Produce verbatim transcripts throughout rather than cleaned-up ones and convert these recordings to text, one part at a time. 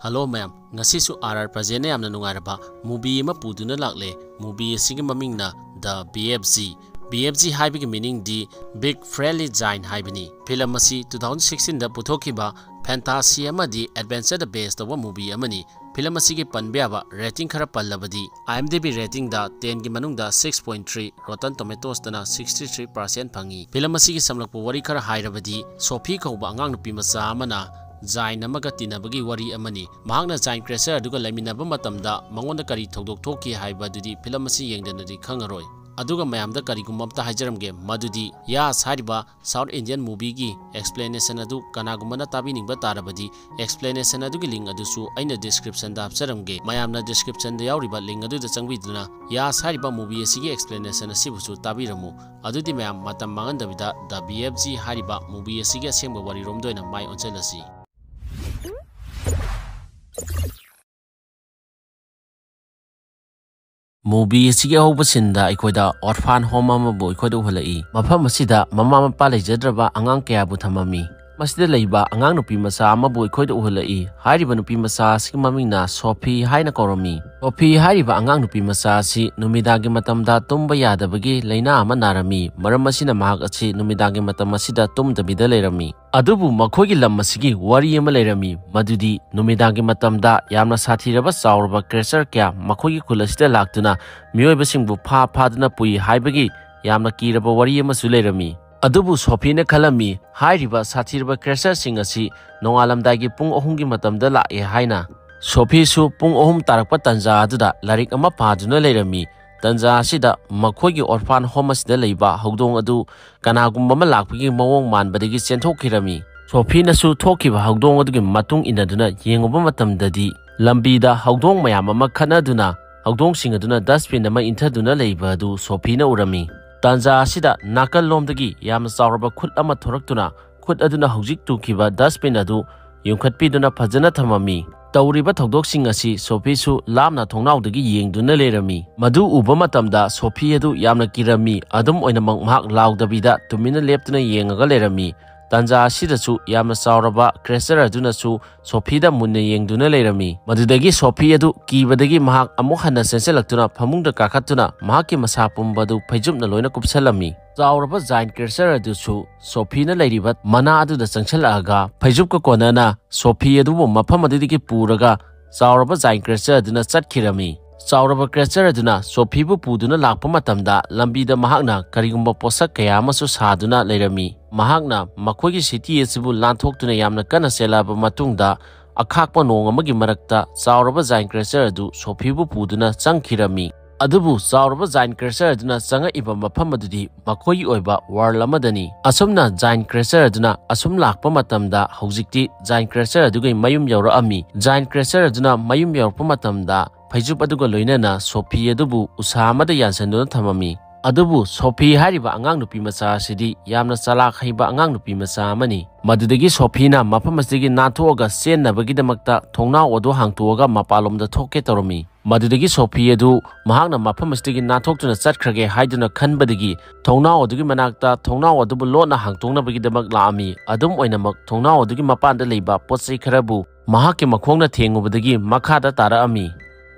Hello ꯃꯌꯥꯝ, ꯉꯁꯤꯁꯨ R R ꯄ꯭ꯔꯖꯦꯟꯅ ꯌꯥꯝꯅ ꯅꯨꯡꯉꯥꯏꯔꯕ movie ꯑꯃ ꯄꯨꯗꯨꯅ ꯂꯥꯛꯂꯦ꯫ Movie ꯑꯁꯤꯒꯤ ꯃꯃꯤꯡꯅ The B F G꯫ B F G ꯍꯥꯏꯕꯒꯤ meaning ꯗꯤ Big Friendly Giant ꯍꯥꯏꯕꯅꯤ꯫ Film ꯑꯁꯤ two thousand sixteen ꯗ ꯄꯨꯊꯣꯛꯈꯤꯕ fantasy ꯑꯃꯗꯤ adventure ꯗ base ꯇꯧꯕ movie ꯑꯃꯅꯤ꯫ Film ꯑꯁꯤꯒꯤ ꯄꯟꯕ ꯌꯥꯕ rating ꯈꯔ ꯄꯜꯂꯕꯗꯤ, IMDb rating ꯗ ten ꯒꯤ ꯃꯅꯨꯡꯗ six point three, Rotten Tomatoes ꯇꯅ sixty three percent ꯐꯪꯉꯤ꯫ Film ꯑꯁꯤꯒꯤ ꯁꯝꯂꯛꯄ ꯋꯥꯔꯤ ꯈꯔ ꯍꯥꯏꯔꯕꯗꯤ, ꯁꯣꯐꯤ ꯀꯧꯕ ꯑꯉꯥꯡ ꯅꯨꯄꯤ ꯃꯆꯥ ꯑꯃꯅ giant ꯑꯃꯒ ꯇꯤꯟꯅꯕꯒꯤ ꯋꯥꯔꯤ ꯑꯃꯅꯤ꯫ ꯃꯍꯥꯛꯅ giant creature ꯑꯗꯨꯒ ꯂꯩꯃꯤꯟꯅꯕ ꯃꯇꯝꯗ ꯃꯉꯣꯟꯗ ꯀꯔꯤ ꯊꯧꯗꯣꯛ ꯊꯣꯛꯈꯤ ꯍꯥꯏꯕ ꯑꯗꯨꯗꯤ film ꯑꯁꯤ ꯌꯦꯡꯗꯅꯗꯤ ꯈꯪꯉꯔꯣꯏ꯫ ꯑꯗꯨꯒ ꯃꯌꯥꯝꯗ ꯀꯔꯤꯒꯨꯝꯕ ꯑꯝꯇ ꯍꯥꯏꯖꯔꯝꯒꯦ, ꯃꯗꯨꯗꯤ Yash ꯍꯥꯏꯔꯤꯕ South Indian movie ꯒꯤ explanation ꯑꯗꯨ ꯀꯅꯥꯒꯨꯝꯕꯅ ꯇꯥꯕꯤꯅꯤꯡꯕ ꯇꯥꯔꯕꯗꯤ, explanation ꯑꯗꯨꯒꯤ link ꯑꯗꯨꯁꯨ ꯑꯩꯅ description ꯗ ꯍꯥꯞꯆꯔꯝꯒꯦ꯫ ꯃꯌꯥꯝꯅ description ꯗ ꯌꯥꯎꯔꯤꯕ link ꯑꯗꯨꯗ ꯆꯪꯕꯤꯗꯨꯅ Yash ꯍꯥꯏꯔꯤꯕ movie ꯑꯁꯤꯒꯤ explanation ꯑꯁꯤꯕꯨꯁꯨ ꯇꯥꯕꯤꯔꯝꯃꯨ꯫ ꯑꯗꯨꯗꯤ ꯃꯌꯥꯝ, ꯃꯇꯝ ꯃꯥꯡꯍꯟꯗꯕꯤꯗ The B F G ꯍꯥꯏꯔꯤꯕ movie ꯑꯁꯤꯒꯤ ꯑꯁꯦꯡꯕ ꯋꯥꯔꯤꯔꯣꯝꯗ ꯑꯣꯏꯅ ꯃꯥꯏ ꯑꯣꯟꯁꯤꯜꯂꯁꯤ꯫ Movie ꯑꯁꯤꯒꯤ ꯑꯍꯧꯕ scene ꯗ ꯑꯩꯈꯣꯏꯗ orphan home ꯑꯃꯕꯨ ꯑꯩꯈꯣꯏꯗ ꯎꯍꯜꯂꯛꯏ꯫ ꯃꯐꯝ ꯑꯁꯤꯗ ꯃꯃꯥ ꯃꯄꯥ ꯂꯩꯖꯗ꯭ꯔꯕ ꯑꯉꯥꯡ ꯀꯌꯥꯕꯨ ꯊꯝꯃꯝꯃꯤ꯫ ꯃꯁꯤꯗ ꯂꯩꯕ ꯑꯉꯥꯡ ꯅꯨꯄꯤ ꯃꯆꯥ ꯑꯃꯕꯨ ꯑꯩꯈꯣꯏꯗ ꯎꯍꯜꯂꯛꯏ꯫ ꯍꯥꯏꯔꯤꯕ ꯅꯨꯄꯤ ꯃꯆꯥ ꯑꯁꯤꯒꯤ ꯃꯃꯤꯡꯅ ꯁꯣꯐꯤ ꯍꯥꯏꯅ ꯀꯧꯔꯝꯃꯤ꯫ ꯁꯣꯐꯤ ꯍꯥꯏꯔꯤꯕ ꯑꯉꯥꯡ ꯅꯨꯄꯤ ꯃꯆꯥ ꯑꯁꯤ ꯅꯨꯃꯤꯗꯥꯡꯒꯤ ꯃꯇꯝꯗ ꯇꯨꯝꯕ ꯌꯥꯗꯕꯒꯤ ꯂꯥꯏꯅꯥ ꯑꯃ ꯅꯥꯔꯝꯃꯤ꯫ ꯃꯔꯝ ꯑꯁꯤꯅ ꯃꯍꯥꯛ ꯑꯁꯤ ꯅꯨꯃꯤꯗꯥꯡꯒꯤ ꯃꯇꯝ ꯑꯁꯤꯗ ꯇꯨꯝꯗꯕꯤꯗ ꯂꯩꯔꯝꯃꯤ꯫ ꯑꯗꯨꯕꯨ ꯃꯈꯣꯏꯒꯤ ꯂꯝ ꯑꯁꯤꯒꯤ ꯋꯥꯔꯤ ꯑꯃ ꯂꯩꯔꯝꯃꯤ, ꯃꯗꯨꯗꯤ ꯅꯨꯃꯤꯗꯥꯡꯒꯤ ꯃꯇꯝꯗ ꯌꯥꯝꯅ ꯁꯥꯊꯤꯔꯕ ꯆꯥꯎꯔꯕ creature ꯀꯌꯥ ꯃꯈꯣꯏꯒꯤ ꯈꯨꯜ ꯑꯁꯤꯗ ꯂꯥꯛꯇꯨꯅ ꯃꯤꯑꯣꯏꯕꯁꯤꯡꯕꯨ ꯐꯥ ꯐꯥꯗꯨꯅ ꯄꯨꯏ ꯍꯥꯏꯕꯒꯤ ꯌꯥꯝꯅ ꯀꯤꯔꯕ ꯋꯥꯔꯤ ꯑꯃꯁꯨ ꯂꯩꯔꯝꯃꯤ꯫ ꯑꯗꯨꯕꯨ ꯁꯣꯐꯤꯅ ꯈꯜꯂꯝꯃꯤ, ꯍꯥꯏꯔꯤꯕ ꯁꯥꯊꯤꯔꯕ creature ꯁꯤꯡ ꯑꯁꯤ ꯅꯣꯡꯉꯥꯜꯂꯝꯗꯥꯏꯒꯤ ꯄꯨꯡ ꯑꯍꯨꯝꯒꯤ ꯃꯇꯝꯗ ꯂꯥꯛꯑꯦ ꯍꯥꯏꯅ꯫ ꯁꯣꯐꯤꯁꯨ ꯄꯨꯡ ꯑꯍꯨꯝ ꯇꯥꯔꯛꯄ ꯇꯥꯟꯖꯥ ꯑꯗꯨꯗ ꯂꯥꯏꯔꯤꯛ ꯑꯃ ꯄꯥꯗꯨꯅ ꯂꯩꯔꯝꯃꯤ꯫ ꯇꯥꯟꯖꯥ ꯑꯁꯤꯗ ꯃꯈꯣꯏꯒꯤ orphan home ꯑꯁꯤꯗ ꯂꯩꯕ ꯍꯧꯗꯣꯡ ꯑꯗꯨ ꯀꯅꯥꯒꯨꯝꯕ ꯑꯃ ꯂꯥꯛꯄꯒꯤ ꯃꯑꯣꯡ ꯃꯥꯟꯕꯗꯒꯤ ꯆꯦꯟꯊꯣꯛꯈꯤꯔꯝꯃꯤ꯫ ꯁꯣꯐꯤꯅꯁꯨ ꯊꯣꯛꯈꯤꯕ ꯍꯧꯗꯣꯡ ꯑꯗꯨꯒꯤ ꯃꯇꯨꯡ ꯏꯟꯅꯗꯨꯅ ꯌꯦꯡꯉꯨꯕ ꯃꯇꯝꯗꯗꯤ, ꯂꯝꯕꯤꯗ ꯍꯧꯗꯣꯡ ꯃꯌꯥꯝ ꯑꯃ ꯈꯠꯅꯗꯨꯅ ꯍꯧꯗꯣꯡꯁꯤꯡ ꯑꯗꯨꯅ dustbin ꯑꯃ ꯏꯟꯊꯗꯨꯅ ꯂꯩꯕ ꯑꯗꯨ ꯁꯣꯐꯤꯅ ꯎꯔꯝꯃꯤ꯫ ꯇꯥꯟꯖꯥ ꯑꯁꯤꯗ ꯅꯥꯀꯜꯂꯣꯝꯗꯒꯤ ꯌꯥꯝꯅ ꯆꯥꯎꯔꯕ ꯈꯨꯠ ꯑꯃ ꯊꯣꯔꯛꯇꯨꯅ ꯈꯨꯠ ꯑꯗꯨꯅ ꯍꯧꯖꯤꯛ ꯇꯨꯈꯤꯕ dustbin ꯑꯗꯨ ꯌꯨꯡꯈꯠꯄꯤꯗꯨꯅ ꯐꯖꯅ ꯊꯝꯃꯝꯃꯤ꯫ ꯇꯧꯔꯤꯕ ꯊꯧꯗꯣꯛꯁꯤꯡ ꯑꯁꯤ ꯁꯣꯐꯤꯁꯨ ꯂꯥꯞꯅ ꯊꯣꯡꯅꯥꯎꯗꯒꯤ ꯌꯦꯡꯗꯨꯅ ꯂꯩꯔꯝꯃꯤ꯫ ꯃꯗꯨ ꯎꯕ ꯃꯇꯝꯗ ꯁꯣꯐꯤ ꯑꯗꯨ ꯌꯥꯝꯅ ꯀꯤꯔꯝꯃꯤ꯫ ꯑꯗꯨꯝ ꯑꯣꯏꯅꯃꯛ ꯃꯍꯥꯛ ꯂꯥꯎꯗꯕꯤꯗ ꯇꯨꯃꯤꯟꯅ ꯂꯦꯞꯇꯨꯅ ꯌꯦꯡꯉꯒ ꯂꯩꯔꯝꯃꯤ꯫ ꯇꯥꯟꯖꯥ ꯑꯁꯤꯗꯁꯨ ꯌꯥꯝꯅ ꯆꯥꯎꯔꯕ creature ꯑꯗꯨꯅꯁꯨ ꯁꯣꯐꯤꯗ ꯃꯨꯟꯅ ꯌꯦꯡꯗꯨꯅ ꯂꯩꯔꯝꯃꯤ꯫ ꯃꯗꯨꯗꯒꯤ ꯁꯣꯐꯤ ꯑꯗꯨ ꯀꯤꯕꯗꯒꯤ ꯃꯍꯥꯛ ꯑꯃꯨꯛ ꯍꯟꯅ ꯆꯦꯟꯁꯤꯜꯂꯛꯇꯨꯅ ꯐꯃꯨꯡꯗ ꯀꯥꯈꯠꯇꯨꯅ ꯃꯍꯥꯛꯀꯤ ꯃꯁꯥ ꯄꯨꯝꯕ ꯑꯗꯨ ꯐꯩꯖꯨꯞꯅ ꯂꯣꯏꯅ ꯀꯨꯞꯁꯜꯂꯝꯃꯤ꯫ ꯆꯥꯎꯔꯕ giant creature ꯑꯗꯨꯁꯨ ꯁꯣꯐꯤꯅ ꯂꯩꯔꯤꯕ ꯃꯅꯥ ꯑꯗꯨꯗ ꯆꯪꯁꯤꯜꯂꯛꯑꯒ ꯐꯩꯖꯨꯞꯀ ꯀꯣꯟꯅꯅ ꯁꯣꯐꯤ ꯑꯗꯨꯕꯨ ꯃꯐꯝ ꯑꯗꯨꯗꯒꯤ ꯄꯨꯔꯒ ꯆꯥꯎꯔꯕ giant creature ꯑꯗꯨꯅ ꯆꯠꯈꯤꯔꯝꯃꯤ꯫ ꯆꯥꯎꯔꯕ creature ꯑꯗꯨꯅ ꯁꯣꯐꯤꯕꯨ ꯄꯨꯗꯨꯅ ꯂꯥꯛꯄ ꯃꯇꯝꯗ ꯂꯝꯕꯤꯗ ꯃꯍꯥꯛꯅ ꯀꯔꯤꯒꯨꯝꯕ ꯄꯣꯠꯁꯛ ꯀꯌꯥ ꯑꯃꯁꯨ ꯁꯥꯗꯨꯅ ꯂꯩꯔꯝꯃꯤ꯫ ꯃꯍꯥꯛꯅ ꯃꯈꯣꯏꯒꯤ city ꯑꯁꯤꯕꯨ ꯂꯥꯟꯊꯣꯛꯇꯨꯅ ꯌꯥꯝꯅ ꯀꯟꯅ ꯆꯦꯜꯂꯛꯑꯕ ꯃꯇꯨꯡꯗ ꯑꯈꯥꯛꯄ ꯅꯣꯡ ꯑꯃꯒꯤ ꯃꯔꯛꯇ ꯆꯥꯎꯔꯕ giant creature ꯑꯗꯨ ꯁꯣꯐꯤꯕꯨ ꯄꯨꯗꯨꯅ ꯆꯪꯈꯤꯔꯝꯃꯤ꯫ ꯑꯗꯨꯕꯨ ꯆꯥꯎꯔꯕ giant creature ꯑꯗꯨꯅ ꯆꯪꯉꯛꯏꯕ ꯃꯐꯝ ꯑꯗꯨꯗꯤ ꯃꯈꯣꯏꯒꯤ ꯑꯣꯏꯕ world ꯑꯃꯗꯅꯤ꯫ ꯑꯁꯨꯝꯅ giant creature ꯑꯗꯨꯅ ꯑꯁꯨꯝ ꯂꯥꯛꯄ ꯃꯇꯝꯗ ꯍꯧꯖꯤꯛꯇꯤ giant creature ꯑꯗꯨꯒꯤ ꯃꯌꯨꯝ ꯌꯧꯔꯛꯑꯝꯃꯤ꯫ Giant creature ꯑꯗꯨꯅ ꯃꯌꯨꯝ ꯌꯧꯔꯛꯄ ꯃꯇꯝꯗ ꯐꯩꯖꯨꯞ ꯑꯗꯨꯒ ꯂꯣꯏꯅꯅ ꯁꯣꯐꯤ ꯑꯗꯨꯕꯨ ꯎꯁꯥ ꯑꯃꯗ ꯌꯥꯟꯁꯤꯟꯗꯨꯅ ꯊꯝꯃꯝꯃꯤ꯫ ꯑꯗꯨꯕꯨ ꯁꯣꯐꯤ ꯍꯥꯏꯔꯤꯕ ꯑꯉꯥꯡ ꯅꯨꯄꯤ ꯃꯆꯥ ꯑꯁꯤꯗꯤ ꯌꯥꯝꯅ ꯆꯂꯥꯛ ꯍꯩꯕ ꯑꯉꯥꯡ ꯅꯨꯄꯤ ꯃꯆꯥ ꯑꯃꯅꯤ꯫ ꯃꯗꯨꯗꯒꯤ ꯁꯣꯐꯤꯅ ꯃꯐꯝ ꯑꯁꯤꯗꯒꯤ ꯅꯥꯟꯊꯣꯛꯑꯒ ꯆꯦꯟꯅꯕꯒꯤꯗꯃꯛꯇ ꯊꯣꯡꯅꯥꯎ ꯑꯗꯨ ꯍꯥꯡꯇꯣꯛꯑꯒ ꯃꯄꯥꯟꯂꯣꯝꯗ ꯊꯣꯛꯀꯦ ꯇꯧꯔꯝꯃꯤ꯫ ꯃꯗꯨꯗꯒꯤ ꯁꯣꯐꯤ ꯑꯗꯨ ꯃꯍꯥꯛꯅ ꯃꯐꯝ ꯑꯁꯤꯗꯒꯤ ꯅꯥꯟꯊꯣꯛꯇꯨꯅ ꯆꯠꯈ꯭ꯔꯒꯦ ꯍꯥꯏꯗꯨꯅ ꯈꯟꯕꯗꯒꯤ ꯊꯣꯡꯅꯥꯎ ꯑꯗꯨꯒꯤ ꯃꯅꯥꯛꯇ ꯊꯣꯡꯅꯥꯎ ꯑꯗꯨꯕꯨ ꯂꯣꯟꯅ ꯍꯥꯡꯇꯣꯛꯅꯕꯒꯤꯗꯃꯛ ꯂꯥꯛꯑꯝꯃꯤ꯫ ꯑꯗꯨꯝ ꯑꯣꯏꯅꯃꯛ ꯊꯣꯡꯅꯥꯎ ꯑꯗꯨꯒꯤ ꯃꯄꯥꯟꯗ ꯂꯩꯕ ꯄꯣꯠ ꯆꯩ ꯈꯔꯕꯨ ꯃꯍꯥꯛꯀꯤ ꯃꯈꯣꯡꯅ ꯊꯦꯡꯉꯨꯕꯗꯒꯤ ꯃꯈꯥꯗ ꯇꯥꯔꯛꯑꯝꯃꯤ꯫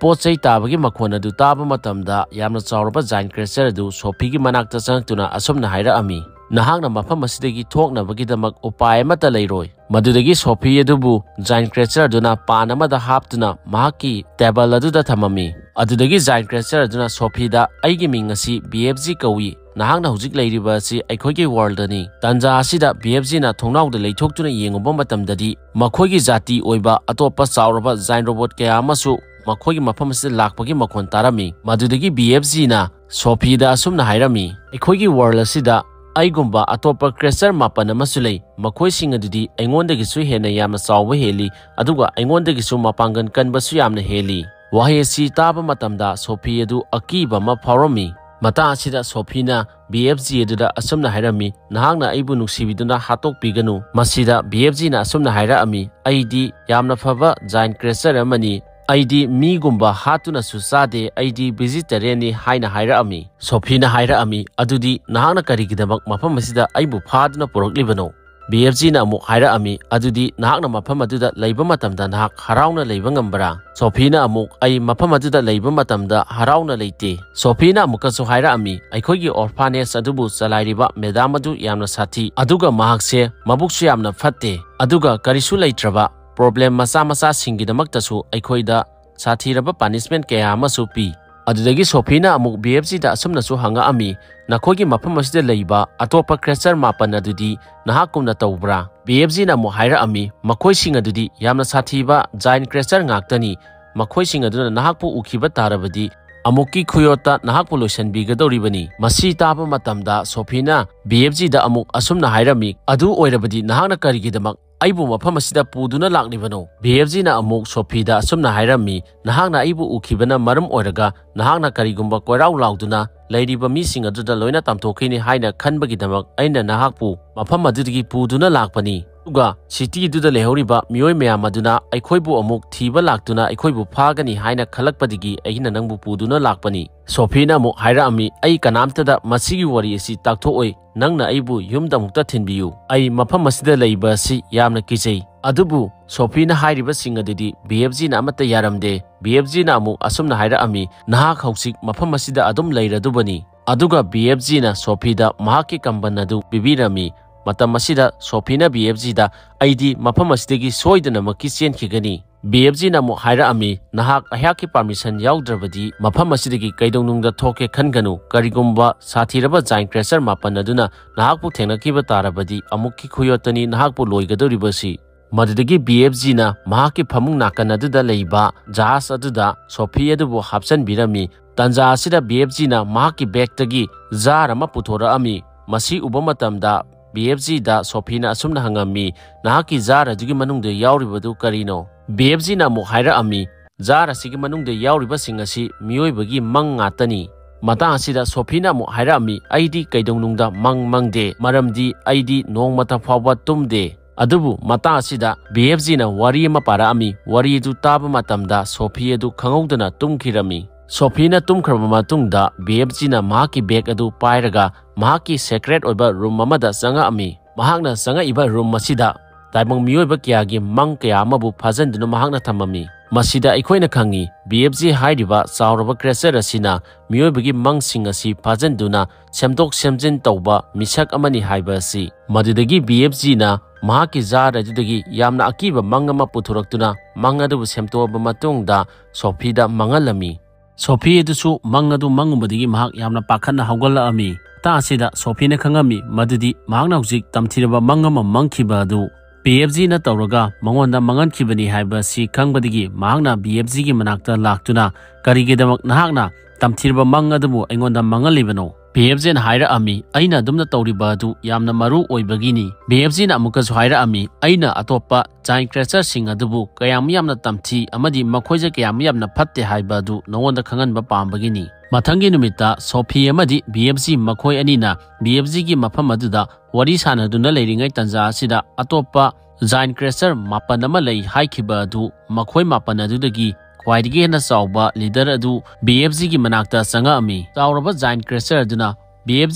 ꯄꯣꯠ ꯆꯩ ꯇꯥꯕꯒꯤ ꯃꯈꯣꯟ ꯑꯗꯨ ꯇꯥꯕ ꯃꯇꯝꯗ ꯌꯥꯝꯅ ꯆꯥꯎꯔꯕ giant creature ꯑꯗꯨ ꯁꯣꯐꯤꯒꯤ ꯃꯅꯥꯛꯇ ꯆꯪꯉꯛꯇꯨꯅ ꯑꯁꯨꯝꯅ ꯍꯥꯏꯔꯛꯑꯝꯃꯤ, "ꯅꯍꯥꯛꯅ ꯃꯐꯝ ꯑꯁꯤꯗꯒꯤ ꯊꯣꯛꯅꯕꯒꯤꯗꯃꯛ ꯎꯄꯥꯏ ꯑꯃꯠꯇ ꯂꯩꯔꯣꯏ"꯫ ꯃꯗꯨꯗꯒꯤ ꯁꯣꯐꯤ ꯑꯗꯨꯕꯨ giant creature ꯑꯗꯨꯅ ꯄꯥꯟ ꯑꯃꯗ ꯍꯥꯞꯇꯨꯅ ꯃꯍꯥꯛꯀꯤ table ꯑꯗꯨꯗ ꯊꯝꯃꯝꯃꯤ꯫ ꯑꯗꯨꯗꯒꯤ giant creature ꯑꯗꯨꯅ ꯁꯣꯐꯤꯗ, "ꯑꯩꯒꯤ ꯃꯤꯡ ꯑꯁꯤ B F G ꯀꯧꯏ꯫ ꯅꯍꯥꯛꯅ ꯍꯧꯖꯤꯛ ꯂꯩꯔꯤꯕ ꯑꯁꯤ ꯑꯩꯈꯣꯏꯒꯤ world ꯅꯤ"꯫ ꯇꯥꯟꯖꯥ ꯑꯁꯤꯗ B F G ꯅ ꯊꯣꯡꯅꯥꯎꯗ ꯂꯩꯊꯣꯛꯇꯨꯅ ꯌꯦꯡꯉꯨꯕ ꯃꯇꯝꯗꯗꯤ ꯃꯈꯣꯏꯒꯤ ꯖꯥꯇꯤ ꯑꯣꯏꯕ ꯑꯇꯣꯞꯄ ꯆꯥꯎꯔꯕ giant robot ꯀꯌꯥ ꯑꯃꯁꯨ ꯃꯈꯣꯏꯒꯤ ꯃꯐꯝ ꯑꯁꯤꯗ ꯂꯥꯛꯄꯒꯤ ꯃꯈꯣꯟ ꯇꯥꯔꯝꯃꯤ꯫ ꯃꯗꯨꯗꯒꯤ B F G ꯅ ꯁꯣꯐꯤꯗ ꯑꯁꯨꯝꯅ ꯍꯥꯏꯔꯝꯃꯤ, "ꯑꯩꯈꯣꯏꯒꯤ world ꯑꯁꯤꯗ ꯑꯩꯒꯨꯝꯕ ꯑꯇꯣꯞꯄ creature ꯃꯥꯄꯟ ꯑꯃꯁꯨ ꯂꯩ꯫ ꯃꯈꯣꯏꯁꯤꯡ ꯑꯗꯨꯗꯤ ꯑꯩꯉꯣꯟꯗꯒꯤꯁꯨ ꯍꯦꯟꯅ ꯌꯥꯝꯅ ꯆꯥꯎꯕ ꯍꯦꯜꯂꯤ, ꯑꯗꯨꯒ ꯑꯩꯉꯣꯟꯗꯒꯤꯁꯨ ꯃꯄꯥꯡꯒꯜ ꯀꯟꯕꯁꯨ ꯌꯥꯝꯅ ꯍꯦꯜꯂꯤ"꯫ ꯋꯥꯍꯩ ꯑꯁꯤ ꯇꯥꯕ ꯃꯇꯝꯗ ꯁꯣꯐꯤ ꯑꯗꯨ ꯑꯀꯤꯕ ꯑꯃ ꯐꯥꯎꯔꯝꯃꯤ꯫ ꯃꯇꯥꯡ ꯑꯁꯤꯗ ꯁꯣꯐꯤꯅ B F G ꯑꯗꯨꯗ ꯑꯁꯨꯝꯅ ꯍꯥꯏꯔꯝꯃꯤ, "ꯅꯍꯥꯛꯅ ꯑꯩꯕꯨ ꯅꯨꯡꯁꯤꯕꯤꯗꯨꯅ ꯍꯥꯠꯇꯣꯛꯄꯤꯒꯅꯨ"꯫ ꯃꯁꯤꯗ B F G ꯅ ꯑꯁꯨꯝꯅ ꯍꯥꯏꯔꯛꯑꯝꯃꯤ, "ꯑꯩꯗꯤ ꯌꯥꯝꯅ ꯐꯕ giant creature ꯑꯃꯅꯤ꯫ ꯑꯩꯗꯤ ꯃꯤꯒꯨꯝꯕ ꯍꯥꯠꯇꯨꯅꯁꯨ ꯆꯥꯗꯦ, ꯑꯩꯗꯤ vegetarian ꯅꯤ" ꯍꯥꯏꯅ ꯍꯥꯏꯔꯛꯑꯝꯃꯤ꯫ ꯁꯣꯐꯤꯅ ꯍꯥꯏꯔꯛꯑꯝꯃꯤ, "ꯑꯗꯨꯗꯤ ꯅꯍꯥꯛꯅ ꯀꯔꯤꯒꯤꯗꯃꯛ ꯃꯐꯝ ꯑꯁꯤꯗ ꯑꯩꯕꯨ ꯐꯥꯗꯨꯅ ꯄꯨꯔꯛꯂꯤꯕꯅꯣ?" ꯕꯤ ꯑꯦꯐ ꯖꯤꯅ ꯑꯃꯨꯛ ꯍꯥꯏꯔꯛꯑꯝꯃꯤ, "ꯑꯗꯨꯗꯤ ꯅꯍꯥꯛꯅ ꯃꯐꯝ ꯑꯗꯨꯗ ꯂꯩꯕ ꯃꯇꯝꯗ ꯅꯍꯥꯛ ꯍꯔꯥꯎꯅ ꯂꯩꯕ ꯉꯝꯕ꯭ꯔꯥ?" ꯁꯣꯐꯤꯅ ꯑꯃꯨꯛ, "ꯑꯩ ꯃꯐꯝ ꯑꯗꯨꯗ ꯂꯩꯕ ꯃꯇꯝꯗ ꯍꯔꯥꯎꯅ ꯂꯩꯇꯦ꯫" ꯁꯣꯐꯤꯅ ꯑꯃꯨꯛꯀꯁꯨ ꯍꯥꯏꯔꯛꯑꯝꯃꯤ, "ꯑꯩꯈꯣꯏꯒꯤ orphanage ꯑꯗꯨꯕꯨ ꯆꯂꯥꯏꯔꯤꯕ ꯃꯦꯗꯥꯝ ꯑꯗꯨ ꯌꯥꯝꯅ ꯁꯥꯊꯤ, ꯑꯗꯨꯒ ꯃꯍꯥꯛꯁꯦ ꯃꯕꯨꯛꯁꯨ ꯌꯥꯝꯅ ꯐꯠꯇꯦ, ꯑꯗꯨꯒ ꯀꯔꯤꯁꯨ ꯂꯩꯇ꯭ꯔꯕ problem ꯃꯆꯥ ꯃꯆꯥꯁꯤꯡꯒꯤꯗꯃꯛꯇꯁꯨ ꯑꯩꯈꯣꯏꯗ ꯁꯥꯊꯤꯔꯕ punishment ꯀꯌꯥ ꯑꯃꯁꯨ ꯄꯤ꯫" ꯑꯗꯨꯗꯒꯤ ꯁꯣꯐꯤꯅ ꯑꯃꯨꯛ ꯕꯤ ꯑꯦꯐ ꯖꯤꯗ ꯑꯁꯨꯝꯅꯁꯨ ꯍꯪꯉꯛꯑꯝꯃꯤ, "ꯅꯈꯣꯏꯒꯤ ꯃꯐꯝ ꯑꯁꯤꯗ ꯂꯩꯕ ꯑꯇꯣꯞꯄ creature ꯃꯥꯄꯟ ꯑꯗꯨꯗꯤ ꯅꯍꯥꯛꯀꯨꯝꯅ ꯇꯧꯕ꯭ꯔꯥ?" ꯕꯤ ꯑꯦꯐ ꯖꯤꯅ ꯑꯃꯨꯛ ꯍꯥꯏꯔꯛꯑꯝꯃꯤ, "ꯃꯈꯣꯏꯁꯤꯡ ꯑꯗꯨꯗꯤ ꯌꯥꯝꯅ ꯁꯥꯊꯤꯕ giant creature ꯉꯥꯛꯇꯅꯤ꯫ ꯃꯈꯣꯏꯁꯤꯡ ꯑꯗꯨꯅ ꯅꯍꯥꯛꯄꯨ ꯎꯈꯤꯕ ꯇꯥꯔꯕꯗꯤ ꯑꯃꯨꯛꯀꯤ ꯈꯨꯌꯣꯠꯇ ꯅꯍꯥꯛꯄꯨ ꯂꯣꯏꯁꯤꯟꯕꯤꯒꯗꯧꯔꯤꯕꯅꯤ꯫" ꯃꯁꯤ ꯇꯥꯕ ꯃꯇꯝꯗ ꯁꯣꯐꯤꯅ ꯕꯤ ꯑꯦꯐ ꯖꯤꯗ ꯑꯃꯨꯛ ꯑꯁꯨꯝꯅ ꯍꯥꯏꯔꯝꯃꯤ, "ꯑꯗꯨ ꯑꯣꯏꯔꯕꯗꯤ ꯅꯍꯥꯛꯅ ꯀꯔꯤꯒꯤꯗꯃꯛ ꯑꯩꯕꯨ ꯃꯐꯝ ꯑꯁꯤꯗ ꯄꯨꯗꯨꯅ ꯂꯥꯛꯂꯤꯕꯅꯣ?" ꯕꯤ ꯑꯦꯐ ꯖꯤꯅ ꯑꯃꯨꯛ ꯁꯣꯐꯤꯗ ꯑꯁꯨꯝꯅ ꯍꯥꯏꯔꯝꯃꯤ, "ꯅꯍꯥꯛꯅ ꯑꯩꯕꯨ ꯎꯈꯤꯕꯅ ꯃꯔꯝ ꯑꯣꯏꯔꯒ ꯅꯍꯥꯛꯅ ꯀꯔꯤꯒꯨꯝꯕ ꯀꯣꯏꯔꯥꯎ ꯂꯥꯎꯗꯨꯅ ꯂꯩꯔꯤꯕ ꯃꯤꯁꯤꯡ ꯑꯗꯨꯗ ꯂꯣꯏꯅ ꯇꯝꯊꯣꯛꯈꯤꯅꯤ ꯍꯥꯏꯅ ꯈꯟꯕꯒꯤꯗꯃꯛ ꯑꯩꯅ ꯅꯍꯥꯛꯄꯨ ꯃꯐꯝ ꯑꯗꯨꯗꯒꯤ ꯄꯨꯗꯨꯅ ꯂꯥꯛꯄꯅꯤ꯫ ꯑꯗꯨꯒ city ꯑꯗꯨꯗ ꯂꯩꯍꯧꯔꯤꯕ ꯃꯤꯑꯣꯏ ꯃꯌꯥꯝ ꯑꯗꯨꯅ ꯑꯩꯈꯣꯏꯕꯨ ꯑꯃꯨꯛ ꯊꯤꯕ ꯂꯥꯛꯇꯨꯅ ꯑꯩꯈꯣꯏꯕꯨ ꯐꯥꯒꯅꯤ ꯍꯥꯏꯅ ꯈꯜꯂꯛꯄꯗꯒꯤ ꯑꯩꯅ ꯅꯪꯕꯨ ꯄꯨꯗꯨꯅ ꯂꯥꯛꯄꯅꯤ꯫" ꯁꯣꯐꯤꯅ ꯑꯃꯨꯛ ꯍꯥꯏꯔꯛꯑꯝꯃꯤ, "ꯑꯩ ꯀꯅꯥꯝꯇꯗ ꯃꯁꯤꯒꯤ ꯋꯥꯔꯤ ꯑꯁꯤ ꯇꯥꯛꯊꯣꯛꯑꯣꯏ꯫ ꯅꯪꯅ ꯑꯩꯕꯨ ꯌꯨꯝꯗ ꯑꯃꯨꯛꯇ ꯊꯤꯟꯕꯤꯌꯨ꯫ ꯑꯩ ꯃꯐꯝ ꯑꯁꯤꯗ ꯂꯩꯕ ꯑꯁꯤ ꯌꯥꯝꯅ ꯀꯤꯖꯩ꯫" ꯑꯗꯨꯕꯨ ꯁꯣꯐꯤꯅ ꯍꯥꯏꯔꯤꯕꯁꯤꯡ ꯑꯗꯨꯗꯤ ꯕꯤ ꯑꯦꯐ ꯖꯤꯅ ꯑꯃꯠꯇ ꯌꯥꯔꯝꯗꯦ꯫ ꯕꯤ ꯑꯦꯐ ꯖꯤꯅ ꯑꯃꯨꯛ ꯑꯁꯨꯝꯅ ꯍꯥꯏꯔꯛꯑꯝꯃꯤ, "ꯅꯍꯥꯛ ꯍꯧꯖꯤꯛ ꯃꯐꯝ ꯑꯁꯤꯗ ꯑꯗꯨꯝ ꯂꯩꯔꯗꯨꯕꯅꯤ꯫" ꯑꯗꯨꯒ ꯕꯤ ꯑꯦꯐ ꯖꯤꯅ ꯁꯣꯐꯤꯗ ꯃꯍꯥꯛꯀꯤ ꯀꯝꯕꯟ ꯑꯗꯨ ꯄꯤꯕꯤꯔꯝꯃꯤ꯫ ꯃꯇꯝ ꯑꯁꯤꯗ ꯁꯣꯐꯤꯅ ꯕꯤ ꯑꯦꯐ ꯖꯤꯗ, "ꯑꯩꯗꯤ ꯃꯐꯝ ꯑꯁꯤꯗꯒꯤ ꯁꯣꯏꯗꯅꯃꯛꯀꯤ ꯆꯦꯟꯈꯤꯒꯅꯤ꯫" ꯕꯤ ꯑꯦꯐ ꯖꯤꯅ ꯑꯃꯨꯛ ꯍꯥꯏꯔꯛꯑꯝꯃꯤ, "ꯅꯍꯥꯛ ꯑꯩꯍꯥꯛꯀꯤ permission ꯌꯥꯎꯗ꯭ꯔꯕꯗꯤ ꯃꯐꯝ ꯑꯁꯤꯗꯒꯤ ꯀꯩꯗꯧꯅꯨꯡꯗ ꯊꯣꯛꯀꯦ ꯈꯟꯒꯅꯨ꯫ ꯀꯔꯤꯒꯨꯝꯕ ꯁꯥꯊꯤꯔꯕ giant creature ꯃꯥꯄꯟ ꯑꯗꯨꯅ ꯅꯍꯥꯛꯄꯨ ꯊꯦꯡꯅꯈꯤꯕ ꯇꯥꯔꯕꯗꯤ ꯑꯃꯨꯛꯀꯤ ꯈꯨꯌꯣꯠꯇꯅꯤ ꯅꯍꯥꯛꯄꯨ ꯂꯣꯏꯒꯗꯧꯔꯤꯕꯁꯤ꯫" ꯃꯗꯨꯗꯒꯤ ꯕꯤ ꯑꯦꯐ ꯖꯤꯅ ꯃꯍꯥꯛꯀꯤ ꯐꯃꯨꯡ ꯅꯥꯀꯟ ꯑꯗꯨꯗ ꯂꯩꯕ ꯖꯍꯥꯖ ꯑꯗꯨꯗ ꯁꯣꯐꯤ ꯑꯗꯨꯕꯨ ꯍꯥꯞꯆꯤꯟꯕꯤꯔꯝꯃꯤ꯫ ꯇꯟꯖꯥ ꯑꯁꯤꯗ ꯕꯤ ꯑꯦꯐ ꯖꯤꯅ ꯃꯍꯥꯛꯀꯤ bag ꯇꯒꯤ jar ꯑꯃ ꯄꯨꯊꯣꯔꯛꯑꯝꯃꯤ꯫ ꯃꯁꯤ ꯎꯕ ꯃꯇꯝꯗ ꯕꯤ ꯑꯦꯐ ꯖꯤꯗ ꯁꯣꯐꯤꯅ ꯑꯁꯨꯝꯅ ꯍꯪꯉꯝꯃꯤ, "ꯅꯍꯥꯛꯀꯤ jar ꯑꯗꯨꯒꯤ ꯃꯅꯨꯡꯗ ꯌꯥꯎꯔꯤꯕꯗꯨ ꯀꯔꯤꯅꯣ?" ꯕꯤ ꯑꯦꯐ ꯖꯤꯅ ꯑꯃꯨꯛ ꯍꯥꯏꯔꯛꯑꯝꯃꯤ, "Jar ꯑꯁꯤꯒꯤ ꯃꯅꯨꯡꯗ ꯌꯥꯎꯔꯤꯕꯁꯤꯡ ꯑꯁꯤ ꯃꯤꯑꯣꯏꯕꯒꯤ ꯃꯪ ꯉꯥꯛꯇꯅꯤ꯫" ꯃꯇꯥꯡ ꯑꯁꯤꯗ ꯁꯣꯐꯤꯅ ꯑꯃꯨꯛ ꯍꯥꯏꯔꯛꯑꯝꯃꯤ, "ꯑꯩꯗꯤ ꯀꯩꯗꯧꯅꯨꯡꯗ ꯃꯪ ꯃꯪꯗꯦ, ꯃꯔꯝꯗꯤ ꯑꯩꯗꯤ ꯅꯣꯡꯃꯇ ꯐꯥꯎꯕ ꯇꯨꯝꯗꯦ꯫" ꯑꯗꯨꯕꯨ ꯃꯇꯥꯡ ꯑꯁꯤꯗ ꯕꯤ ꯑꯦꯐ ꯖꯤꯅ ꯋꯥꯔꯤ ꯑꯃ ꯄꯥꯔꯛꯑꯝꯃꯤ꯫ ꯋꯥꯔꯤ ꯑꯗꯨ ꯇꯥꯕ ꯃꯇꯝꯗ ꯁꯣꯐꯤ ꯑꯗꯨ ꯈꯪꯍꯧꯗꯅ ꯇꯨꯝꯈꯤꯔꯝꯃꯤ꯫ ꯁꯣꯐꯤꯅ ꯇꯨꯝꯈ꯭ꯔꯕ ꯃꯇꯨꯡꯗ ꯕꯤ ꯑꯦꯐ ꯖꯤꯅ ꯃꯍꯥꯛꯀꯤ bag ꯑꯗꯨ ꯄꯥꯏꯔꯒ ꯃꯍꯥꯛꯀꯤ secret ꯑꯣꯏꯕ room ꯑꯃꯗ ꯆꯪꯉꯛꯑꯝꯃꯤ꯫ ꯃꯍꯥꯛꯅ ꯆꯪꯉꯛꯏꯕ ꯔꯨꯝ ꯑꯁꯤꯗ ꯇꯥꯏꯕꯪ ꯃꯤꯑꯣꯏꯕ ꯀꯌꯥꯒꯤ ꯃꯪ ꯀꯌꯥ ꯑꯃꯕꯨ ꯐꯥꯖꯤꯟꯗꯨꯅ ꯃꯍꯥꯛꯅ ꯊꯝꯃꯝꯃꯤ꯫ ꯃꯁꯤꯗ ꯑꯩꯈꯣꯏꯅ ꯈꯪꯉꯤ, ꯕꯤ ꯑꯦꯐ ꯖꯤ ꯍꯥꯏꯔꯤꯕ ꯆꯥꯎꯔꯕ ꯀ꯭ꯔꯦꯆꯔ ꯑꯁꯤꯅ ꯃꯤꯑꯣꯏꯕꯒꯤ ꯃꯪꯁꯤꯡ ꯑꯁꯤ ꯐꯥꯖꯤꯟꯗꯨꯅ ꯁꯦꯝꯗꯣꯛ ꯁꯦꯝꯖꯤꯟ ꯇꯧꯕ ꯃꯤꯁꯛ ꯑꯃꯅꯤ ꯍꯥꯏꯕ ꯑꯁꯤ꯫ ꯃꯗꯨꯗꯒꯤ ꯕꯤ ꯑꯦꯐ ꯖꯤꯅ ꯃꯍꯥꯛꯀꯤ ꯖꯥꯔ ꯑꯗꯨꯗꯒꯤ ꯌꯥꯝꯅ ꯑꯀꯤꯕ ꯃꯪ ꯑꯃ ꯄꯨꯊꯣꯔꯛꯇꯨꯅ ꯃꯪ ꯑꯗꯨꯕꯨ ꯁꯦꯝꯗꯣꯛꯑꯕ ꯃꯇꯨꯡꯗ ꯁꯣꯐꯤꯗ ꯃꯥꯡꯍꯜꯂꯝꯃꯤ꯫ ꯁꯣꯐꯤ ꯑꯗꯨꯁꯨ ꯃꯪ ꯑꯗꯨ ꯃꯪꯉꯨꯕꯗꯒꯤ ꯃꯍꯥꯛ ꯌꯥꯝꯅ ꯄꯥꯈꯠꯅ ꯍꯧꯒꯠꯂꯛꯑꯝꯃꯤ꯫ ꯃꯇꯥꯡ ꯑꯁꯤꯗ ꯁꯣꯐꯤꯅ ꯈꯪꯉꯝꯃꯤ ꯃꯗꯨꯗꯤ ꯃꯍꯥꯛꯅ ꯍꯧꯖꯤꯛ ꯇꯝꯊꯤꯔꯕ ꯃꯪ ꯑꯃ ꯃꯪꯈꯤꯕ ꯑꯗꯨ ꯕꯤ ꯑꯦꯐ ꯖꯤꯅ ꯇꯧꯔꯒ ꯃꯉꯣꯟꯗ ꯃꯥꯡꯍꯟꯈꯤꯕꯅꯤ ꯍꯥꯏꯕ ꯑꯁꯤ ꯈꯪꯕꯗꯒꯤ ꯃꯍꯥꯛꯅ ꯕꯤ ꯑꯦꯐ ꯖꯤꯒꯤ ꯃꯅꯥꯛꯇ ꯂꯥꯛꯇꯨꯅ, "ꯀꯔꯤꯒꯤꯗꯃꯛ ꯅꯍꯥꯛꯅ ꯇꯝꯊꯤꯔꯕ ꯃꯪ ꯑꯗꯨꯕꯨ ꯑꯩꯉꯣꯟꯗ ꯃꯥꯡꯍꯜꯂꯤꯕꯅꯣ?" ꯕꯤ ꯑꯦꯐ ꯖꯤꯅ ꯍꯥꯏꯔꯛꯑꯝꯃꯤ, "ꯑꯩꯅ ꯑꯗꯨꯝꯅ ꯇꯧꯔꯤꯕ ꯑꯗꯨ ꯌꯥꯝꯅ ꯃꯔꯨ ꯑꯣꯏꯕꯒꯤꯅꯤ꯫" ꯕꯤ ꯑꯦꯐ ꯖꯤꯅ ꯑꯃꯨꯛꯀꯁꯨ ꯍꯥꯏꯔꯛꯑꯝꯃꯤ, "ꯑꯩꯅ ꯑꯇꯣꯞꯄ ꯖꯥꯏꯟ ꯀ꯭ꯔꯦꯆꯔꯁꯤꯡ ꯑꯗꯨꯕꯨ ꯀꯌꯥꯝ ꯌꯥꯝꯅ ꯇꯝꯊꯤ ꯑꯃꯗꯤ ꯃꯈꯣꯏꯁꯦ ꯀꯌꯥꯝ ꯌꯥꯝꯅ ꯐꯠꯇꯦ ꯍꯥꯏꯕ ꯑꯗꯨ ꯅꯉꯣꯟꯗ ꯈꯪꯍꯟꯕ ꯄꯥꯝꯕꯒꯤꯅꯤ꯫" ꯃꯊꯪꯒꯤ ꯅꯨꯃꯤꯠꯇ ꯁꯣꯐꯤ ꯑꯃꯗꯤ ꯕꯤ ꯑꯦꯐ ꯖꯤ ꯃꯈꯣꯏ ꯑꯅꯤꯅ ꯕꯤ ꯑꯦꯐ ꯖꯤꯒꯤ ꯃꯐꯝ ꯑꯗꯨꯗ ꯋꯥꯔꯤ ꯁꯥꯟꯅꯗꯨꯅ ꯂꯩꯔꯤꯉꯩ ꯇꯥꯟꯖꯥ ꯑꯁꯤꯗ ꯑꯇꯣꯞꯄ ꯖꯥꯏꯟ ꯀ꯭ꯔꯦꯆꯔ ꯃꯥꯄꯟ ꯑꯃ ꯂꯩ ꯍꯥꯏꯈꯤꯕ ꯑꯗꯨ, ꯃꯈꯣꯏ ꯃꯥꯄꯟ ꯑꯗꯨꯗꯒꯤ ꯈ꯭ꯋꯥꯏꯗꯒꯤ ꯍꯦꯟꯅ ꯆꯥꯎꯕ ꯂꯤꯗꯔ ꯑꯗꯨ ꯕꯤ ꯑꯦꯐ ꯖꯤꯒꯤ ꯃꯅꯥꯛꯇ ꯆꯪꯉꯛꯑꯝꯃꯤ꯫ ꯆꯥꯎꯔꯕ ꯖꯥꯏꯟ ꯀ꯭ꯔꯦꯆꯔ ꯑꯗꯨꯅ ꯕꯤ ꯑꯦꯐ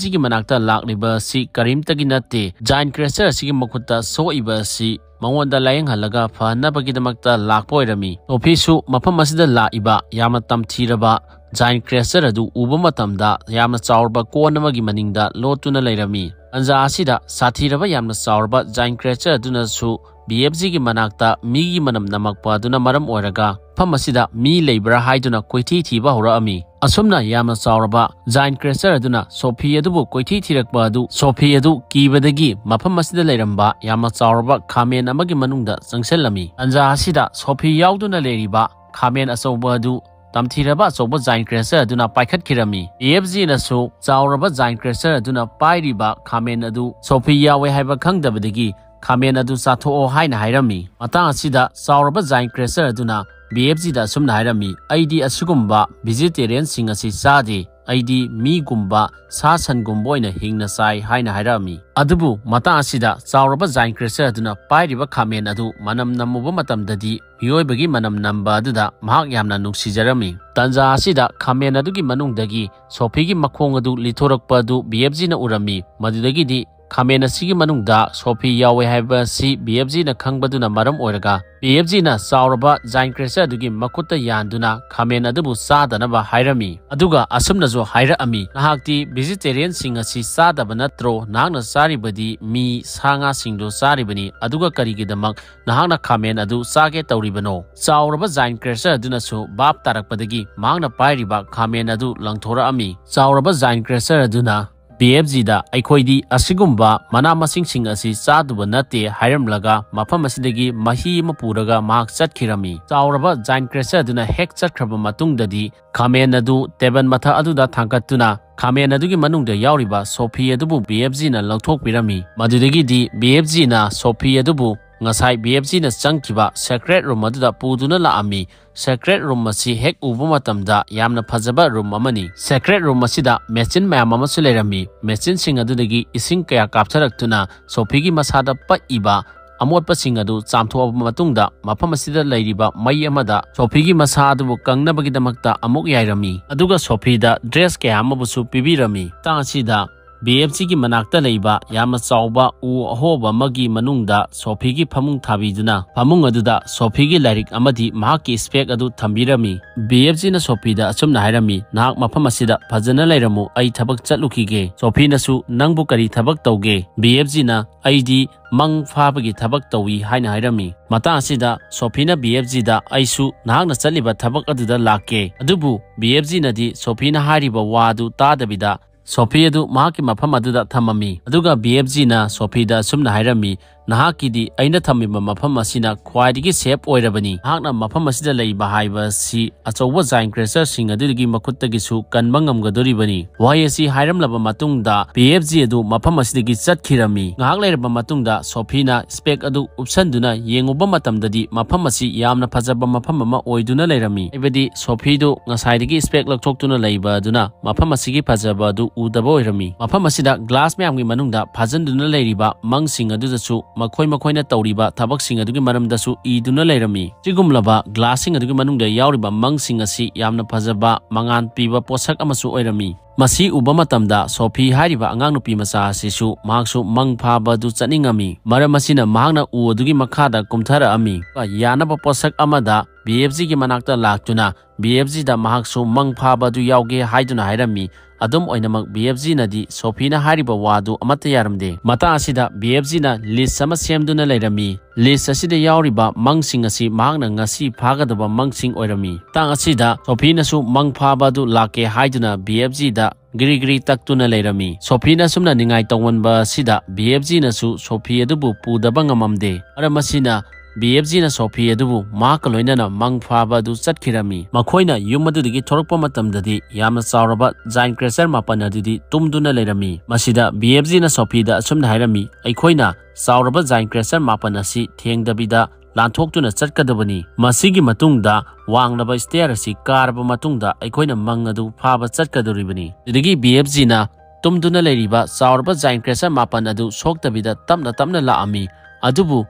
ꯖꯤꯒꯤ ꯃꯅꯥꯛꯇ ꯂꯥꯛꯂꯤꯕ ꯑꯁꯤ ꯀꯔꯤꯝꯇꯒꯤ ꯅꯠꯇꯦ, ꯖꯥꯏꯟ ꯀ꯭ꯔꯦꯆꯔ ꯑꯁꯤꯒꯤ ꯃꯈꯨꯠꯇ ꯁꯣꯛꯏꯕ ꯑꯁꯤ ꯃꯉꯣꯟꯗ ꯂꯥꯌꯦꯡꯍꯜꯂꯒ ꯐꯍꯟꯅꯕꯒꯤꯗꯃꯛꯇ ꯂꯥꯛꯄ ꯑꯣꯏꯔꯝꯃꯤ꯫ ꯁꯣꯐꯤꯁꯨ ꯃꯐꯝ ꯑꯁꯤꯗ ꯂꯥꯛꯏꯕ ꯌꯥꯝꯅ ꯇꯝꯊꯤꯔꯕ ꯖꯥꯏꯟ ꯀ꯭ꯔꯦꯆꯔ ꯑꯗꯨ ꯎꯕ ꯃꯇꯝꯗ ꯌꯥꯝꯅ ꯆꯥꯎꯔꯕ ꯀꯣꯟ ꯑꯃꯒꯤ ꯃꯅꯤꯡꯗ ꯂꯣꯠꯇꯨꯅ ꯂꯩꯔꯝꯃꯤ꯫ ꯇꯥꯟꯖꯥ ꯑꯁꯤꯗ ꯁꯥꯊꯤꯔꯕ ꯌꯥꯝꯅ ꯆꯥꯎꯔꯕ ꯖꯥꯏꯟ ꯀ꯭ꯔꯦꯆꯔ ꯑꯗꯨꯅꯁꯨ ꯕꯤ ꯑꯦꯐ ꯖꯤꯒꯤ ꯃꯅꯥꯛꯇ ꯃꯤꯒꯤ ꯃꯅꯝ ꯅꯝꯃꯛꯄ ꯑꯗꯨꯅ ꯃꯔꯝ ꯑꯣꯏꯔꯒ ꯃꯐꯝ ꯑꯁꯤꯗ ꯃꯤ ꯂꯩꯕ꯭ꯔꯥ ꯍꯥꯏꯗꯨꯅ ꯀꯣꯏꯊꯤ ꯊꯤꯕ ꯍꯧꯔꯛꯑꯝꯃꯤ꯫ ꯑꯁꯨꯝꯅ ꯌꯥꯝꯅ ꯆꯥꯎꯔꯕ ꯖꯥꯏꯟ ꯀ꯭ꯔꯦꯆꯔ ꯑꯗꯨꯅ ꯁꯣꯐꯤ ꯑꯗꯨꯕꯨ ꯀꯣꯏꯊꯤ ꯊꯤꯔꯛꯄ ꯑꯗꯨ, ꯁꯣꯐꯤ ꯑꯗꯨ ꯀꯤꯕꯗꯒꯤ ꯃꯐꯝ ꯑꯁꯤꯗ ꯂꯩꯔꯝꯕ ꯌꯥꯝꯅ ꯆꯥꯎꯔꯕ ꯈꯥꯃꯦꯟ ꯑꯃꯒꯤ ꯃꯅꯨꯡꯗ ꯆꯪꯁꯤꯜꯂꯝꯃꯤ꯫ ꯇꯥꯟꯖꯥ ꯑꯁꯤꯗ ꯁꯣꯐꯤ ꯌꯥꯎꯗꯨꯅ ꯂꯩꯔꯤꯕ ꯈꯥꯃꯦꯟ ꯑꯆꯧꯕ ꯑꯗꯨ ꯇꯝꯊꯤꯔꯕ ꯑꯆꯧꯕ ꯖꯥꯏꯟ ꯀ꯭ꯔꯦꯆꯔ ꯑꯗꯨꯅ ꯄꯥꯏꯈꯠꯈꯤꯔꯝꯃꯤ꯫ ꯕꯤ ꯑꯦꯐ ꯖꯤꯅꯁꯨ ꯆꯥꯎꯔꯕ ꯖꯥꯏꯟ ꯀ꯭ꯔꯦꯆꯔ ꯑꯗꯨꯅ ꯄꯥꯏꯔꯤꯕ ꯈꯥꯃꯦꯟ ꯑꯗꯨ ꯁꯣꯐꯤ ꯌꯥꯎꯋꯦ ꯍꯥꯏꯕ ꯈꯪꯗꯕꯗꯒꯤ ꯈꯥꯃꯦꯟ ꯑꯗꯨ ꯆꯥꯊꯣꯛꯑꯣ ꯍꯥꯏꯅ ꯍꯥꯏꯔꯝꯃꯤ꯫ ꯃꯇꯥꯡ ꯑꯁꯤꯗ ꯆꯥꯎꯔꯕ ꯖꯥꯏꯟ ꯀ꯭ꯔꯦꯆꯔ ꯑꯗꯨꯅ ꯕꯤ ꯑꯦꯐ ꯖꯤꯗ ꯑꯁꯨꯝꯅ ꯍꯥꯏꯔꯝꯃꯤ, "ꯑꯩꯗꯤ ꯑꯁꯤꯒꯨꯝꯕ ꯚꯤꯖꯤꯇꯦꯔꯤꯌꯟꯁꯤꯡ ꯑꯁꯤ ꯆꯥꯗꯦ꯫ ꯑꯩꯗꯤ ꯃꯤꯒꯨꯝꯕ, ꯁꯥ ꯁꯟꯒꯨꯝꯕ ꯑꯣꯏꯅ ꯍꯤꯡꯅ ꯆꯥꯏ" ꯍꯥꯏꯅ ꯍꯥꯏꯔꯛꯑꯝꯃꯤ꯫ ꯑꯗꯨꯕꯨ ꯃꯇꯥꯡ ꯑꯁꯤꯗ ꯆꯥꯎꯔꯕ ꯖꯥꯏꯟ ꯀ꯭ꯔꯦꯆꯔ ꯑꯗꯨꯅ ꯄꯥꯏꯔꯤꯕ ꯈꯥꯃꯦꯟ ꯑꯗꯨ ꯃꯅꯝ ꯅꯝꯃꯨꯕ ꯃꯇꯝꯗꯗꯤ ꯃꯤꯑꯣꯏꯕꯒꯤ ꯃꯅꯝ ꯅꯝꯕ ꯑꯗꯨꯗ ꯃꯍꯥꯛ ꯌꯥꯝꯅ ꯅꯨꯡꯁꯤꯖꯔꯝꯃꯤ꯫ ꯇꯥꯟꯖꯥ ꯑꯁꯤꯗ ꯈꯥꯃꯦꯟ ꯑꯗꯨꯒꯤ ꯃꯅꯨꯡꯗꯒꯤ ꯁꯣꯐꯤꯒꯤ ꯃꯈꯣꯡ ꯑꯗꯨ ꯂꯤꯊꯣꯔꯛꯄ ꯑꯗꯨ ꯕꯤ ꯑꯦꯐ ꯖꯤꯅ ꯎꯔꯝꯃꯤ꯫ ꯃꯗꯨꯗꯒꯤꯗꯤ ꯈꯥꯃꯦꯟ ꯑꯁꯤꯒꯤ ꯃꯅꯨꯡꯗ ꯁꯣꯐꯤ ꯌꯥꯎꯋꯦ ꯍꯥꯏꯕ ꯑꯁꯤ ꯕꯤ ꯑꯦꯐ ꯖꯤꯅ ꯈꯪꯕꯗꯨꯅ ꯃꯔꯝ ꯑꯣꯏꯔꯒ, ꯕꯤ ꯑꯦꯐ ꯖꯤꯅ ꯆꯥꯎꯔꯕ Giant Crusher ꯑꯗꯨꯒꯤ ꯃꯈꯨꯠꯇ ꯌꯥꯟꯗꯨꯅ ꯈꯥꯃꯦꯟ ꯑꯗꯨꯕꯨ ꯆꯥꯗꯅꯕ ꯍꯥꯏꯔꯝꯃꯤ꯫ ꯑꯗꯨꯒ ꯑꯁꯨꯝꯅꯁꯨ ꯍꯥꯏꯔꯛꯑꯝꯃꯤ, "ꯅꯍꯥꯛꯇꯤ vegetarianꯁꯤꯡ ꯑꯁꯤ ꯆꯥꯗꯕ ꯅꯠꯇ꯭ꯔꯣ? ꯅꯍꯥꯛꯅ ꯆꯥꯔꯤꯕꯗꯤ ꯃꯤ, ꯁꯥ ꯉꯥꯁꯤꯡꯗꯣ ꯆꯥꯔꯤꯕꯅꯤ, ꯑꯗꯨꯒ ꯀꯔꯤꯒꯤꯗꯃꯛ ꯅꯍꯥꯛꯅ ꯈꯥꯃꯦꯟ ꯑꯗꯨ ꯆꯥꯒꯦ ꯇꯧꯔꯤꯕꯅꯣ?" ꯆꯥꯎꯔꯕ Giant Crusher ꯑꯗꯨꯅꯁꯨ ꯚꯥꯞ ꯇꯥꯔꯛꯄꯗꯒꯤ ꯃꯍꯥꯛꯅ ꯄꯥꯏꯔꯤꯕ ꯈꯥꯃꯦꯟ ꯑꯗꯨ ꯂꯪꯊꯣꯔꯛꯑꯝꯃꯤ꯫ ꯆꯥꯎꯔꯕ Giant Crusher ꯑꯗꯨꯅ ꯕꯤ ꯑꯦꯐ ꯖꯤꯗ, "ꯑꯩꯈꯣꯏꯗꯤ ꯑꯁꯤꯒꯨꯝꯕ ꯃꯅꯥ ꯃꯁꯤꯡꯁꯤꯡ ꯑꯁꯤ ꯆꯥꯗꯕ ꯅꯠꯇꯦ" ꯍꯥꯏꯔꯝꯂꯒ ꯃꯐꯝ ꯑꯁꯤꯗꯒꯤ ꯃꯍꯤ ꯑꯃ ꯄꯨꯔꯒ ꯃꯍꯥꯛ ꯆꯠꯈꯤꯔꯝꯃꯤ꯫ ꯆꯥꯎꯔꯕ Giant Crusher ꯑꯗꯨꯅ ꯍꯦꯛ ꯆꯠꯈ꯭ꯔꯕ ꯃꯇꯨꯡꯗꯗꯤ ꯈꯥꯃꯦꯟ ꯑꯗꯨ ꯇꯦꯕꯜ ꯃꯊꯛ ꯑꯗꯨꯗ ꯊꯥꯡꯒꯠꯇꯨꯅ ꯈꯥꯃꯦꯟ ꯑꯗꯨꯒꯤ ꯃꯅꯨꯡꯗ ꯌꯥꯎꯔꯤꯕ ꯁꯣꯐꯤ ꯑꯗꯨꯕꯨ ꯕꯤ ꯑꯦꯐ ꯖꯤꯅ ꯂꯧꯊꯣꯛꯄꯤꯔꯝꯃꯤ꯫ ꯃꯗꯨꯗꯒꯤꯗꯤ ꯕꯤ ꯑꯦꯐ ꯖꯤꯅ ꯁꯣꯐꯤ ꯑꯗꯨꯕꯨ ꯉꯁꯥꯏ ꯕꯤ ꯑꯦꯐ ꯖꯤꯅ ꯆꯪꯈꯤꯕ secret room ꯑꯗꯨꯗ ꯄꯨꯗꯨꯅ ꯂꯥꯛꯑꯝꯃꯤ꯫ Secret room ꯑꯁꯤ ꯍꯦꯛ ꯎꯕ ꯃꯇꯝꯗ ꯌꯥꯝꯅ ꯐꯖꯕ room ꯑꯃꯅꯤ꯫ Secret room ꯑꯁꯤꯗ machine ꯃꯌꯥꯝ ꯑꯃꯁꯨ ꯂꯩꯔꯝꯃꯤ꯫ Machineꯁꯤꯡ ꯑꯗꯨꯗꯒꯤ ꯏꯁꯤꯡ ꯀꯌꯥ ꯀꯥꯞꯊꯔꯛꯇꯨꯅ ꯁꯣꯐꯤꯒꯤ ꯃꯁꯥꯗ ꯄꯛꯏꯕ ꯑꯃꯣꯠꯄꯁꯤꯡ ꯑꯗꯨ ꯆꯥꯝꯊꯣꯛꯑꯕ ꯃꯇꯨꯡꯗ, ꯃꯐꯝ ꯑꯁꯤꯗ ꯂꯩꯔꯤꯕ ꯃꯩ ꯑꯃꯗ ꯁꯣꯐꯤꯒꯤ ꯃꯁꯥ ꯑꯗꯨꯕꯨ ꯀꯪꯅꯕꯒꯤꯗꯃꯛꯇ ꯑꯃꯨꯛ ꯌꯥꯏꯔꯝꯃꯤ꯫ ꯑꯗꯨꯒ ꯁꯣꯐꯤꯗ dress ꯀꯌꯥ ꯑꯃꯕꯨꯁꯨ ꯄꯤꯕꯤꯔꯝꯃꯤ꯫ ꯃꯇꯥꯡ ꯑꯁꯤꯗ ꯕꯤ ꯑꯦꯐ ꯖꯤꯒꯤ ꯃꯅꯥꯛꯇ ꯂꯩꯕ ꯌꯥꯝꯅ ꯆꯥꯎꯕ ꯎ ꯑꯍꯣꯕ ꯑꯃꯒꯤ ꯃꯅꯨꯡꯗ ꯁꯣꯐꯤꯒꯤ ꯐꯃꯨꯡ ꯊꯥꯕꯤꯗꯨꯅ, ꯐꯃꯨꯡ ꯑꯗꯨꯗ ꯁꯣꯐꯤꯒꯤ ꯂꯥꯏꯔꯤꯛ ꯑꯃꯗꯤ ꯃꯍꯥꯛꯀꯤ spec ꯑꯗꯨ ꯊꯝꯕꯤꯔꯝꯃꯤ꯫ ꯕꯤ ꯑꯦꯐ ꯖꯤꯅ ꯁꯣꯐꯤꯗ ꯑꯁꯨꯝꯅ ꯍꯥꯏꯔꯝꯃꯤ, "ꯅꯍꯥꯛ ꯃꯐꯝ ꯑꯁꯤꯗ ꯐꯖꯅ ꯂꯩꯔꯝꯃꯨ, ꯑꯩ ꯊꯕꯛ ꯆꯠꯂꯨꯈꯤꯒꯦ꯫" ꯁꯣꯐꯤꯅꯁꯨ, "ꯅꯪꯕꯨ ꯀꯔꯤ ꯊꯕꯛ ꯇꯧꯒꯦ?" ꯕꯤ ꯑꯦꯐ ꯖꯤꯅ, "ꯑꯩꯗꯤ ꯃꯪ ꯐꯥꯕꯒꯤ ꯊꯕꯛ ꯇꯧꯏ" ꯍꯥꯏꯅ ꯍꯥꯏꯔꯝꯃꯤ꯫ ꯃꯇꯥꯡ ꯑꯁꯤꯗ ꯁꯣꯐꯤꯅ ꯕꯤ ꯑꯦꯐ ꯖꯤꯗ, "ꯑꯩꯁꯨ ꯅꯍꯥꯛꯅ ꯆꯠꯂꯤꯕ ꯊꯕꯛ ꯑꯗꯨꯗ ꯂꯥꯛꯀꯦ꯫" ꯑꯗꯨꯕꯨ ꯕꯤ ꯑꯦꯐ ꯖꯤꯅꯗꯤ ꯁꯣꯐꯤꯅ ꯍꯥꯏꯔꯤꯕ ꯋꯥ ꯑꯗꯨ ꯇꯥꯗꯕꯤꯗ ꯁꯣꯐꯤ ꯑꯗꯨ ꯃꯍꯥꯛꯀꯤ ꯃꯐꯝ ꯑꯗꯨꯗ ꯊꯝꯃꯝꯃꯤ꯫ ꯑꯗꯨꯒ ꯕꯤ ꯑꯦꯐ ꯖꯤꯅ ꯁꯣꯐꯤꯗ ꯑꯁꯨꯝꯅ ꯍꯥꯏꯔꯝꯃꯤ, "ꯅꯍꯥꯛꯀꯤꯗꯤ ꯑꯩꯅ ꯊꯝꯃꯤꯕ ꯃꯐꯝ ꯑꯁꯤꯅ ꯈ꯭ꯋꯥꯏꯗꯒꯤ safe ꯑꯣꯏꯔꯕꯅꯤ꯫ ꯅꯍꯥꯛꯅ ꯃꯐꯝ ꯑꯁꯤꯗ ꯂꯩꯕ ꯍꯥꯏꯕ ꯑꯁꯤ ꯑꯆꯧꯕ Giant Crusherꯁꯤꯡ ꯑꯗꯨꯗꯒꯤ ꯃꯈꯨꯠꯇꯒꯤꯁꯨ ꯀꯟꯕ ꯉꯝꯒꯗꯣꯔꯤꯕꯅꯤ꯫" ꯋꯥꯍꯩ ꯑꯁꯤ ꯍꯥꯏꯔꯝꯂꯕ ꯃꯇꯨꯡꯗ ꯕꯤ ꯑꯦꯐ ꯖꯤ ꯑꯗꯨ ꯃꯐꯝ ꯑꯁꯤꯗꯒꯤ ꯆꯠꯈꯤꯔꯝꯃꯤ꯫ ꯉꯥꯏꯍꯥꯛ ꯂꯩꯔꯕ ꯃꯇꯨꯡꯗ ꯁꯣꯐꯤꯅ spec ꯑꯗꯨ ꯎꯞꯁꯟꯗꯨꯅ ꯌꯦꯡꯉꯨꯕ ꯃꯇꯝꯗꯗꯤ ꯃꯐꯝ ꯑꯁꯤ ꯌꯥꯝꯅ ꯐꯖꯕ ꯃꯐꯝ ꯑꯃ ꯑꯣꯏꯗꯨꯅ ꯂꯩꯔꯝꯃꯤ꯫ ꯍꯥꯏꯕꯗꯤ ꯁꯣꯐꯤꯗꯨ ꯉꯁꯥꯏꯗꯒꯤ spec ꯂꯧꯊꯣꯛꯇꯨꯅ ꯂꯩꯕ ꯑꯗꯨꯅ ꯃꯐꯝ ꯑꯁꯤꯒꯤ ꯐꯖꯕ ꯑꯗꯨ ꯎꯗꯕ ꯑꯣꯏꯔꯝꯃꯤ꯫ ꯃꯐꯝ ꯑꯁꯤꯗ glass ꯃꯌꯥꯝꯒꯤ ꯃꯅꯨꯡꯗ ꯐꯥꯖꯤꯟꯗꯨꯅ ꯂꯩꯔꯤꯕ ꯃꯪꯁꯤꯡ ꯑꯗꯨꯗꯁꯨ ꯃꯈꯣꯏ ꯃꯈꯣꯏꯅ ꯇꯧꯔꯤꯕ ꯊꯕꯛꯁꯤꯡ ꯑꯗꯨꯒꯤ ꯃꯔꯝꯗꯁꯨ ꯏꯗꯨꯅ ꯂꯩꯔꯝꯃꯤ꯫ ꯁꯤꯒꯨꯝꯂꯕ ꯒ꯭ꯂꯥꯁꯁꯤꯡ ꯑꯗꯨꯒꯤ ꯃꯅꯨꯡꯗ ꯌꯥꯎꯔꯤꯕ ꯃꯪꯁꯤꯡ ꯑꯁꯤ ꯌꯥꯝꯅ ꯐꯖꯕ ꯃꯉꯥꯜ ꯄꯤꯕ ꯄꯣꯠꯁꯛ ꯑꯃꯁꯨ ꯑꯣꯏꯔꯝꯃꯤ꯫ ꯃꯁꯤ ꯎꯕ ꯃꯇꯝꯗ ꯁꯣꯐꯤ ꯍꯥꯏꯔꯤꯕ ꯑꯉꯥꯡ ꯅꯨꯄꯤ ꯃꯆꯥ ꯑꯁꯤꯁꯨ ꯃꯍꯥꯛꯁꯨ ꯃꯪ ꯐꯥꯕ ꯑꯗꯨ ꯆꯠꯅꯤꯡꯉꯝꯃꯤ꯫ ꯃꯔꯝ ꯑꯁꯤꯅ ꯃꯍꯥꯛꯅ ꯎ ꯑꯗꯨꯒꯤ ꯃꯈꯥꯗ ꯀꯨꯝꯊꯔꯛꯑꯝꯃꯤ꯫ ꯌꯥꯅꯕ ꯄꯣꯠꯁꯛ ꯑꯃꯗ ꯕꯤ ꯑꯦꯐ ꯖꯤꯒꯤ ꯃꯅꯥꯛꯇ ꯂꯥꯛꯇꯨꯅ ꯕꯤ ꯑꯦꯐ ꯖꯤꯗ ꯃꯍꯥꯛꯁꯨ ꯃꯪ ꯐꯥꯕ ꯑꯗꯨ ꯌꯥꯎꯒꯦ ꯍꯥꯏꯗꯨꯅ ꯍꯥꯏꯔꯝꯃꯤ꯫ ꯑꯗꯨꯝ ꯑꯣꯏꯅꯃꯛ ꯕꯤ ꯑꯦꯐ ꯖꯤꯅꯗꯤ ꯁꯣꯐꯤꯅ ꯍꯥꯏꯔꯤꯕ ꯋꯥꯗꯨ ꯑꯃꯠꯇ ꯌꯥꯔꯝꯗꯦ꯫ ꯃꯇꯥꯡ ꯑꯁꯤꯗ ꯕꯤ ꯑꯦꯐ ꯖꯤꯅ ꯂꯤꯁ ꯑꯃ ꯁꯦꯝꯗꯨꯅ ꯂꯩꯔꯝꯃꯤ꯫ ꯂꯤꯁ ꯑꯁꯤꯗ ꯌꯥꯎꯔꯤꯕ ꯃꯪꯁꯤꯡ ꯑꯁꯤ ꯃꯍꯥꯛꯅ ꯉꯁꯤ ꯐꯥꯒꯗꯕ ꯃꯪꯁꯤꯡ ꯑꯣꯏꯔꯝꯃꯤ꯫ ꯃꯇꯥꯡ ꯑꯁꯤꯗ ꯁꯣꯐꯤꯅꯁꯨ ꯃꯪ ꯐꯥꯕ ꯑꯗꯨ ꯂꯥꯛꯀꯦ ꯍꯥꯏꯗꯨꯅ ꯕꯤ ꯑꯦꯐ ꯖꯤꯗ ꯒꯤꯔꯤ ꯒꯤꯔꯤ ꯇꯛꯇꯨꯅ ꯂꯩꯔꯝꯃꯤ꯫ ꯁꯣꯐꯤꯅ ꯑꯁꯨꯝꯅ ꯅꯤꯡꯉꯥꯏ ꯇꯧꯃꯟꯕ ꯑꯁꯤꯗ ꯕꯤ ꯑꯦꯐ ꯖꯤꯅꯁꯨ ꯁꯣꯐꯤ ꯑꯗꯨꯕꯨ ꯄꯨꯗꯕ ꯉꯝꯃꯝꯗꯦ꯫ ꯃꯔꯝ ꯑꯁꯤꯅ ꯕꯤ ꯑꯦꯐ ꯖꯤꯅ ꯁꯣꯐꯤ ꯑꯗꯨꯕꯨ ꯃꯍꯥꯛꯀ ꯂꯣꯏꯅꯅ ꯃꯪ ꯐꯥꯕ ꯑꯗꯨ ꯆꯠꯈꯤꯔꯝꯃꯤ꯫ ꯃꯈꯣꯏꯅ ꯌꯨꯝ ꯑꯗꯨꯗꯒꯤ ꯊꯣꯔꯛꯄ ꯃꯇꯝꯗꯗꯤ ꯌꯥꯝꯅ ꯆꯥꯎꯔꯕ ꯖꯥꯏꯟ ꯀ꯭ꯔꯦꯁꯔ ꯃꯥꯄꯟ ꯑꯗꯨꯗꯤ ꯇꯨꯝꯗꯨꯅ ꯂꯩꯔꯝꯃꯤ꯫ ꯃꯁꯤꯗ ꯕꯤ ꯑꯦꯐ ꯖꯤꯅ ꯁꯣꯐꯤꯗ ꯑꯁꯨꯝꯅ ꯍꯥꯏꯔꯝꯃꯤ, "ꯑꯩꯈꯣꯏꯅ ꯆꯥꯎꯔꯕ ꯖꯥꯏꯟ ꯀ꯭ꯔꯦꯁꯔ ꯃꯥꯄꯟ ꯑꯁꯤ ꯊꯦꯡꯗꯕꯤꯗ ꯂꯥꯟꯊꯣꯛꯇꯨꯅ ꯆꯠꯀꯗꯕꯅꯤ꯫ ꯃꯁꯤꯒꯤ ꯃꯇꯨꯡꯗ ꯋꯥꯡꯂꯕ ꯁ꯭ꯇꯦꯌꯔ ꯑꯁꯤ ꯀꯥꯔꯕ ꯃꯇꯨꯡꯗ ꯑꯩꯈꯣꯏꯅ ꯃꯪ ꯑꯗꯨ ꯐꯥꯕ ꯆꯠꯀꯗꯧꯔꯤꯕꯅꯤ꯫" ꯑꯗꯨꯗꯒꯤ ꯕꯤ ꯑꯦꯐ ꯖꯤꯅ ꯇꯨꯝꯗꯨꯅ ꯂꯩꯔꯤꯕ ꯆꯥꯎꯔꯕ ꯖꯥꯏꯟ ꯀ꯭ꯔꯦꯁꯔ ꯃꯥꯄꯟ ꯑꯗꯨ ꯁꯣꯛꯇꯕꯤꯗ ꯇꯞꯅ ꯇꯞꯅ ꯂꯥꯛꯑꯝꯃꯤ꯫ ꯑꯗꯨꯕꯨ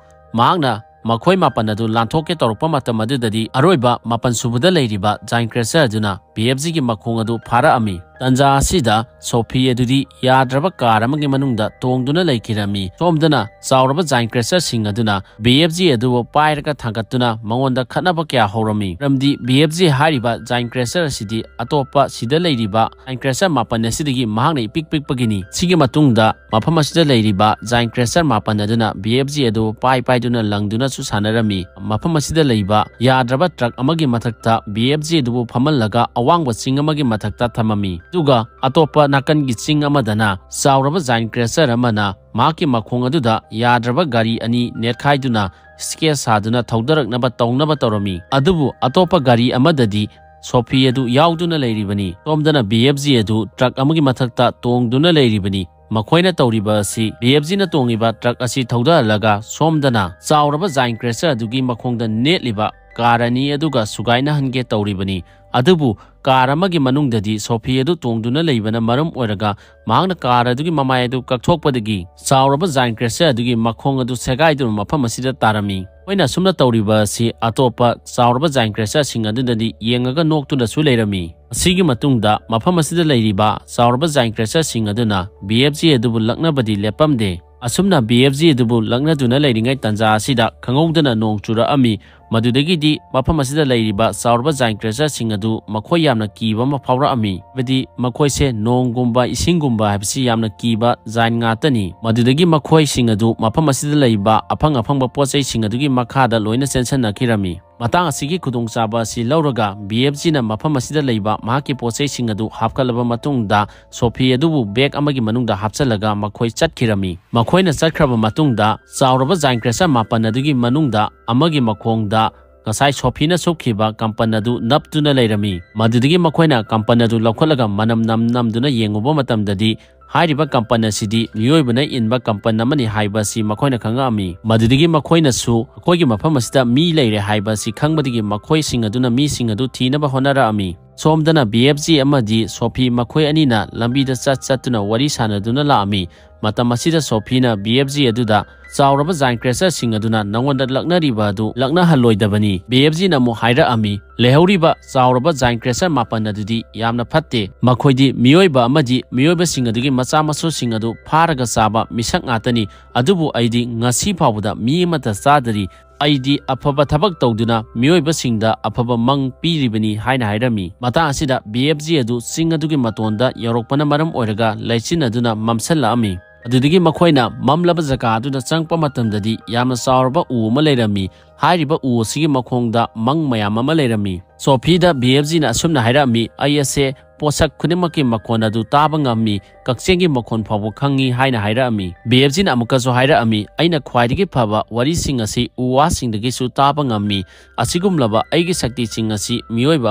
ꯃꯍꯥꯛꯅ ꯃꯈꯣꯏ ꯃꯥꯄꯟ ꯑꯗꯨ ꯂꯥꯟꯊꯣꯛꯀꯦ ꯇꯧꯔꯛꯄ ꯃꯇꯝ ꯑꯗꯨꯗꯗꯤ ꯑꯔꯣꯏꯕ ꯃꯥꯄꯟ ꯁꯨꯕꯗ ꯂꯩꯔꯤꯕ ꯖꯥꯏꯟ ꯀ꯭ꯔꯦꯁꯔ ꯑꯗꯨꯅ ꯕꯤ ꯑꯦꯐ ꯖꯤꯒꯤ ꯃꯈꯣꯡ ꯑꯗꯨ ꯐꯥꯔꯛꯑꯝꯃꯤ꯫ ꯇꯟꯖꯥ ꯑꯁꯤꯗ ꯁꯣꯐꯤ ꯑꯗꯨꯗꯤ ꯌꯥꯗ꯭ꯔꯕ ꯀꯥꯔ ꯑꯃꯒꯤ ꯃꯅꯨꯡꯗ ꯇꯣꯡꯗꯨꯅ ꯂꯩꯈꯤꯔꯝꯃꯤ꯫ ꯁꯣꯝꯗꯅ ꯆꯥꯎꯔꯕ ꯖꯥꯏꯟ ꯀ꯭ꯔꯦꯁꯔꯁꯤꯡ ꯑꯗꯨꯅ ꯕꯤ ꯑꯦꯐ ꯖꯤ ꯑꯗꯨꯕꯨ ꯄꯥꯏꯔꯒ ꯊꯥꯡꯒꯠꯇꯨꯅ ꯃꯉꯣꯟꯗ ꯈꯠꯅꯕ ꯀꯌꯥ ꯍꯧꯔꯝꯃꯤ꯫ ꯃꯔꯝꯗꯤ ꯕꯤ ꯑꯦꯐ ꯖꯤ ꯍꯥꯏꯔꯤꯕ ꯖꯥꯏꯟ ꯀ꯭ꯔꯦꯁꯔ ꯑꯁꯤꯗꯤ ꯑꯇꯣꯞꯄ ꯁꯤꯗ ꯂꯩꯔꯤꯕ ꯖꯥꯏꯟ ꯀ꯭ꯔꯦꯁꯔ ꯃꯥꯄꯟ ꯑꯁꯤꯗꯒꯤ ꯃꯍꯥꯛꯅ ꯏꯄꯤꯛ ꯄꯤꯛꯄꯒꯤꯅꯤ꯫ ꯁꯤꯒꯤ ꯃꯇꯨꯡꯗ ꯃꯐꯝ ꯑꯁꯤꯗ ꯂꯩꯔꯤꯕ ꯖꯥꯏꯟ ꯀ꯭ꯔꯦꯁꯔ ꯃꯥꯄꯟ ꯑꯗꯨꯅ ꯕꯤ ꯑꯦꯐ ꯖꯤ ꯑꯗꯨ ꯄꯥꯏ ꯄꯥꯏꯗꯨꯅ ꯂꯪꯗꯨꯅꯁꯨ ꯁꯥꯟꯅꯔꯝꯃꯤ꯫ ꯃꯐꯝ ꯑꯁꯤꯗ ꯂꯩꯕ ꯌꯥꯗ꯭ꯔꯕ ꯇ꯭ꯔꯛ ꯑꯃꯒꯤ ꯃꯊꯛꯇ ꯕꯤ ꯑꯦꯐ ꯖꯤ ꯑꯗꯨꯕꯨ ꯐꯝꯍꯜꯂꯒ ꯑꯋꯥꯡꯕ ꯆꯤꯡ ꯑꯃꯒꯤ ꯃꯊꯛꯇ ꯊꯝꯃꯝꯃꯤ꯫ ꯑꯗꯨꯒ ꯑꯇꯣꯞꯄ ꯅꯥꯀꯟꯒꯤ ꯆꯤꯡ ꯑꯃꯗꯅ ꯆꯥꯎꯔꯕ ꯖꯥꯏꯟ ꯀ꯭ꯔꯦꯁꯔ ꯑꯃꯅ ꯃꯍꯥꯛꯀꯤ ꯃꯈꯣꯡ ꯑꯗꯨꯗ ꯌꯥꯗ꯭ꯔꯕ ꯒꯥꯔꯤ ꯑꯅꯤ ꯅꯦꯠꯈꯥꯏꯗꯨꯅ ꯁ꯭ꯀꯦꯠ ꯁꯥꯗꯨꯅ ꯊꯧꯗꯔꯛꯅꯕ ꯇꯧꯅꯕ ꯇꯧꯔꯝꯃꯤ꯫ ꯑꯗꯨꯕꯨ ꯑꯇꯣꯞꯄ ꯒꯥꯔꯤ ꯑꯃꯗꯗꯤ ꯁꯣꯐꯤ ꯑꯗꯨ ꯌꯥꯎꯗꯨꯅ ꯂꯩꯔꯤꯕꯅꯤ꯫ ꯁꯣꯝꯗꯅ ꯕꯤ ꯑꯦꯐ ꯖꯤ ꯑꯗꯨ ꯇ꯭ꯔꯛ ꯑꯃꯒꯤ ꯃꯊꯛꯇ ꯇꯣꯡꯗꯨꯅ ꯂꯩꯔꯤꯕꯅꯤ꯫ ꯃꯈꯣꯏꯅ ꯇꯧꯔꯤꯕ ꯑꯁꯤ ꯕꯤ ꯑꯦꯐ ꯖꯤꯅ ꯇꯣꯡꯉꯤꯕ ꯇ꯭ꯔꯛ ꯑꯁꯤ ꯊꯧꯗꯍꯜꯂꯒ ꯁꯣꯝꯗꯅ ꯆꯥꯎꯔꯕ ꯖꯥꯏꯟ ꯀ꯭ꯔꯦꯁꯔ ꯑꯗꯨꯒꯤ ꯃꯈꯣꯡꯗ ꯅꯦꯠꯂꯤꯕ ꯀꯥꯔ ꯑꯅꯤ ꯑꯗꯨꯒ ꯁꯨꯒꯥꯏꯅꯍꯟꯒꯦ ꯇꯧꯔꯤꯕꯅꯤ꯫ ꯑꯗꯨꯕꯨ ꯀꯥꯔ ꯑꯃꯒꯤ ꯃꯅꯨꯡꯗꯗꯤ ꯁꯣꯐꯤ ꯑꯗꯨ ꯇꯣꯡꯗꯨꯅ ꯂꯩꯕꯅ ꯃꯔꯝ ꯑꯣꯏꯔꯒ ꯃꯍꯥꯛꯅ ꯀꯥꯔ ꯑꯗꯨꯒꯤ ꯃꯃꯥꯏ ꯑꯗꯨ ꯀꯛꯊꯣꯛꯄꯗꯒꯤ ꯆꯥꯎꯔꯕ ꯖꯥꯏꯟ ꯀ꯭ꯔꯦꯁꯔ ꯑꯗꯨꯒꯤ ꯃꯈꯣꯡ ꯑꯗꯨ ꯁꯦꯒꯥꯏꯗꯨꯅ ꯃꯐꯝ ꯑꯁꯤꯗ ꯇꯥꯔꯝꯃꯤ꯫ ꯃꯈꯣꯏꯅ ꯑꯁꯨꯝꯅ ꯇꯧꯔꯤꯕ ꯑꯁꯤ ꯑꯇꯣꯞꯄ ꯆꯥꯎꯔꯕ ꯖꯥꯏꯟ ꯀ꯭ꯔꯦꯁꯔꯁꯤꯡ ꯑꯗꯨꯅꯗꯤ ꯌꯦꯡꯉꯒ ꯅꯣꯛꯇꯨꯅꯁꯨ ꯂꯩꯔꯝꯃꯤ꯫ ꯑꯁꯤꯒꯤ ꯃꯇꯨꯡꯗ ꯃꯐꯝ ꯑꯁꯤꯗ ꯂꯩꯔꯤꯕ ꯆꯥꯎꯔꯕ ꯖꯥꯏꯟ ꯀ꯭ꯔꯦꯁꯔꯁꯤꯡ ꯑꯗꯨꯅ ꯕꯤ ꯑꯦꯐ ꯖꯤ ꯑꯗꯨꯕꯨ ꯂꯛꯅꯕꯗꯤ ꯂꯦꯞꯄꯝꯗꯦ꯫ ꯑꯁꯨꯝꯅ ꯕꯤ ꯑꯦꯐ ꯖꯤ ꯑꯗꯨꯕꯨ ꯂꯛꯅꯗꯨꯅ ꯂꯩꯔꯤꯉꯩ ꯇꯥꯟꯖꯥ ꯑꯁꯤꯗ ꯈꯪꯍꯧꯗꯅ ꯅꯣꯡ ꯆꯨꯔꯛꯑꯝꯃꯤ꯫ ꯃꯗꯨꯗꯒꯤꯗꯤ ꯃꯐꯝ ꯑꯁꯤꯗ ꯂꯩꯔꯤꯕ ꯆꯥꯎꯔꯕ ꯖꯥꯏꯟ ꯀ꯭ꯔꯦꯁꯔꯁꯤꯡ ꯑꯗꯨ ꯃꯈꯣꯏ ꯌꯥꯝꯅ ꯀꯤꯕ ꯑꯃ ꯐꯥꯎꯔꯛꯑꯝꯃꯤ꯫ ꯍꯥꯏꯕꯗꯤ ꯃꯈꯣꯏꯁꯦ ꯅꯣꯡꯒꯨꯝꯕ, ꯏꯁꯤꯡꯒꯨꯝꯕ ꯍꯥꯏꯕꯁꯤ ꯌꯥꯝꯅ ꯀꯤꯕ ꯖꯥꯏꯟ ꯉꯥꯛꯇꯅꯤ꯫ ꯃꯗꯨꯗꯒꯤ ꯃꯈꯣꯏꯁꯤꯡ ꯑꯗꯨ ꯃꯐꯝ ꯑꯁꯤꯗ ꯂꯩꯕ ꯑꯐꯪ ꯑꯐꯪꯕ ꯄꯣꯠ ꯆꯩꯁꯤꯡ ꯑꯗꯨꯒꯤ ꯃꯈꯥꯗ ꯂꯣꯏꯅ ꯆꯦꯟꯁꯤꯟꯅꯈꯤꯔꯝꯃꯤ꯫ ꯃꯇꯥꯡ ꯑꯁꯤꯒꯤ ꯈꯨꯗꯣꯡꯆꯥꯕ ꯑꯁꯤ ꯂꯧꯔꯒ ꯕꯤ ꯑꯦꯐ ꯖꯤꯅ ꯃꯐꯝ ꯑꯁꯤꯗ ꯂꯩꯕ ꯃꯍꯥꯛꯀꯤ ꯄꯣꯠ ꯆꯩꯁꯤꯡ ꯑꯗꯨ ꯍꯥꯞꯀꯠꯂꯕ ꯃꯇꯨꯡꯗ ꯁꯣꯐꯤ ꯑꯗꯨꯕꯨ ꯕꯦꯒ ꯑꯃꯒꯤ ꯃꯅꯨꯡꯗ ꯍꯥꯞꯆꯤꯜꯂꯒ ꯃꯈꯣꯏ ꯆꯠꯈꯤꯔꯝꯃꯤ꯫ ꯃꯈꯣꯏꯅ ꯆꯠꯈ꯭ꯔꯕ ꯃꯇꯨꯡꯗ ꯆꯥꯎꯔꯕ ꯖꯥꯏꯟ ꯀ꯭ꯔꯦꯁꯔ ꯃꯥꯄꯟ ꯑꯗꯨꯒꯤ ꯃꯅꯨꯡꯗ ꯑꯃꯒꯤ ꯃꯈꯣꯡꯗ ꯉꯁꯥꯏ ꯁꯣꯐꯤꯅ ꯁꯨꯞꯈꯤꯕ ꯀꯝꯄꯟ ꯑꯗꯨ ꯅꯞꯇꯨꯅ ꯂꯩꯔꯝꯃꯤ꯫ ꯃꯗꯨꯗꯒꯤ ꯃꯈꯣꯏꯅ ꯀꯝꯄꯟ ꯑꯗꯨ ꯂꯧꯈꯠꯂꯒ ꯃꯅꯝ ꯅꯝ ꯅꯝꯗꯨꯅ ꯌꯦꯡꯉꯨꯕ ꯃꯇꯝꯗꯗꯤ ꯍꯥꯏꯔꯤꯕ ꯀꯝꯄꯟ ꯑꯁꯤꯗꯤ ꯃꯤꯑꯣꯏꯕꯅ ꯏꯟꯕ ꯀꯝꯄꯟ ꯑꯃꯅꯤ ꯍꯥꯏꯕ ꯑꯁꯤ ꯃꯈꯣꯏꯅ ꯈꯪꯉꯛꯑꯝꯃꯤ꯫ ꯃꯗꯨꯗꯒꯤ ꯃꯈꯣꯏꯅꯁꯨ ꯑꯩꯈꯣꯏꯒꯤ ꯃꯐꯝ ꯑꯁꯤꯗ ꯃꯤ ꯂꯩꯔꯦ ꯍꯥꯏꯕ ꯑꯁꯤ ꯈꯪꯕꯗꯒꯤ ꯃꯈꯣꯏꯁꯤꯡ ꯑꯗꯨꯅ ꯃꯤꯁꯤꯡ ꯑꯗꯨ ꯊꯤꯅꯕ ꯍꯣꯠꯅꯔꯛꯑꯝꯃꯤ꯫ ꯁꯣꯝꯗꯅ ꯕꯤ ꯑꯦꯐ ꯖꯤ ꯑꯃꯗꯤ ꯁꯣꯐꯤ ꯃꯈꯣꯏ ꯑꯅꯤꯅ ꯂꯝꯕꯤꯗ ꯆꯠ ꯆꯠꯇꯨꯅ ꯋꯥꯔꯤ ꯁꯥꯟꯅꯗꯨꯅ ꯂꯥꯛꯑꯝꯃꯤ꯫ ꯃꯇꯝ ꯑꯁꯤꯗ ꯁꯣꯐꯤꯅ ꯕꯤ ꯑꯦꯐ ꯖꯤ ꯑꯗꯨꯗ ꯆꯥꯎꯔꯕ ꯖꯥꯏꯟ ꯀ꯭ꯔꯦꯁꯔꯁꯤꯡ ꯑꯗꯨꯅ ꯅꯉꯣꯟꯗ ꯂꯛꯅꯔꯤꯕ ꯑꯗꯨ ꯂꯛꯅꯍꯜꯂꯣꯏꯗꯕꯅꯤ꯫ ꯕꯤ ꯑꯦꯐ ꯖꯤꯅ ꯑꯃꯨꯛ ꯍꯥꯏꯔꯛꯑꯝꯃꯤ, ꯂꯩꯍꯧꯔꯤꯕ ꯆꯥꯎꯔꯕ ꯖꯥꯏꯟ ꯀ꯭ꯔꯦꯁꯔ ꯃꯥꯄꯟ ꯑꯗꯨꯗꯤ ꯌꯥꯝꯅ ꯐꯠꯇꯦ꯫ ꯃꯈꯣꯏꯗꯤ ꯃꯤꯑꯣꯏꯕ ꯑꯃꯗꯤ ꯃꯤꯑꯣꯏꯕꯁꯤꯡ ꯑꯗꯨꯒꯤ ꯃꯆꯥ ꯃꯁꯨꯁꯤꯡ ꯑꯗꯨ ꯐꯥꯔꯒ ꯆꯥꯕ ꯃꯤꯁꯛ ꯉꯥꯛꯇꯅꯤ꯫ ꯑꯗꯨꯕꯨ ꯑꯩꯗꯤ ꯉꯁꯤ ꯐꯥꯎꯕꯗ ꯃꯤ ꯑꯃꯠꯇ ꯆꯥꯗꯔꯤ꯫ ꯑꯩꯗꯤ ꯑꯐꯕ ꯊꯕꯛ ꯇꯧꯗꯨꯅ ꯃꯤꯑꯣꯏꯕꯁꯤꯡꯗ ꯑꯐꯕ ꯃꯪ ꯄꯤꯔꯤꯕꯅꯤ ꯍꯥꯏꯅ ꯍꯥꯏꯔꯝꯃꯤ꯫ ꯃꯇꯥꯡ ꯑꯁꯤꯗ ꯕꯤ ꯑꯦꯐ ꯖꯤ ꯑꯗꯨ ꯆꯤꯡ ꯑꯗꯨꯒꯤ ꯃꯇꯣꯟꯗ ꯌꯧꯔꯛꯄꯅ ꯃꯔꯝ ꯑꯣꯏꯔꯒ ꯂꯩꯆꯤꯟ ꯑꯗꯨꯅ ꯃꯝꯁꯤꯜꯂꯛꯑꯝꯃꯤ꯫ ꯑꯗꯨꯗꯒꯤ ꯃꯈꯣꯏꯅ ꯃꯝꯂꯕ ꯖꯒꯥ ꯑꯗꯨꯗ ꯆꯪꯂꯛꯄ ꯃꯇꯝꯗꯗꯤ ꯌꯥꯝꯅ ꯆꯥꯎꯔꯕ ꯎ ꯑꯃ ꯂꯩꯔꯝꯃꯤ꯫ ꯍꯥꯏꯔꯤꯕ ꯎ ꯑꯁꯤꯒꯤ ꯃꯈꯣꯡꯗ ꯃꯪ ꯃꯌꯥꯝ ꯑꯃ ꯂꯩꯔꯝꯃꯤ꯫ ꯁꯣꯐꯤꯗ ꯕꯤ ꯑꯦꯐ ꯖꯤꯅ ꯑꯁꯨꯝꯅ ꯍꯥꯏꯔꯛꯑꯝꯃꯤ, ꯑꯩ ꯑꯁꯦ ꯄꯣꯠꯁꯛ ꯈꯨꯗꯤꯡꯃꯛꯀꯤ ꯃꯈꯣꯟ ꯑꯗꯨ ꯇꯥꯕ ꯉꯝꯃꯤ, ꯀꯛꯆꯦꯡꯒꯤ ꯃꯈꯣꯟ ꯐꯥꯎꯕ ꯈꯪꯉꯤ ꯍꯥꯏꯅ ꯍꯥꯏꯔꯛꯑꯝꯃꯤ꯫ ꯕꯤ ꯑꯦꯐ ꯖꯤꯅ ꯑꯃꯨꯛꯀꯁꯨ ꯍꯥꯏꯔꯛꯑꯝꯃꯤ, ꯑꯩꯅ ꯈ꯭ꯋꯥꯏꯗꯒꯤ ꯐꯕ ꯋꯥꯔꯤꯁꯤꯡ ꯑꯁꯤ ꯎ ꯋꯥꯁꯤꯡꯗꯒꯤꯁꯨ ꯇꯥꯕ ꯉꯝꯃꯤ꯫ ꯑꯁꯤꯒꯨꯝꯂꯕ ꯑꯩꯒꯤ ꯁꯛꯇꯤꯁꯤꯡ ꯑꯁꯤ ꯃꯤꯑꯣꯏꯕ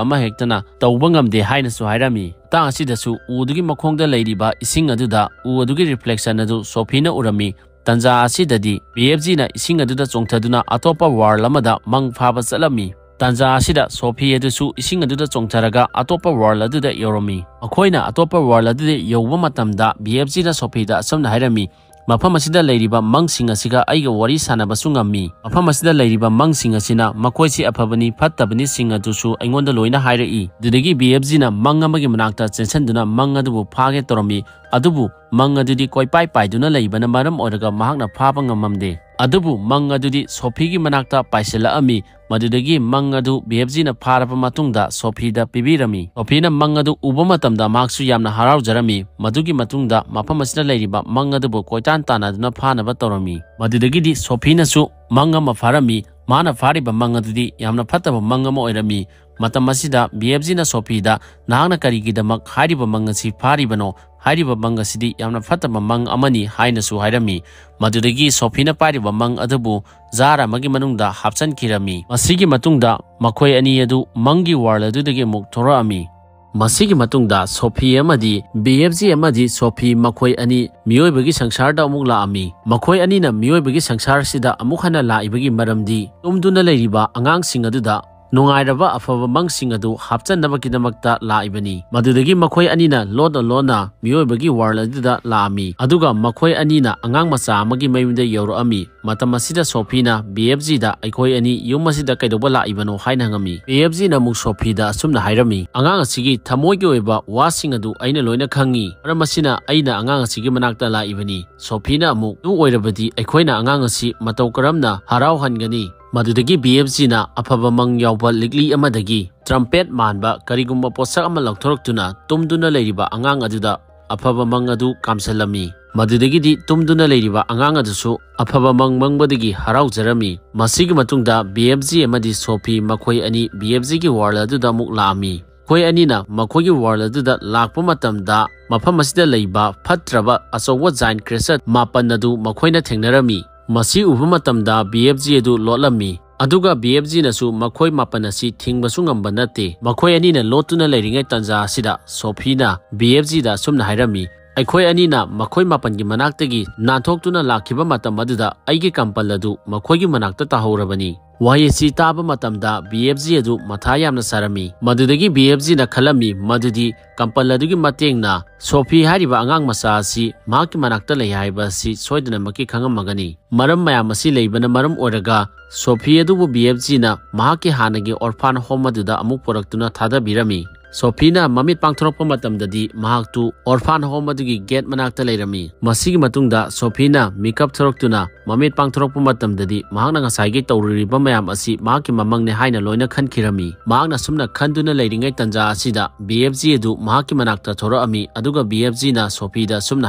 ꯑꯃꯍꯦꯛꯇꯅ ꯇꯧꯕ ꯉꯝꯗꯦ ꯍꯥꯏꯅꯁꯨ ꯍꯥꯏꯔꯝꯃꯤ꯫ ꯃꯇꯥꯡ ꯑꯁꯤꯗꯁꯨ ꯎꯗꯨꯒꯤ ꯃꯈꯣꯡꯗ ꯂꯩꯔꯤꯕ ꯏꯁꯤꯡ ꯑꯗꯨꯗ ꯎ ꯑꯗꯨꯒꯤ ꯔꯤꯐ꯭ꯂꯦꯛꯁꯟ ꯑꯗꯨ ꯁꯣꯐꯤꯅ ꯎꯔꯝꯃꯤ꯫ ꯇꯟꯖꯥ ꯑꯁꯤꯗꯗꯤ ꯕꯤ ꯑꯦꯐ ꯖꯤꯅ ꯏꯁꯤꯡ ꯑꯗꯨꯗ ꯆꯣꯡꯊꯗꯨꯅ ꯑꯇꯣꯞꯄ ꯋꯥꯔꯜ ꯑꯃꯗ ꯃꯪ ꯐꯥꯕ ꯆꯠꯂꯝꯃꯤ꯫ ꯇꯥꯟꯖꯥ ꯑꯁꯤꯗ ꯁꯣꯐꯤ ꯑꯗꯨꯁꯨ ꯏꯁꯤꯡ ꯑꯗꯨꯗ ꯆꯣꯡꯊꯔꯒ ꯑꯇꯣꯞꯄ ꯋꯥꯔꯜ ꯑꯗꯨꯗ ꯌꯧꯔꯝꯃꯤ꯫ ꯃꯈꯣꯏꯅ ꯑꯇꯣꯞꯄ ꯋꯥꯔꯜ ꯑꯗꯨꯗ ꯌꯧꯕ ꯃꯇꯝꯗ ꯕꯤ ꯑꯦꯐ ꯖꯤꯅ ꯁꯣꯐꯤꯗ ꯑꯁꯨꯝꯅ ꯍꯥꯏꯔꯝꯃꯤ, "ꯃꯐꯝ ꯑꯁꯤꯗ ꯂꯩꯔꯤꯕ ꯃꯪꯁꯤꯡ ꯑꯁꯤꯒ ꯑꯩꯒ ꯋꯥꯔꯤ ꯁꯥꯟꯅꯕꯁꯨ ꯉꯝꯃꯤ꯫ ꯃꯐꯝ ꯑꯁꯤꯗ ꯂꯩꯔꯤꯕ ꯃꯪꯁꯤꯡ ꯑꯁꯤꯅ ꯃꯈꯣꯏꯁꯤ ꯑꯐꯕꯅꯤ ꯐꯠꯇꯕꯅꯤꯁꯤꯡ ꯑꯗꯨꯁꯨ ꯑꯩꯉꯣꯟꯗ ꯂꯣꯏꯅ ꯍꯥꯏꯔꯛꯏ"꯫ ꯑꯗꯨꯗꯒꯤ ꯕꯤ ꯑꯦꯐ ꯖꯤꯅ ꯃꯪ ꯑꯃꯒꯤ ꯃꯅꯥꯛꯇ ꯆꯦꯟꯁꯤꯟꯗꯨꯅ ꯃꯪ ꯑꯗꯨꯕꯨ ꯐꯥꯒꯦ ꯇꯧꯔꯝꯃꯤ꯫ ꯑꯗꯨꯕꯨ ꯃꯪ ꯑꯗꯨꯗꯤ ꯀꯣꯏꯄꯥꯏ ꯄꯥꯏꯗꯨꯅ ꯂꯩꯕꯅ ꯃꯔꯝ ꯑꯣꯏꯔꯒ ꯃꯍꯥꯛꯅ ꯐꯥꯕ ꯉꯝꯃꯝꯗꯦ꯫ ꯑꯗꯨꯕꯨ ꯃꯪ ꯑꯗꯨꯗꯤ ꯁꯣꯐꯤꯒꯤ ꯃꯅꯥꯛꯇ ꯄꯥꯏꯁꯤꯜꯂꯛꯑꯝꯃꯤ꯫ ꯃꯗꯨꯗꯒꯤ ꯃꯪ ꯑꯗꯨ ꯕꯤ ꯑꯦꯐ ꯖꯤꯅ ꯐꯥꯔꯕ ꯃꯇꯨꯡꯗ ꯁꯣꯐꯤꯗ ꯄꯤꯕꯤꯔꯝꯃꯤ꯫ ꯁꯣꯐꯤꯅ ꯃꯪ ꯑꯗꯨ ꯎꯕ ꯃꯇꯝꯗ ꯃꯍꯥꯛꯁꯨ ꯌꯥꯝꯅ ꯍꯔꯥꯎꯖꯔꯝꯃꯤ꯫ ꯃꯗꯨꯒꯤ ꯃꯇꯨꯡꯗ ꯃꯐꯝ ꯑꯁꯤꯗ ꯂꯩꯔꯤꯕ ꯃꯪ ꯑꯗꯨꯕꯨ ꯀꯣꯏꯇꯥꯟ ꯇꯥꯟꯅꯗꯨꯅ ꯐꯥꯅꯕ ꯇꯧꯔꯝꯃꯤ꯫ ꯃꯗꯨꯗꯒꯤꯗꯤ ꯁꯣꯐꯤꯅꯁꯨ ꯃꯪ ꯑꯃ ꯐꯥꯔꯝꯃꯤ꯫ ꯃꯥꯅ ꯐꯥꯔꯤꯕ ꯃꯪ ꯑꯗꯨꯗꯤ ꯌꯥꯝꯅ ꯐꯠꯇꯕ ꯃꯪ ꯑꯃ ꯑꯣꯏꯔꯝꯃꯤ꯫ ꯃꯇꯝ ꯑꯁꯤꯗ ꯕꯤ ꯑꯦꯐ ꯖꯤꯅ ꯁꯣꯐꯤꯗ, "ꯅꯍꯥꯛꯅ ꯀꯔꯤꯒꯤꯗꯃꯛ ꯍꯥꯏꯔꯤꯕ ꯃꯪ ꯑꯁꯤ ꯐꯥꯔꯤꯕꯅꯣ? ꯍꯥꯏꯔꯤꯕ ꯃꯪ ꯑꯁꯤꯗꯤ ꯌꯥꯝꯅ ꯐꯠꯇꯕ ꯃꯪ ꯑꯃꯅꯤ" ꯍꯥꯏꯅꯁꯨ ꯍꯥꯏꯔꯝꯃꯤ꯫ ꯃꯗꯨꯗꯒꯤ ꯁꯣꯐꯤꯅ ꯄꯥꯏꯔꯤꯕ ꯃꯪ ꯑꯗꯨꯕꯨ ꯖꯥꯔ ꯑꯃꯒꯤ ꯃꯅꯨꯡꯗ ꯍꯥꯞꯆꯤꯟꯈꯤꯔꯝꯃꯤ꯫ ꯃꯁꯤꯒꯤ ꯃꯇꯨꯡꯗ ꯃꯈꯣꯏ ꯑꯅꯤ ꯑꯗꯨ ꯃꯪꯒꯤ ꯋꯥꯔꯜ ꯑꯗꯨꯗꯒꯤ ꯑꯃꯨꯛ ꯊꯣꯔꯛꯑꯝꯃꯤ꯫ ꯃꯁꯤꯒꯤ ꯃꯇꯨꯡꯗ ꯁꯣꯐꯤ ꯑꯃꯗꯤ ꯕꯤ ꯑꯦꯐ ꯖꯤ ꯑꯃꯗꯤ ꯁꯣꯐꯤ ꯃꯈꯣꯏ ꯑꯅꯤ ꯃꯤꯑꯣꯏꯕꯒꯤ ꯁꯪꯁꯥꯔꯗ ꯑꯃꯨꯛ ꯂꯥꯛꯑꯝꯃꯤ꯫ ꯃꯈꯣꯏ ꯑꯅꯤꯅ ꯃꯤꯑꯣꯏꯕꯒꯤ ꯁꯪꯁꯥꯔꯁꯤꯗ ꯑꯃꯨꯛ ꯍꯟꯅ ꯂꯥꯛꯏꯕꯒꯤ ꯃꯔꯝꯗꯤ ꯇꯨꯝꯗꯨꯅ ꯂꯩꯔꯤꯕ ꯑꯉꯥꯡꯁꯤꯡ ꯑꯗꯨꯗ ꯅꯨꯡꯉꯥꯏꯔꯕ ꯑꯐꯕ ꯃꯪꯁꯤꯡ ꯑꯗꯨ ꯍꯥꯞꯆꯟꯅꯕꯒꯤꯗꯃꯛꯇ ꯂꯥꯛꯏꯕꯅꯤ꯫ ꯃꯗꯨꯗꯒꯤ ꯃꯈꯣꯏ ꯑꯅꯤꯅ ꯂꯣꯟꯅ ꯂꯣꯟꯅ ꯃꯤꯑꯣꯏꯕꯒꯤ ꯋꯥꯔꯜ ꯑꯗꯨꯗ ꯂꯥꯛꯑꯝꯃꯤ꯫ ꯑꯗꯨꯒ ꯃꯈꯣꯏ ꯑꯅꯤꯅ ꯑꯉꯥꯡ ꯃꯆꯥ ꯑꯃꯒꯤ ꯃꯌꯨꯝꯗ ꯌꯧꯔꯛꯑꯝꯃꯤ꯫ ꯃꯇꯝ ꯑꯁꯤꯗ ꯁꯣꯐꯤꯅ ꯕꯤ ꯑꯦꯐ ꯖꯤꯗ, "ꯑꯩꯈꯣꯏ ꯑꯅꯤ ꯌꯨꯝ ꯑꯁꯤꯗ ꯀꯩꯗꯧꯕ ꯂꯥꯛꯏꯕꯅꯣ?" ꯍꯥꯏꯅ ꯍꯪꯉꯝꯃꯤ꯫ ꯕꯤ ꯑꯦꯐ ꯖꯤꯅ ꯑꯃꯨꯛ ꯁꯣꯐꯤꯗ ꯑꯁꯨꯝꯅ ꯍꯥꯏꯔꯝꯃꯤ, "ꯑꯉꯥꯡ ꯑꯁꯤꯒꯤ ꯊꯃꯣꯏꯒꯤ ꯑꯣꯏꯕ ꯋꯥꯁꯤꯡ ꯑꯗꯨ ꯑꯩꯅ ꯂꯣꯏꯅ ꯈꯪꯉꯤ꯫ ꯃꯔꯝ ꯑꯁꯤꯅ ꯑꯩꯅ ꯑꯉꯥꯡ ꯑꯁꯤꯒꯤ ꯃꯅꯥꯛꯇ ꯂꯥꯛꯏꯕꯅꯤ"꯫ ꯁꯣꯐꯤꯅ ꯑꯃꯨꯛ, "ꯑꯗꯨ ꯑꯣꯏꯔꯕꯗꯤ ꯑꯩꯈꯣꯏꯅ ꯑꯉꯥꯡ ꯑꯁꯤ ꯃꯇꯧ ꯀꯔꯝꯅ ꯍꯔꯥꯎꯍꯟꯒꯅꯤ?" ꯃꯗꯨꯗꯒꯤ ꯕꯤ ꯑꯦꯐ ꯖꯤꯅ ꯑꯐꯕ ꯃꯪ ꯌꯥꯎꯕ ꯂꯤꯛꯂꯤ ꯑꯃꯗꯒꯤ ꯇ꯭ꯔꯝꯄꯦꯠ ꯃꯥꯟꯕ ꯀꯔꯤꯒꯨꯝꯕ ꯄꯣꯠꯁꯛ ꯑꯃ ꯂꯧꯊꯣꯔꯛꯇꯨꯅ ꯇꯨꯝꯗꯨꯅ ꯂꯩꯔꯤꯕ ꯑꯉꯥꯡ ꯑꯗꯨꯗ ꯑꯐꯕ ꯃꯪ ꯑꯗꯨ ꯀꯥꯝꯁꯤꯜꯂꯝꯃꯤ꯫ ꯃꯗꯨꯗꯒꯤꯗꯤ ꯇꯨꯝꯗꯨꯅ ꯂꯩꯔꯤꯕ ꯑꯉꯥꯡ ꯑꯗꯨꯁꯨ ꯑꯐꯕ ꯃꯪ ꯃꯪꯕꯗꯒꯤ ꯍꯔꯥꯎꯖꯔꯝꯃꯤ꯫ ꯃꯁꯤꯒꯤ ꯃꯇꯨꯡꯗ ꯕꯤ ꯑꯦꯐ ꯖꯤ ꯑꯃꯗꯤ ꯁꯣꯐꯤ ꯃꯈꯣꯏ ꯑꯅꯤ ꯕꯤ ꯑꯦꯐ ꯖꯤꯒꯤ ꯋꯥꯔꯜ ꯑꯗꯨꯗ ꯑꯃꯨꯛ ꯂꯥꯛꯑꯝꯃꯤ꯫ ꯃꯈꯣꯏ ꯑꯅꯤꯅ ꯃꯈꯣꯏꯒꯤ ꯋꯥꯔꯜ ꯑꯗꯨꯗ ꯂꯥꯛꯄ ꯃꯇꯝꯗ ꯃꯐꯝ ꯑꯁꯤꯗ ꯂꯩꯕ ꯐꯠꯇ꯭ꯔꯕ ꯑꯆꯧꯕ ꯖꯥꯏꯟ ꯀ꯭ꯔꯦꯁꯔ ꯃꯥꯄꯟ ꯑꯗꯨ ꯃꯈꯣꯏꯅ ꯊꯦꯡꯅꯔꯝꯃꯤ꯫ ꯃꯁꯤ ꯎꯕ ꯃꯇꯝꯗ ꯕꯤ ꯑꯦꯐ ꯖꯤ ꯑꯗꯨ ꯂꯣꯠꯂꯝꯃꯤ꯫ ꯑꯗꯨꯒ ꯕꯤ ꯑꯦꯐ ꯖꯤꯅꯁꯨ ꯃꯈꯣꯏ ꯃꯥꯄꯟ ꯑꯁꯤ ꯊꯤꯡꯕꯁꯨ ꯉꯝꯕ ꯅꯠꯇꯦ꯫ ꯃꯈꯣꯏ ꯑꯅꯤꯅ ꯂꯣꯠꯇꯨꯅ ꯂꯩꯔꯤꯉꯩ ꯇꯥꯟꯖꯥ ꯑꯁꯤꯗ ꯁꯣꯐꯤꯅ ꯕꯤ ꯑꯦꯐ ꯖꯤꯗ ꯑꯁꯨꯝꯅ ꯍꯥꯏꯔꯝꯃꯤ, ꯑꯩꯈꯣꯏ ꯑꯅꯤꯅ ꯃꯈꯣꯏ ꯃꯥꯄꯟꯒꯤ ꯃꯅꯥꯛꯇꯒꯤ ꯅꯥꯟꯊꯣꯛꯇꯨꯅ ꯂꯥꯛꯈꯤꯕ ꯃꯇꯝ ꯑꯗꯨꯗ ꯑꯩꯒꯤ ꯀꯝꯄꯜ ꯑꯗꯨ ꯃꯈꯣꯏꯒꯤ ꯃꯅꯥꯛꯇ ꯇꯥꯍꯧꯔꯕꯅꯤ꯫ ꯋꯥꯍꯩ ꯑꯁꯤ ꯇꯥꯕ ꯃꯇꯝꯗ ꯕꯤ ꯑꯦꯐ ꯖꯤ ꯑꯗꯨ ꯃꯊꯥ ꯌꯥꯝꯅ ꯁꯥꯔꯝꯃꯤ꯫ ꯃꯗꯨꯗꯒꯤ ꯕꯤ ꯑꯦꯐ ꯖꯤꯅ ꯈꯜꯂꯝꯃꯤ ꯃꯗꯨꯗꯤ ꯀꯝꯄꯜ ꯑꯗꯨꯒꯤ ꯃꯇꯦꯡꯅ ꯁꯣꯐꯤ ꯍꯥꯏꯔꯤꯕ ꯑꯉꯥꯡ ꯃꯆꯥ ꯑꯁꯤ ꯃꯍꯥꯛꯀꯤ ꯃꯅꯥꯛꯇ ꯂꯩ ꯍꯥꯏꯕ ꯑꯁꯤ ꯁꯣꯏꯗꯅꯃꯛꯀꯤ ꯈꯪꯉꯝꯃꯒꯅꯤ꯫ ꯃꯔꯝ ꯃꯌꯥꯝ ꯑꯁꯤ ꯂꯩꯕꯅ ꯃꯔꯝ ꯑꯣꯏꯔꯒ ꯁꯣꯐꯤ ꯑꯗꯨꯕꯨ ꯕꯤ ꯑꯦꯐ ꯖꯤꯅ ꯃꯍꯥꯛꯀꯤ ꯍꯥꯟꯅꯒꯤ ꯑꯣꯔꯐꯥꯟ ꯍꯣꯝ ꯑꯗꯨꯗ ꯑꯃꯨꯛ ꯄꯨꯔꯛꯇꯨꯅ ꯊꯥꯗꯕꯤꯔꯝꯃꯤ꯫ ꯁꯣꯐꯤꯅ ꯃꯃꯤꯠ ꯄꯥꯡꯊꯣꯔꯛꯄ ꯃꯇꯝꯗꯗꯤ ꯃꯍꯥꯛꯇꯨ ꯑꯣꯔꯐꯥꯟ ꯍꯣꯝ ꯑꯗꯨꯒꯤ ꯒꯦꯠ ꯃꯅꯥꯛꯇ ꯂꯩꯔꯝꯃꯤ꯫ ꯃꯁꯤꯒꯤ ꯃꯇꯨꯡꯗ ꯁꯣꯐꯤꯅ ꯃꯤꯀꯞ ꯊꯣꯔꯛꯇꯨꯅ ꯃꯃꯤꯠ ꯄꯥꯡꯊꯣꯔꯛꯄ ꯃꯇꯝꯗꯗꯤ ꯃꯍꯥꯛꯅ ꯉꯁꯥꯏꯒꯤ ꯇꯧꯔꯨꯔꯤꯕ ꯃꯌꯥꯝ ꯑꯁꯤ ꯃꯍꯥꯛꯀꯤ ꯃꯃꯪꯅꯦ ꯍꯥꯏꯅ ꯂꯣꯏꯅ ꯈꯟꯈꯤꯔꯝꯃꯤ꯫ ꯃꯍꯥꯛꯅ ꯁꯨꯝꯅ ꯈꯟꯗꯨꯅ ꯂꯩꯔꯤꯉꯩ ꯇꯥꯟꯖꯥ ꯑꯁꯤꯗ ꯕꯤ ꯑꯦꯐ ꯖꯤ ꯑꯗꯨ ꯃꯍꯥꯛꯀꯤ ꯃꯅꯥꯛꯇ ꯊꯣꯔꯛꯑꯝꯃꯤ, ꯑꯗꯨꯒ ꯕꯤ ꯑꯦꯐ ꯖꯤꯅ ꯁꯣꯐꯤꯗ ꯁꯨꯝꯅ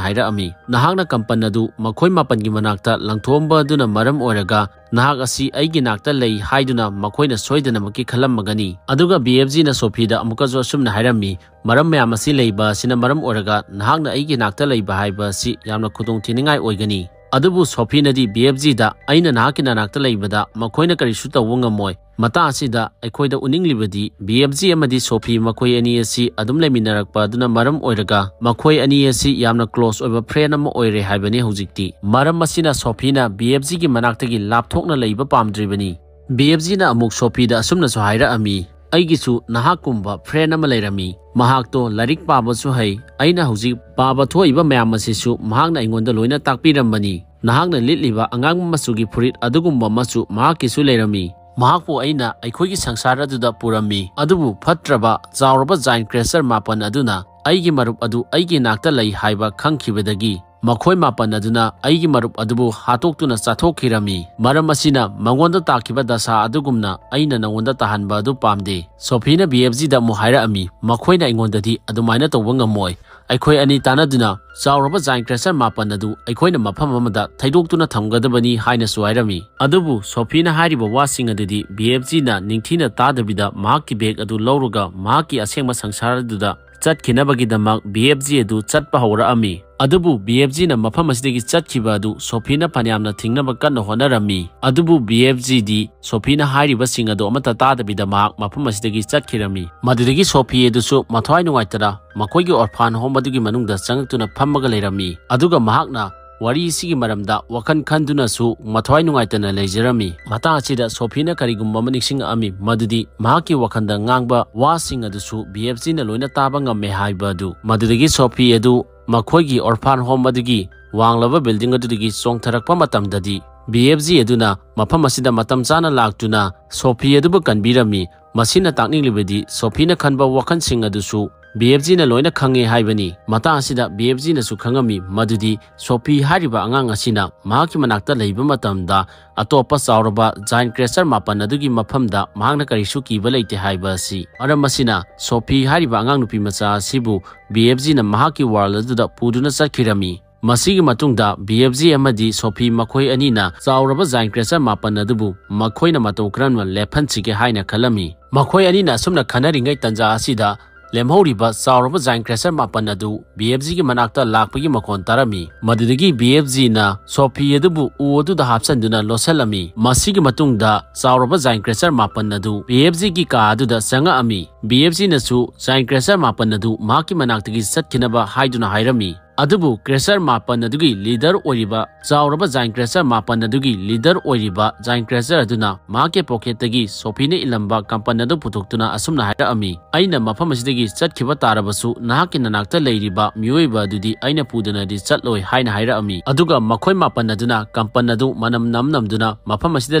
ꯍꯥꯏꯔꯛꯑꯝꯃꯤ, "ꯅꯍꯥꯛꯅ ꯀꯝꯄꯟ ꯑꯗꯨ ꯃꯈꯣꯏ ꯃꯥꯄꯟꯒꯤ ꯃꯅꯥꯛꯇ ꯂꯪꯊꯣꯛꯑꯝꯕ ꯑꯗꯨꯅ ꯃꯔꯝ ꯑꯣꯏꯔꯒ ꯅꯍꯥꯛ ꯑꯁꯤ ꯑꯩꯒꯤ ꯅꯥꯛꯇ ꯂꯩ ꯍꯥꯏꯗꯨꯅ ꯃꯈꯣꯏꯅ ꯁꯣꯏꯗꯅꯃꯛꯀꯤ ꯈꯜꯂꯝꯃꯒꯅꯤ"꯫ ꯑꯗꯨꯒ ꯕꯤ ꯑꯦꯐ ꯖꯤꯅ ꯁꯣꯐꯤꯗ ꯑꯃꯨꯛꯀꯁꯨ ꯑꯁꯨꯝꯅ ꯍꯥꯏꯔꯝꯃꯤ, "ꯃꯔꯝ ꯃꯌꯥꯝ ꯑꯁꯤ ꯂꯩꯕ ꯑꯁꯤꯅ ꯃꯔꯝ ꯑꯣꯏꯔꯒ ꯅꯍꯥꯛꯅ ꯑꯩꯒꯤ ꯅꯥꯛꯇ ꯂꯩꯕ ꯍꯥꯏꯕ ꯑꯁꯤ ꯌꯥꯝꯅ ꯈꯨꯗꯣꯡꯊꯤꯅꯤꯡꯉꯥꯏ ꯑꯣꯏꯒꯅꯤ"꯫ ꯑꯗꯨꯕꯨ ꯁꯣꯐꯤꯅꯗꯤ ꯕꯤ ꯑꯦꯐ ꯖꯤꯗ, "ꯑꯩꯅ ꯅꯍꯥꯛꯀꯤ ꯅꯅꯥꯛꯇ ꯂꯩꯕꯗ ꯃꯈꯣꯏꯅ ꯀꯔꯤꯁꯨ ꯇꯧꯕ ꯉꯝꯃꯣꯏ꯫ ꯃꯇꯥꯡ ꯑꯁꯤꯗ ꯑꯩꯈꯣꯏꯗ ꯎꯅꯤꯡꯂꯤꯕꯗꯤ ꯕꯤ ꯑꯦꯐ ꯖꯤ ꯑꯃꯗꯤ ꯁꯣꯐꯤ ꯃꯈꯣꯏ ꯑꯅꯤ ꯑꯁꯤ ꯑꯗꯨꯝ ꯂꯩꯃꯤꯟꯅꯔꯛꯄ ꯑꯗꯨꯅ ꯃꯔꯝ ꯑꯣꯏꯔꯒ ꯃꯈꯣꯏ ꯑꯅꯤ ꯑꯁꯤ ꯌꯥꯝꯅ ꯀ꯭ꯂꯣꯁ ꯑꯣꯏꯕ ꯐ꯭ꯔꯦꯟ ꯑꯃ ꯑꯣꯏꯔꯦ ꯍꯥꯏꯕꯅꯤ ꯍꯧꯖꯤꯛꯇꯤ"꯫ ꯃꯔꯝ ꯑꯁꯤꯅ ꯁꯣꯐꯤꯅ ꯕꯤ ꯑꯦꯐ ꯖꯤꯒꯤ ꯃꯅꯥꯛꯇꯒꯤ ꯂꯥꯞꯊꯣꯛꯅ ꯂꯩꯕ ꯄꯥꯝꯗ꯭ꯔꯤꯕꯅꯤ꯫ ꯕꯤ ꯑꯦꯐ ꯖꯤꯅ ꯑꯃꯨꯛ ꯁꯣꯐꯤꯗ ꯑꯁꯨꯝꯅꯁꯨ ꯍꯥꯏꯔꯛꯑꯝꯃꯤ, "ꯑꯩꯒꯤꯁꯨ ꯅꯍꯥꯛꯀꯨꯝꯕ ꯐ꯭ꯔꯦꯟ ꯑꯃ ꯂꯩꯔꯝꯃꯤ꯫ ꯃꯍꯥꯛꯇꯣ ꯂꯥꯏꯔꯤꯛ ꯄꯥꯕꯁꯨ ꯍꯩ꯫ ꯑꯩꯅ ꯍꯧꯖꯤꯛ ꯄꯥꯕ ꯊꯣꯛꯏꯕ ꯃꯌꯥꯝ ꯑꯁꯤꯁꯨ ꯃꯍꯥꯛꯅ ꯑꯩꯉꯣꯟꯗ ꯂꯣꯏꯅ ꯇꯥꯛꯄꯤꯔꯝꯕꯅꯤ꯫ ꯅꯍꯥꯛꯅ ꯂꯤꯠꯂꯤꯕ ꯑꯉꯥꯡꯕ ꯃꯆꯨꯒꯤ ꯐꯨꯔꯤꯠ ꯑꯗꯨꯒꯨꯝꯕ ꯑꯃꯁꯨ ꯃꯍꯥꯛꯀꯤꯁꯨ ꯂꯩꯔꯝꯃꯤ꯫ ꯃꯍꯥꯛꯄꯨ ꯑꯩꯅ ꯑꯩꯈꯣꯏꯒꯤ ꯁꯪꯁꯥꯔ ꯑꯗꯨꯗ ꯄꯨꯔꯝꯃꯤ꯫ ꯑꯗꯨꯕꯨ ꯐꯠꯇ꯭ꯔꯕ ꯆꯥꯎꯔꯕ ꯖꯥꯏꯟ ꯀ꯭ꯔꯦꯆꯔ ꯃꯥꯄꯟ ꯑꯗꯨꯅ ꯑꯩꯒꯤ ꯃꯔꯨꯞ ꯑꯗꯨ ꯑꯩꯒꯤ ꯅꯥꯛꯇ ꯂꯩ ꯍꯥꯏꯕ ꯈꯪꯈꯤꯕꯗꯒꯤ ꯃꯈꯣꯏ ꯃꯥꯄꯟ ꯑꯗꯨꯅ ꯑꯩꯒꯤ ꯃꯔꯨꯞ ꯑꯗꯨꯕꯨ ꯍꯥꯠꯇꯣꯛꯇꯨꯅ ꯆꯥꯊꯣꯛꯈꯤꯔꯝꯃꯤ꯫ ꯃꯔꯝ ꯑꯁꯤꯅ ꯃꯉꯣꯟꯗ ꯇꯥꯈꯤꯕ ꯗꯁꯥ ꯑꯗꯨꯒꯨꯝꯅ ꯑꯩꯅ ꯅꯉꯣꯟꯗ ꯇꯥꯍꯟꯕ ꯑꯗꯨ ꯄꯥꯝꯗꯦ"꯫ ꯁꯣꯐꯤꯅ ꯕꯤ ꯑꯦꯐ ꯖꯤꯗ ꯑꯃꯨꯛ ꯍꯥꯏꯔꯛꯑꯝꯃꯤ, "ꯃꯈꯣꯏꯅ ꯑꯩꯉꯣꯟꯗꯗꯤ ꯑꯗꯨꯃꯥꯏꯅ ꯇꯧꯕ ꯉꯝꯃꯣꯏ꯫ ꯑꯩꯈꯣꯏ ꯑꯅꯤ ꯇꯥꯟꯅꯗꯨꯅ ꯆꯥꯎꯔꯕ ꯖꯥꯏꯟ ꯀ꯭ꯔꯦꯆꯔ ꯃꯥꯄꯟ ꯑꯗꯨ ꯑꯩꯈꯣꯏꯅ ꯃꯐꯝ ꯑꯃꯗ ꯊꯩꯗꯣꯛꯇꯨꯅ ꯊꯝꯒꯗꯕꯅꯤ" ꯍꯥꯏꯅꯁꯨ ꯍꯥꯏꯔꯝꯃꯤ꯫ ꯑꯗꯨꯕꯨ ꯁꯣꯐꯤꯅ ꯍꯥꯏꯔꯤꯕ ꯋꯥꯁꯤꯡ ꯑꯗꯨꯗꯤ ꯕꯤ ꯑꯦꯐ ꯖꯤꯅ ꯅꯤꯡꯊꯤꯅ ꯇꯥꯗꯕꯤꯗ ꯃꯍꯥꯛꯀꯤ ꯕꯦꯒ ꯑꯗꯨ ꯂꯧꯔꯒ ꯃꯍꯥꯛꯀꯤ ꯑꯁꯦꯡꯕ ꯁꯪꯁꯥꯔ ꯑꯗꯨꯗ ꯆꯠꯈꯤꯅꯕꯒꯤꯗꯃꯛ ꯕꯤ ꯑꯦꯐ ꯖꯤ ꯑꯗꯨ ꯆꯠꯄ ꯍꯧꯔꯛꯑꯝꯃꯤ꯫ ꯑꯗꯨꯕꯨ ꯕꯤ ꯑꯦꯐ ꯖꯤꯅ ꯃꯐꯝ ꯑꯁꯤꯗꯒꯤ ꯆꯠꯈꯤꯕ ꯑꯗꯨ ꯁꯣꯐꯤꯅ ꯐꯅꯌꯥꯝꯅ ꯊꯤꯡꯅꯕ ꯀꯟꯅ ꯍꯣꯠꯅꯔꯝꯃꯤ꯫ ꯑꯗꯨꯕꯨ ꯕꯤ ꯑꯦꯐ ꯖꯤꯗꯤ ꯁꯣꯐꯤꯅ ꯍꯥꯏꯔꯤꯕꯁꯤꯡ ꯑꯗꯨ ꯑꯃꯠꯇ ꯇꯥꯗꯕꯤꯗ ꯃꯍꯥꯛ ꯃꯐꯝ ꯑꯁꯤꯗꯒꯤ ꯆꯠꯈꯤꯔꯝꯃꯤ꯫ ꯃꯗꯨꯗꯒꯤ ꯁꯣꯐꯤ ꯑꯗꯨꯁꯨ ꯃꯊ꯭ꯋꯥꯏ ꯅꯨꯡꯉꯥꯏꯇꯅ ꯃꯈꯣꯏꯒꯤ orphan home ꯑꯗꯨꯒꯤ ꯃꯅꯨꯡꯗ ꯆꯪꯉꯛꯇꯨꯅ ꯐꯝꯃꯒ ꯂꯩꯔꯝꯃꯤ꯫ ꯑꯗꯨꯒ ꯃꯍꯥꯛꯅ ꯋꯥꯔꯤ ꯑꯁꯤꯒꯤ ꯃꯔꯝꯗ ꯋꯥꯈꯜ ꯈꯟꯗꯨꯅꯁꯨ ꯃꯊ꯭ꯋꯥꯏ ꯅꯨꯡꯉꯥꯏꯇꯅ ꯂꯩꯖꯔꯝꯃꯤ꯫ ꯃꯇꯥꯡ ꯑꯁꯤꯗ ꯁꯣꯐꯤꯅ ꯀꯔꯤꯒꯨꯝꯕ ꯑꯃ ꯅꯤꯡꯁꯤꯡꯉꯛꯑꯝꯃꯤ, ꯃꯗꯨꯗꯤ ꯃꯍꯥꯛꯀꯤ ꯋꯥꯈꯜꯗ ꯉꯥꯡꯕ ꯋꯥꯁꯤꯡ ꯑꯗꯨꯁꯨ ꯕꯤ ꯑꯦꯐ ꯖꯤꯅ ꯂꯣꯏꯅ ꯇꯥꯕ ꯉꯝꯃꯦ ꯍꯥꯏꯕ ꯑꯗꯨ꯫ ꯃꯗꯨꯗꯒꯤ ꯁꯣꯐꯤ ꯑꯗꯨ ꯃꯈꯣꯏꯒꯤ orphan home ꯑꯗꯨꯒꯤ ꯋꯥꯡꯂꯕ building ꯑꯗꯨꯗꯒꯤ ꯆꯣꯡꯊꯔꯛꯄ ꯃꯇꯝꯗꯗꯤ, ꯕꯤ ꯑꯦꯐ ꯖꯤ ꯑꯗꯨꯅ ꯃꯐꯝ ꯑꯁꯤꯗ ꯃꯇꯝ ꯆꯥꯅ ꯂꯥꯛꯇꯨꯅ ꯁꯣꯐꯤ ꯑꯗꯨꯕꯨ ꯀꯟꯕꯤꯔꯝꯃꯤ꯫ ꯃꯁꯤꯅ ꯇꯥꯛꯅꯤꯡꯂꯤꯕꯗꯤ ꯁꯣꯐꯤꯅ ꯈꯟꯕ ꯋꯥꯈꯜꯁꯤꯡ ꯑꯗꯨꯁꯨ ꯕꯤ ꯑꯦꯐ ꯖꯤꯅ ꯂꯣꯏꯅ ꯈꯪꯉꯦ ꯍꯥꯏꯕꯅꯤ꯫ ꯃꯇꯥꯡ ꯑꯁꯤꯗ ꯕꯤ ꯑꯦꯐ ꯖꯤꯅꯁꯨ ꯈꯪꯉꯝꯃꯤ ꯃꯗꯨꯗꯤ ꯁꯣꯐꯤ ꯍꯥꯏꯔꯤꯕ ꯑꯉꯥꯡ ꯑꯁꯤꯅ ꯃꯍꯥꯛꯀꯤ ꯃꯅꯥꯛꯇ ꯂꯩꯕ ꯃꯇꯝꯗ ꯑꯇꯣꯞꯄ ꯆꯥꯎꯔꯕ Giant Crusher ꯃꯥꯄꯟ ꯑꯗꯨꯒꯤ ꯃꯐꯝꯗ ꯃꯍꯥꯛꯅ ꯀꯔꯤꯁꯨ ꯀꯤꯕ ꯂꯩꯇꯦ ꯍꯥꯏꯕ ꯑꯁꯤ꯫ ꯃꯔꯝ ꯑꯁꯤꯅ ꯁꯣꯐꯤ ꯍꯥꯏꯔꯤꯕ ꯑꯉꯥꯡ ꯅꯨꯄꯤ ꯃꯆꯥ ꯑꯁꯤꯕꯨ ꯕꯤ ꯑꯦꯐ ꯖꯤꯅ ꯃꯍꯥꯛꯀꯤ world ꯑꯗꯨꯗ ꯄꯨꯗꯨꯅ ꯆꯠꯈꯤꯔꯝꯃꯤ꯫ ꯃꯁꯤꯒꯤ ꯃꯇꯨꯡꯗ ꯕꯤ ꯑꯦꯐ ꯖꯤ ꯑꯃꯗꯤ ꯁꯣꯐꯤ ꯃꯈꯣꯏ ꯑꯅꯤꯅ ꯆꯥꯎꯔꯕ Giant Crusher ꯃꯥꯄꯟ ꯑꯗꯨꯕꯨ ꯃꯈꯣꯏꯅ ꯃꯇꯧ ꯀꯔꯝꯅ ꯂꯦꯞꯍꯟꯁꯤꯒꯦ ꯍꯥꯏꯅ ꯈꯜꯂꯝꯃꯤ꯫ ꯃꯈꯣꯏ ꯑꯅꯤꯅ ꯑꯁꯨꯝꯅ ꯈꯟꯅꯔꯤꯉꯩ ꯇꯥꯟꯖꯥ ꯑꯁꯤꯗ ꯂꯦꯝꯍꯧꯔꯤꯕ ꯆꯥꯎꯔꯕ Giant Crusher ꯃꯥꯄꯟ ꯑꯗꯨ ꯕꯤ ꯑꯦꯐ ꯖꯤꯒꯤ ꯃꯅꯥꯛꯇ ꯂꯥꯛꯄꯒꯤ ꯃꯈꯣꯟ ꯇꯥꯔꯝꯃꯤ꯫ ꯃꯗꯨꯗꯒꯤ ꯕꯤ ꯑꯦꯐ ꯖꯤꯅ ꯁꯣꯐꯤ ꯑꯗꯨꯕꯨ ꯎ ꯑꯗꯨꯗ ꯍꯥꯞꯆꯤꯟꯗꯨꯅ ꯂꯣꯠꯁꯤꯜꯂꯝꯃꯤ꯫ ꯃꯁꯤꯒꯤ ꯃꯇꯨꯡꯗ ꯆꯥꯎꯔꯕ Giant Crusher ꯃꯥꯄꯟ ꯑꯗꯨ ꯕꯤ ꯑꯦꯐ ꯖꯤꯒꯤ ꯀꯥ ꯑꯗꯨꯗ ꯆꯪꯉꯛꯑꯝꯃꯤ꯫ ꯕꯤ ꯑꯦꯐ ꯖꯤꯅꯁꯨ Giant Crusher ꯃꯥꯄꯟ ꯑꯗꯨ ꯃꯍꯥꯛꯀꯤ ꯃꯅꯥꯛꯇꯒꯤ ꯆꯠꯈꯤꯅꯕ ꯍꯥꯏꯗꯨꯅ ꯍꯥꯏꯔꯝꯃꯤ꯫ ꯑꯗꯨꯕꯨ Crusher ꯃꯥꯄꯟ ꯑꯗꯨꯒꯤ leader ꯑꯣꯏꯔꯤꯕ, ꯆꯥꯎꯔꯕ Giant Crusher ꯃꯥꯄꯟ ꯑꯗꯨꯒꯤ leader ꯑꯣꯏꯔꯤꯕ Giant Crusher ꯑꯗꯨꯅ ꯃꯍꯥꯛꯀꯤ pocketꯇꯒꯤ ꯁꯣꯐꯤꯅ ꯏꯜꯂꯝꯕ ꯀꯝꯄꯟ ꯑꯗꯨ ꯄꯨꯊꯣꯛꯇꯨꯅ ꯑꯁꯨꯝꯅ ꯍꯥꯏꯔꯛꯑꯝꯃꯤ, "ꯑꯩꯅ ꯃꯐꯝ ꯑꯁꯤꯗꯒꯤ ꯆꯠꯈꯤꯕ ꯇꯥꯔꯕꯁꯨ ꯅꯍꯥꯛꯀꯤ ꯅꯅꯥꯛꯇ ꯂꯩꯔꯤꯕ ꯃꯤꯑꯣꯏꯕ ꯑꯗꯨꯗꯤ ꯑꯩꯅ ꯄꯨꯗꯅꯗꯤ ꯆꯠꯂꯣꯏ" ꯍꯥꯏꯅ ꯍꯥꯏꯔꯛꯑꯝꯃꯤ꯫ ꯑꯗꯨꯒ ꯃꯈꯣꯏ ꯃꯥꯄꯟ ꯑꯗꯨꯅ ꯀꯝꯄꯟ ꯑꯗꯨ ꯃꯅꯝ ꯅꯝ ꯅꯝꯗꯨꯅ ꯃꯐꯝ ꯑꯁꯤꯗ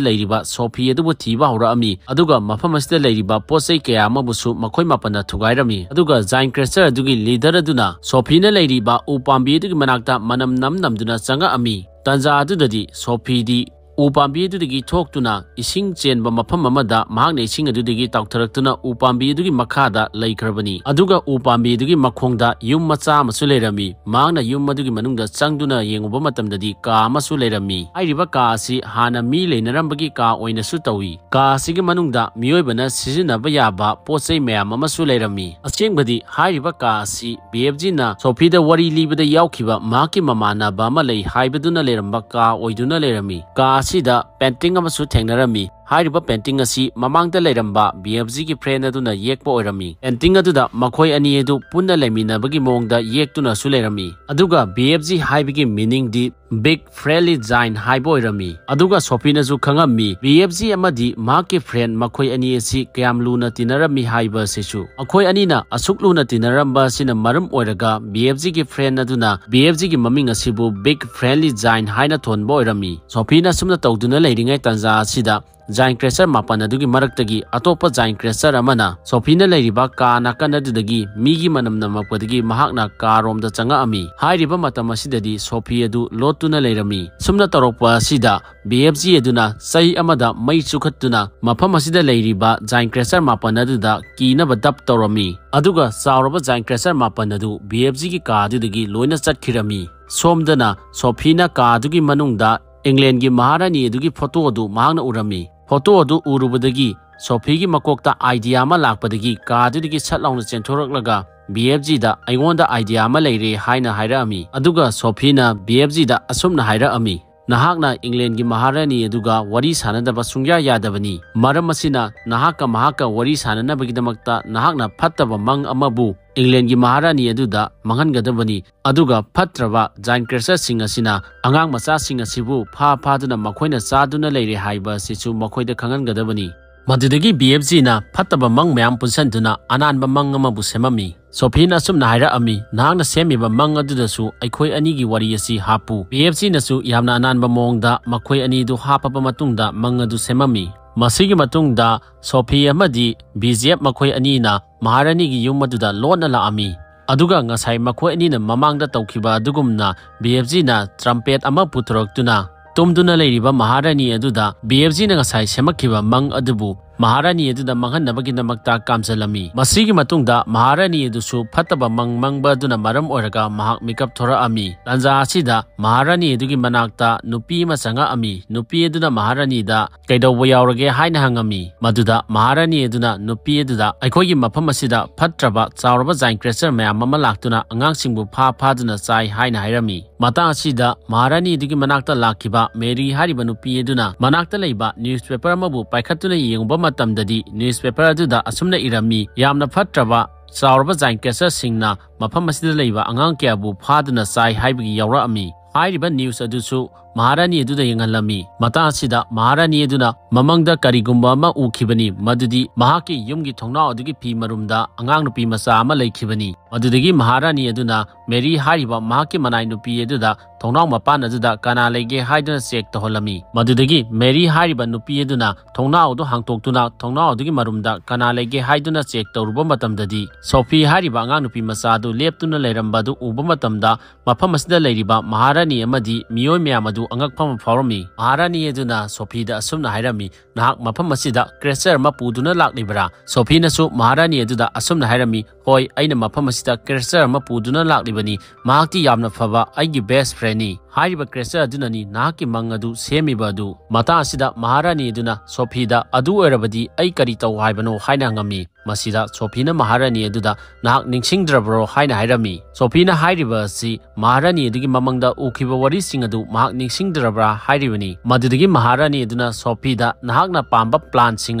ꯂꯩꯔꯤꯕ ꯁꯣꯐꯤ ꯑꯗꯨꯕꯨ ꯊꯤꯕ ꯍꯧꯔꯛꯑꯝꯃꯤ꯫ ꯑꯗꯨꯒ ꯃꯐꯝ ꯑꯁꯤꯗ ꯂꯩꯔꯤꯕ ꯄꯣꯠ ꯆꯩ ꯀꯌꯥ ꯑꯃꯕꯨꯁꯨ ꯃꯈꯣꯏ ꯃꯥꯄꯟꯅ ꯊꯨꯒꯥꯏꯔꯝꯃꯤ꯫ ꯑꯗꯨꯒ Giant Crusher ꯑꯗꯨꯒꯤ leader ꯑꯗꯨꯅ ꯁꯣꯐꯤꯅ ꯂꯩꯔꯤꯕ ꯎ ꯄꯥꯝꯕꯤ ꯑꯗꯨꯒꯤ ꯃꯅꯥꯛꯇ ꯃꯅꯝ ꯅꯝ ꯅꯝꯗꯨꯅ ꯆꯪꯉꯛꯑꯝꯃꯤ꯫ ꯇꯥꯟꯖꯥ ꯑꯗꯨꯗꯗꯤ ꯁꯣꯐꯤꯗꯤ ꯎ ꯄꯥꯝꯕꯤ ꯑꯗꯨꯗꯒꯤ ꯊꯣꯛꯇꯨꯅ ꯏꯁꯤꯡ ꯆꯦꯟꯕ ꯃꯐꯝ ꯑꯃꯗ ꯃꯍꯥꯛꯅ ꯏꯁꯤꯡ ꯑꯗꯨꯗꯒꯤ ꯇꯥꯎꯊꯔꯛꯇꯨꯅ ꯎ ꯄꯥꯝꯕꯤ ꯑꯗꯨꯒꯤ ꯃꯈꯥꯗ ꯂꯩꯈ꯭ꯔꯕꯅꯤ꯫ ꯑꯗꯨꯒ ꯎ ꯄꯥꯝꯕꯤ ꯑꯗꯨꯒꯤ ꯃꯈꯣꯡꯗ ꯌꯨꯝ ꯃꯆꯥ ꯑꯃꯁꯨ ꯂꯩꯔꯝꯃꯤ꯫ ꯃꯍꯥꯛꯅ ꯌꯨꯝ ꯑꯗꯨꯒꯤ ꯃꯅꯨꯡꯗ ꯆꯪꯗꯨꯅ ꯌꯦꯡꯉꯨꯕ ꯃꯇꯝꯗꯗꯤ ꯀꯥ ꯑꯃꯁꯨ ꯂꯩꯔꯝꯃꯤ꯫ ꯍꯥꯏꯔꯤꯕ ꯀꯥ ꯑꯁꯤ ꯍꯥꯟꯅ ꯃꯤ ꯂꯩꯅꯔꯝꯕꯒꯤ ꯀꯥ ꯑꯣꯏꯅꯁꯨ ꯇꯧꯏ꯫ ꯀꯥ ꯑꯁꯤꯒꯤ ꯃꯅꯨꯡꯗ ꯃꯤꯑꯣꯏꯕꯅ ꯁꯤꯖꯤꯟꯅꯕ ꯌꯥꯕ ꯄꯣꯠ ꯆꯩ ꯃꯌꯥꯝ ꯑꯃꯁꯨ ꯂꯩꯔꯝꯃꯤ꯫ ꯑꯁꯦꯡꯕꯗꯤ ꯍꯥꯏꯔꯤꯕ ꯀꯥ ꯑꯁꯤ ꯕꯤ ꯑꯦꯐ ꯖꯤꯅ ꯁꯣꯐꯤꯗ ꯋꯥꯔꯤ ꯂꯤꯕꯗ ꯌꯥꯎꯈꯤꯕ ꯃꯍꯥꯛꯀꯤ ꯃꯃꯥꯟꯅꯕ ꯑꯃ ꯂꯩ ꯍꯥꯏꯕꯗꯨꯅ ꯂꯩꯔꯝꯕ ꯀꯥ ꯑꯣꯏꯗꯨꯅ ꯂꯩꯔꯝꯃꯤ꯫ ꯀꯥ ꯑꯁꯤꯗ ꯄꯦꯟꯇꯤꯡ ꯑꯃꯁꯨ ꯊꯦꯡꯅꯔꯝꯃꯤ꯫ ꯍꯥꯏꯔꯤꯕ ꯄꯦꯟꯇꯤꯡ ꯑꯁꯤ ꯃꯃꯥꯡꯗ ꯂꯩꯔꯝꯕ ꯕꯤ ꯑꯦꯐ ꯖꯤꯒꯤ ꯐ꯭ꯔꯦꯟ ꯑꯗꯨꯅ ꯌꯦꯛꯄ ꯑꯣꯏꯔꯝꯃꯤ꯫ ꯄꯦꯟꯇꯤꯡ ꯑꯗꯨꯗ ꯃꯈꯣꯏ ꯑꯅꯤ ꯑꯗꯨ ꯄꯨꯟꯅ ꯂꯩꯃꯤꯟꯅꯕꯒꯤ ꯃꯑꯣꯡꯗ ꯌꯦꯛꯇꯨꯅꯁꯨ ꯂꯩꯔꯝꯃꯤ꯫ ꯑꯗꯨꯒ ꯕꯤ ꯑꯦꯐ ꯖꯤ ꯍꯥꯏꯕꯒꯤ ꯃꯤꯅꯤꯡꯗꯤ ꯕꯤꯒ ꯐ꯭ꯔꯦꯟꯂꯤ ꯖꯥꯏꯟ ꯍꯥꯏꯕ ꯑꯣꯏꯔꯝꯃꯤ꯫ ꯑꯗꯨꯒ ꯁꯣꯐꯤꯅꯁꯨ ꯈꯪꯉꯝꯃꯤ ꯕꯤ ꯑꯦꯐ ꯖꯤ ꯑꯃꯗꯤ ꯃꯍꯥꯛꯀꯤ ꯐ꯭ꯔꯦꯟ ꯃꯈꯣꯏ ꯑꯅꯤ ꯑꯁꯤ ꯀꯌꯥꯝ ꯂꯨꯅ ꯇꯤꯟꯅꯔꯝꯃꯤ ꯍꯥꯏꯕ ꯑꯁꯤꯁꯨ꯫ ꯃꯈꯣꯏ ꯑꯅꯤꯅ ꯑꯁꯨꯛ ꯂꯨꯅ ꯇꯤꯟꯅꯔꯝꯕ ꯑꯁꯤꯅ ꯃꯔꯝ ꯑꯣꯏꯔꯒ ꯕꯤ ꯑꯦꯐ ꯖꯤꯒꯤ ꯐ꯭ꯔꯦꯟ ꯑꯗꯨꯅ ꯕꯤ ꯑꯦꯐ ꯖꯤꯒꯤ ꯃꯃꯤꯡ ꯑꯁꯤꯕꯨ ꯕꯤꯒ ꯐ꯭ꯔꯦꯟꯂꯤ ꯖꯥꯏꯟ ꯍꯥꯏꯅ ꯊꯣꯟꯕ ꯑꯣꯏꯔꯝꯃꯤ꯫ ꯁꯣꯐꯤꯅ ꯑꯁꯨꯝꯅ ꯇꯧꯗꯨꯅ ꯂꯩꯔꯤꯉꯩ ꯇꯥꯟꯖꯥ ꯑꯁꯤꯗ ꯖꯥꯏꯟ ꯀ꯭ꯔꯦꯆꯔ ꯃꯥꯄꯟ ꯑꯗꯨꯒꯤ ꯃꯔꯛꯇꯒꯤ ꯑꯇꯣꯞꯄ ꯖꯥꯏꯟ ꯀ꯭ꯔꯦꯆꯔ ꯑꯃꯅ ꯁꯣꯐꯤꯅ ꯂꯩꯔꯤꯕ ꯀꯥ ꯅꯥꯀꯟ ꯑꯗꯨꯗꯒꯤ ꯃꯤꯒꯤ ꯃꯅꯝ ꯅꯝꯃꯛꯄꯗꯒꯤ ꯃꯍꯥꯛꯅ ꯀꯥꯔꯣꯝꯗ ꯆꯪꯉꯛꯑꯝꯃꯤ꯫ ꯍꯥꯏꯔꯤꯕ ꯃꯇꯝ ꯑꯁꯤꯗꯗꯤ ꯁꯣꯐꯤ ꯑꯗꯨ ꯂꯣꯠꯇꯨꯅ ꯂꯩꯔꯝꯃꯤ꯫ ꯁꯨꯝꯅ ꯇꯧꯔꯛꯄ ꯑꯁꯤꯗ ꯕꯤ ꯑꯦꯐ ꯖꯤ ꯑꯗꯨꯅ ꯆꯩ ꯑꯃꯗ ꯃꯩ ꯆꯨꯈꯠꯇꯨꯅ ꯃꯐꯝ ꯑꯁꯤꯗ ꯂꯩꯔꯤꯕ ꯖꯥꯏꯟ ꯀ꯭ꯔꯦꯆꯔ ꯃꯥꯄꯟ ꯑꯗꯨꯗ ꯀꯤꯅꯕ ꯗꯞ ꯇꯧꯔꯝꯃꯤ꯫ ꯑꯗꯨꯒ ꯆꯥꯎꯔꯕ ꯖꯥꯏꯟ ꯀ꯭ꯔꯦꯆꯔ ꯃꯥꯄꯟ ꯑꯗꯨ ꯕꯤ ꯑꯦꯐ ꯖꯤꯒꯤ ꯀꯥ ꯑꯗꯨꯗꯒꯤ ꯂꯣꯏꯅ ꯆꯠꯈꯤꯔꯝꯃꯤ꯫ ꯁꯣꯝꯗꯅ ꯁꯣꯐꯤꯅ ꯀꯥ ꯑꯗꯨꯒꯤ ꯃꯅꯨꯡꯗ ꯏꯪꯂꯦꯟꯒꯤ ꯃꯍꯥꯔꯥꯅꯤ ꯑꯗꯨꯒꯤ ꯐꯣꯇꯣ ꯑꯗꯨ ꯃꯍꯥꯛꯅ ꯎꯔꯝꯃꯤ꯫ ꯐꯣꯇꯣ ꯑꯗꯨ ꯎꯔꯨꯕꯗꯒꯤ ꯁꯣꯐꯤꯒꯤ ꯃꯀꯣꯛꯇ ꯑꯥꯏꯗꯤꯌꯥ ꯑꯃ ꯂꯥꯛꯄꯗꯒꯤ ꯀꯥ ꯑꯗꯨꯗꯒꯤ ꯁꯠ ꯂꯥꯎꯅ ꯆꯦꯟꯊꯣꯔꯛꯂꯒ ꯕꯤ ꯑꯦꯐ ꯖꯤꯗ "ꯑꯩꯉꯣꯟꯗ ꯑꯥꯏꯗꯤꯌꯥ ꯑꯃ ꯂꯩꯔꯦ" ꯍꯥꯏꯅ ꯍꯥꯏꯔꯛꯑꯝꯃꯤ꯫ ꯑꯗꯨꯒ ꯁꯣꯐꯤꯅ ꯕꯤ ꯑꯦꯐ ꯖꯤꯗ ꯑꯁꯨꯝꯅ ꯍꯥꯏꯔꯛꯑꯝꯃꯤ, "ꯅꯍꯥꯛꯅ ꯏꯪꯂꯦꯟꯒꯤ ꯃꯍꯥꯔꯥꯅꯤ ꯑꯗꯨꯒ ꯋꯥꯔꯤ ꯁꯥꯟꯅꯗꯕ ꯁꯨꯡꯌꯥ ꯌꯥꯗꯕꯅꯤ꯫ ꯃꯔꯝ ꯑꯁꯤꯅ ꯅꯍꯥꯛꯀ ꯃꯍꯥꯛꯀ ꯋꯥꯔꯤ ꯁꯥꯟꯅꯅꯕꯒꯤꯗꯃꯛꯇ ꯅꯍꯥꯛꯅ ꯐꯠꯇꯕ ꯃꯪ ꯑꯃꯕꯨ ꯏꯪꯂꯦꯟꯒꯤ ꯃꯍꯥꯔꯥꯅꯤ ꯑꯗꯨꯗ ꯃꯪꯍꯟꯒꯗꯕꯅꯤ꯫ ꯑꯗꯨꯒ ꯐꯠꯇ꯭ꯔꯕ ꯖꯥꯏꯟ ꯀ꯭ꯔꯦꯆꯔꯁꯤꯡ ꯑꯁꯤꯅ ꯑꯉꯥꯡ ꯃꯆꯥꯁꯤꯡ ꯑꯁꯤꯕꯨ ꯐꯥ ꯐꯥꯗꯨꯅ ꯃꯈꯣꯏꯅ ꯆꯥꯗꯨꯅ ꯂꯩꯔꯦ ꯍꯥꯏꯕ ꯑꯁꯤꯁꯨ ꯃꯈꯣꯏꯗ ꯈꯪꯍꯟꯒꯗꯕꯅꯤ"꯫ ꯃꯗꯨꯗꯒꯤ ꯕꯤ ꯑꯦꯐ ꯖꯤꯅ ꯐꯠꯇꯕ ꯃꯪ ꯃꯌꯥꯝ ꯄꯨꯟꯁꯤꯟꯗꯨꯅ ꯑꯅꯥꯟꯕ ꯃꯪ ꯑꯃꯕꯨ ꯁꯦꯝꯃꯝꯃꯤ꯫ ꯁꯣꯐꯤꯅ ꯑꯁꯨꯝꯅ ꯍꯥꯏꯔꯛꯑꯝꯃꯤ, "ꯅꯍꯥꯛꯅ ꯁꯦꯝꯃꯤꯕ ꯃꯪ ꯑꯗꯨꯗꯁꯨ ꯑꯩꯈꯣꯏ ꯑꯅꯤꯒꯤ ꯋꯥꯔꯤ ꯑꯁꯤ ꯍꯥꯞꯄꯨ"꯫ ꯕꯤ ꯑꯦꯐ ꯖꯤꯅꯁꯨ ꯌꯥꯝꯅ ꯑꯅꯥꯟꯕ ꯃꯑꯣꯡꯗ ꯃꯈꯣꯏ ꯑꯅꯤꯗꯨ ꯍꯥꯞꯄꯕ ꯃꯇꯨꯡꯗ ꯃꯪ ꯑꯗꯨ ꯁꯦꯝꯃꯝꯃꯤ꯫ ꯃꯁꯤꯒꯤ ꯃꯇꯨꯡꯗ ꯁꯣꯐꯤ ꯑꯃꯗꯤ ꯕꯤ ꯖꯦ ꯑꯦꯐ ꯃꯈꯣꯏ ꯑꯅꯤꯅ ꯃꯍꯥꯔꯥꯅꯤꯒꯤ ꯌꯨꯝ ꯑꯗꯨꯗ ꯂꯣꯟꯅ ꯂꯥꯛꯑꯝꯃꯤ꯫ ꯑꯗꯨꯒ ꯉꯁꯥꯏ ꯃꯈꯣꯏ ꯑꯅꯤꯅ ꯃꯃꯥꯡꯗ ꯇꯧꯈꯤꯕ ꯑꯗꯨꯒꯨꯝꯅ ꯕꯤ ꯑꯦꯐ ꯖꯤꯅ ꯇ꯭ꯔꯝꯄꯦꯠ ꯑꯃ ꯄꯨꯊꯣꯔꯛꯇꯨꯅ ꯇꯨꯝꯗꯨꯅ ꯂꯩꯔꯤꯕ ꯃꯍꯥꯔꯥꯅꯤ ꯑꯗꯨꯗ ꯕꯤ ꯑꯦꯐ ꯖꯤꯅ ꯉꯁꯥꯏ ꯁꯦꯝꯃꯛꯈꯤꯕ ꯃꯪ ꯑꯗꯨꯕꯨ ꯃꯍꯥꯔꯥꯅꯤ ꯑꯗꯨꯗ ꯃꯪꯍꯟꯅꯕꯒꯤꯗꯃꯛꯇ ꯀꯥꯝꯖꯜꯂꯝꯃꯤ꯫ ꯃꯁꯤꯒꯤ ꯃꯇꯨꯡꯗ ꯃꯍꯥꯔꯥꯅꯤ ꯑꯗꯨꯁꯨ ꯐꯠꯇꯕ ꯃꯪ ꯃꯪꯕ ꯑꯗꯨꯅ ꯃꯔꯝ ꯑꯣꯏꯔꯒ ꯃꯍꯥꯛ ꯃꯤꯀꯞ ꯊꯣꯔꯛꯑꯝꯃꯤ꯫ ꯇꯥꯟꯖꯥ ꯑꯁꯤꯗ ꯃꯍꯥꯔꯥꯅꯤ ꯑꯗꯨꯒꯤ ꯃꯅꯥꯛꯇ ꯅꯨꯄꯤ ꯑꯃ ꯆꯪꯉꯛꯑꯝꯃꯤ꯫ ꯅꯨꯄꯤ ꯑꯗꯨꯅ ꯃꯍꯥꯔꯥꯅꯤꯗ "ꯀꯩꯗꯧꯕ ꯌꯥꯎꯔꯒꯦ?" ꯍꯥꯏꯅ ꯍꯪꯉꯝꯃꯤ꯫ ꯃꯗꯨꯗ ꯃꯍꯥꯔꯥꯅꯤ ꯑꯗꯨꯅ ꯅꯨꯄꯤ ꯑꯗꯨꯗ, "ꯑꯩꯈꯣꯏꯒꯤ ꯃꯐꯝ ꯑꯁꯤꯗ ꯐꯠꯇ꯭ꯔꯕ ꯆꯥꯎꯔꯕ giant creature ꯃꯌꯥꯝ ꯑꯃ ꯂꯥꯛꯇꯨꯅ ꯑꯉꯥꯡꯁꯤꯡꯕꯨ ꯐꯥ ꯐꯥꯗꯨꯅ ꯆꯥꯏ" ꯍꯥꯏꯅ ꯍꯥꯏꯔꯝꯃꯤ꯫ ꯃꯇꯥꯡ ꯑꯁꯤꯗ ꯃꯍꯥꯔꯥꯅꯤ ꯑꯗꯨꯒꯤ ꯃꯅꯥꯛꯇ ꯂꯥꯛꯈꯤꯕ ꯃꯦꯔꯤ ꯍꯥꯏꯔꯤꯕ ꯅꯨꯄꯤ ꯑꯗꯨꯅ ꯃꯅꯥꯛꯇ ꯂꯩꯕ newspaper ꯑꯃꯕꯨ ꯄꯥꯏꯈꯠꯇꯨꯅ ꯌꯦꯡꯉꯨꯕ ꯃꯇꯝꯗꯗꯤ, newspaper ꯑꯗꯨꯗ ꯑꯁꯨꯝꯅ ꯏꯔꯝꯃꯤ, "ꯌꯥꯝꯅ ꯐꯠꯇ꯭ꯔꯕ ꯆꯥꯎꯔꯕ giant creatureꯁꯤꯡꯅ ꯃꯐꯝ ꯑꯁꯤꯗ ꯂꯩꯕ ꯑꯉꯥꯡ ꯀꯌꯥꯕꯨ ꯐꯥꯗꯨꯅ ꯆꯥꯏ" ꯍꯥꯏꯕꯒꯤ ꯌꯥꯎꯔꯛꯑꯝꯃꯤ꯫ ꯍꯥꯏꯔꯤꯕ news ꯑꯗꯨꯁꯨ ꯃꯍꯥꯔꯥꯅꯤ ꯑꯗꯨꯗ ꯌꯦꯡꯍꯜꯂꯝꯃꯤ꯫ ꯃꯇꯥꯡ ꯑꯁꯤꯗ ꯃꯍꯥꯔꯥꯅꯤ ꯑꯗꯨꯅ ꯃꯃꯪꯗ ꯀꯔꯤꯒꯨꯝꯕ ꯑꯃ ꯎꯈꯤꯕꯅꯤ, ꯃꯗꯨꯗꯤ ꯃꯍꯥꯛꯀꯤ ꯌꯨꯝꯒꯤ ꯊꯣꯡꯅꯥꯎ ꯑꯗꯨꯒꯤ ꯐꯤ ꯃꯔꯨꯝꯗ ꯑꯉꯥꯡ ꯅꯨꯄꯤ ꯃꯆꯥ ꯑꯃ ꯂꯩꯈꯤꯕꯅꯤ꯫ ꯃꯗꯨꯗꯒꯤ ꯃꯍꯥꯔꯥꯅꯤ ꯑꯗꯨꯅ ꯃꯦꯔꯤ ꯍꯥꯏꯔꯤꯕ ꯃꯍꯥꯛꯀꯤ ꯃꯅꯥꯏ ꯅꯨꯄꯤ ꯑꯗꯨꯗ ꯊꯣꯡꯅꯥꯎ ꯃꯄꯥꯟ ꯑꯗꯨꯗ ꯀꯅꯥ ꯂꯩꯒꯦ ꯍꯥꯏꯗꯨꯅ check ꯇꯧꯍꯜꯂꯝꯃꯤ꯫ ꯃꯗꯨꯗꯒꯤ ꯃꯦꯔꯤ ꯍꯥꯏꯔꯤꯕ ꯅꯨꯄꯤ ꯑꯗꯨꯅ ꯊꯣꯡꯅꯥꯎ ꯑꯗꯨ ꯍꯥꯡꯇꯣꯛꯇꯨꯅ ꯊꯣꯡꯅꯥꯎ ꯑꯗꯨꯒꯤ ꯃꯔꯨꯝꯗ ꯀꯅꯥ ꯂꯩꯒꯦ ꯍꯥꯏꯗꯨꯅ check ꯇꯧꯔꯨꯕ ꯃꯇꯝꯗꯗꯤ, ꯁꯣꯐꯤ ꯍꯥꯏꯔꯤꯕ ꯑꯉꯥꯡ ꯅꯨꯄꯤ ꯃꯆꯥ ꯑꯗꯨ ꯂꯦꯞꯇꯨꯅ ꯂꯩꯔꯝꯕ ꯑꯗꯨ ꯎꯕ ꯃꯇꯝꯗ, ꯃꯐꯝ ꯑꯁꯤꯗ ꯂꯩꯔꯤꯕ ꯃꯍꯥꯔꯥꯅꯤ ꯑꯃꯗꯤ ꯃꯤꯑꯣꯏ ꯃꯌꯥꯝ ꯑꯗꯨ ꯑꯉꯛꯄ ꯑꯃ ꯐꯥꯎꯔꯝꯃꯤ꯫ ꯃꯍꯥꯔꯥꯅꯤ ꯑꯗꯨꯅ ꯁꯣꯐꯤꯗ ꯑꯁꯨꯝꯅ ꯍꯥꯏꯔꯝꯃꯤ, "ꯅꯍꯥꯛ ꯃꯐꯝ ꯑꯁꯤꯗ creature ꯑꯃ ꯄꯨꯗꯨꯅ ꯂꯥꯛꯂꯤꯕꯔꯥ?" ꯁꯣꯐꯤꯅꯁꯨ ꯃꯍꯥꯔꯥꯅꯤ ꯑꯗꯨꯗ ꯑꯁꯨꯝꯅ ꯍꯥꯏꯔꯝꯃꯤ, "ꯍꯣꯏ, ꯑꯩꯅ ꯃꯐꯝ ꯑꯁꯤꯗ creature ꯑꯃ ꯄꯨꯗꯨꯅ ꯂꯥꯛꯂꯤꯕꯅꯤ꯫ ꯃꯍꯥꯛꯇꯤ ꯌꯥꯝꯅ ꯐꯕ ꯑꯩꯒꯤ best friendꯅꯤ꯫ ꯍꯥꯏꯔꯤꯕ creature ꯑꯗꯨꯅꯅꯤ ꯅꯍꯥꯛꯀꯤ ꯃꯪ ꯑꯗꯨ ꯁꯦꯝꯃꯤꯕ ꯑꯗꯨ꯫" ꯃꯇꯥꯡ ꯑꯁꯤꯗ ꯃꯍꯥꯔꯥꯅꯤ ꯑꯗꯨꯅ ꯁꯣꯐꯤꯗ, "ꯑꯗꯨ ꯑꯣꯏꯔꯕꯗꯤ ꯑꯩ ꯀꯔꯤ ꯇꯧ ꯍꯥꯏꯕꯅꯣ?" ꯍꯥꯏꯅ ꯍꯪꯉꯝꯃꯤ꯫ ꯃꯁꯤꯗ ꯁꯣꯐꯤꯅ ꯃꯍꯥꯔꯥꯅꯤ ꯑꯗꯨꯗ, "ꯅꯍꯥꯛ ꯅꯤꯡꯁꯤꯡꯗ꯭ꯔꯕ꯭ꯔꯣ?" ꯍꯥꯏꯅ ꯍꯥꯏꯔꯝꯃꯤ꯫ ꯁꯣꯐꯤꯅ ꯍꯥꯏꯔꯤꯕ ꯑꯁꯤ ꯃꯍꯥꯔꯥꯅꯤ ꯑꯗꯨꯒꯤ ꯃꯃꯪꯗ ꯎꯈꯤꯕ ꯋꯥꯔꯤꯁꯤꯡ ꯑꯗꯨ ꯃꯍꯥꯛ ꯅꯤꯡꯁꯤꯡꯗ꯭ꯔꯕ꯭ꯔꯥ ꯍꯥꯏꯔꯤꯕꯅꯤ꯫ ꯃꯗꯨꯗꯒꯤ ꯃꯍꯥꯔꯥꯅꯤ ꯑꯗꯨꯅ ꯁꯣꯐꯤꯗ, "ꯅꯍꯥꯛꯅ ꯄꯥꯝꯕ planꯁꯤꯡ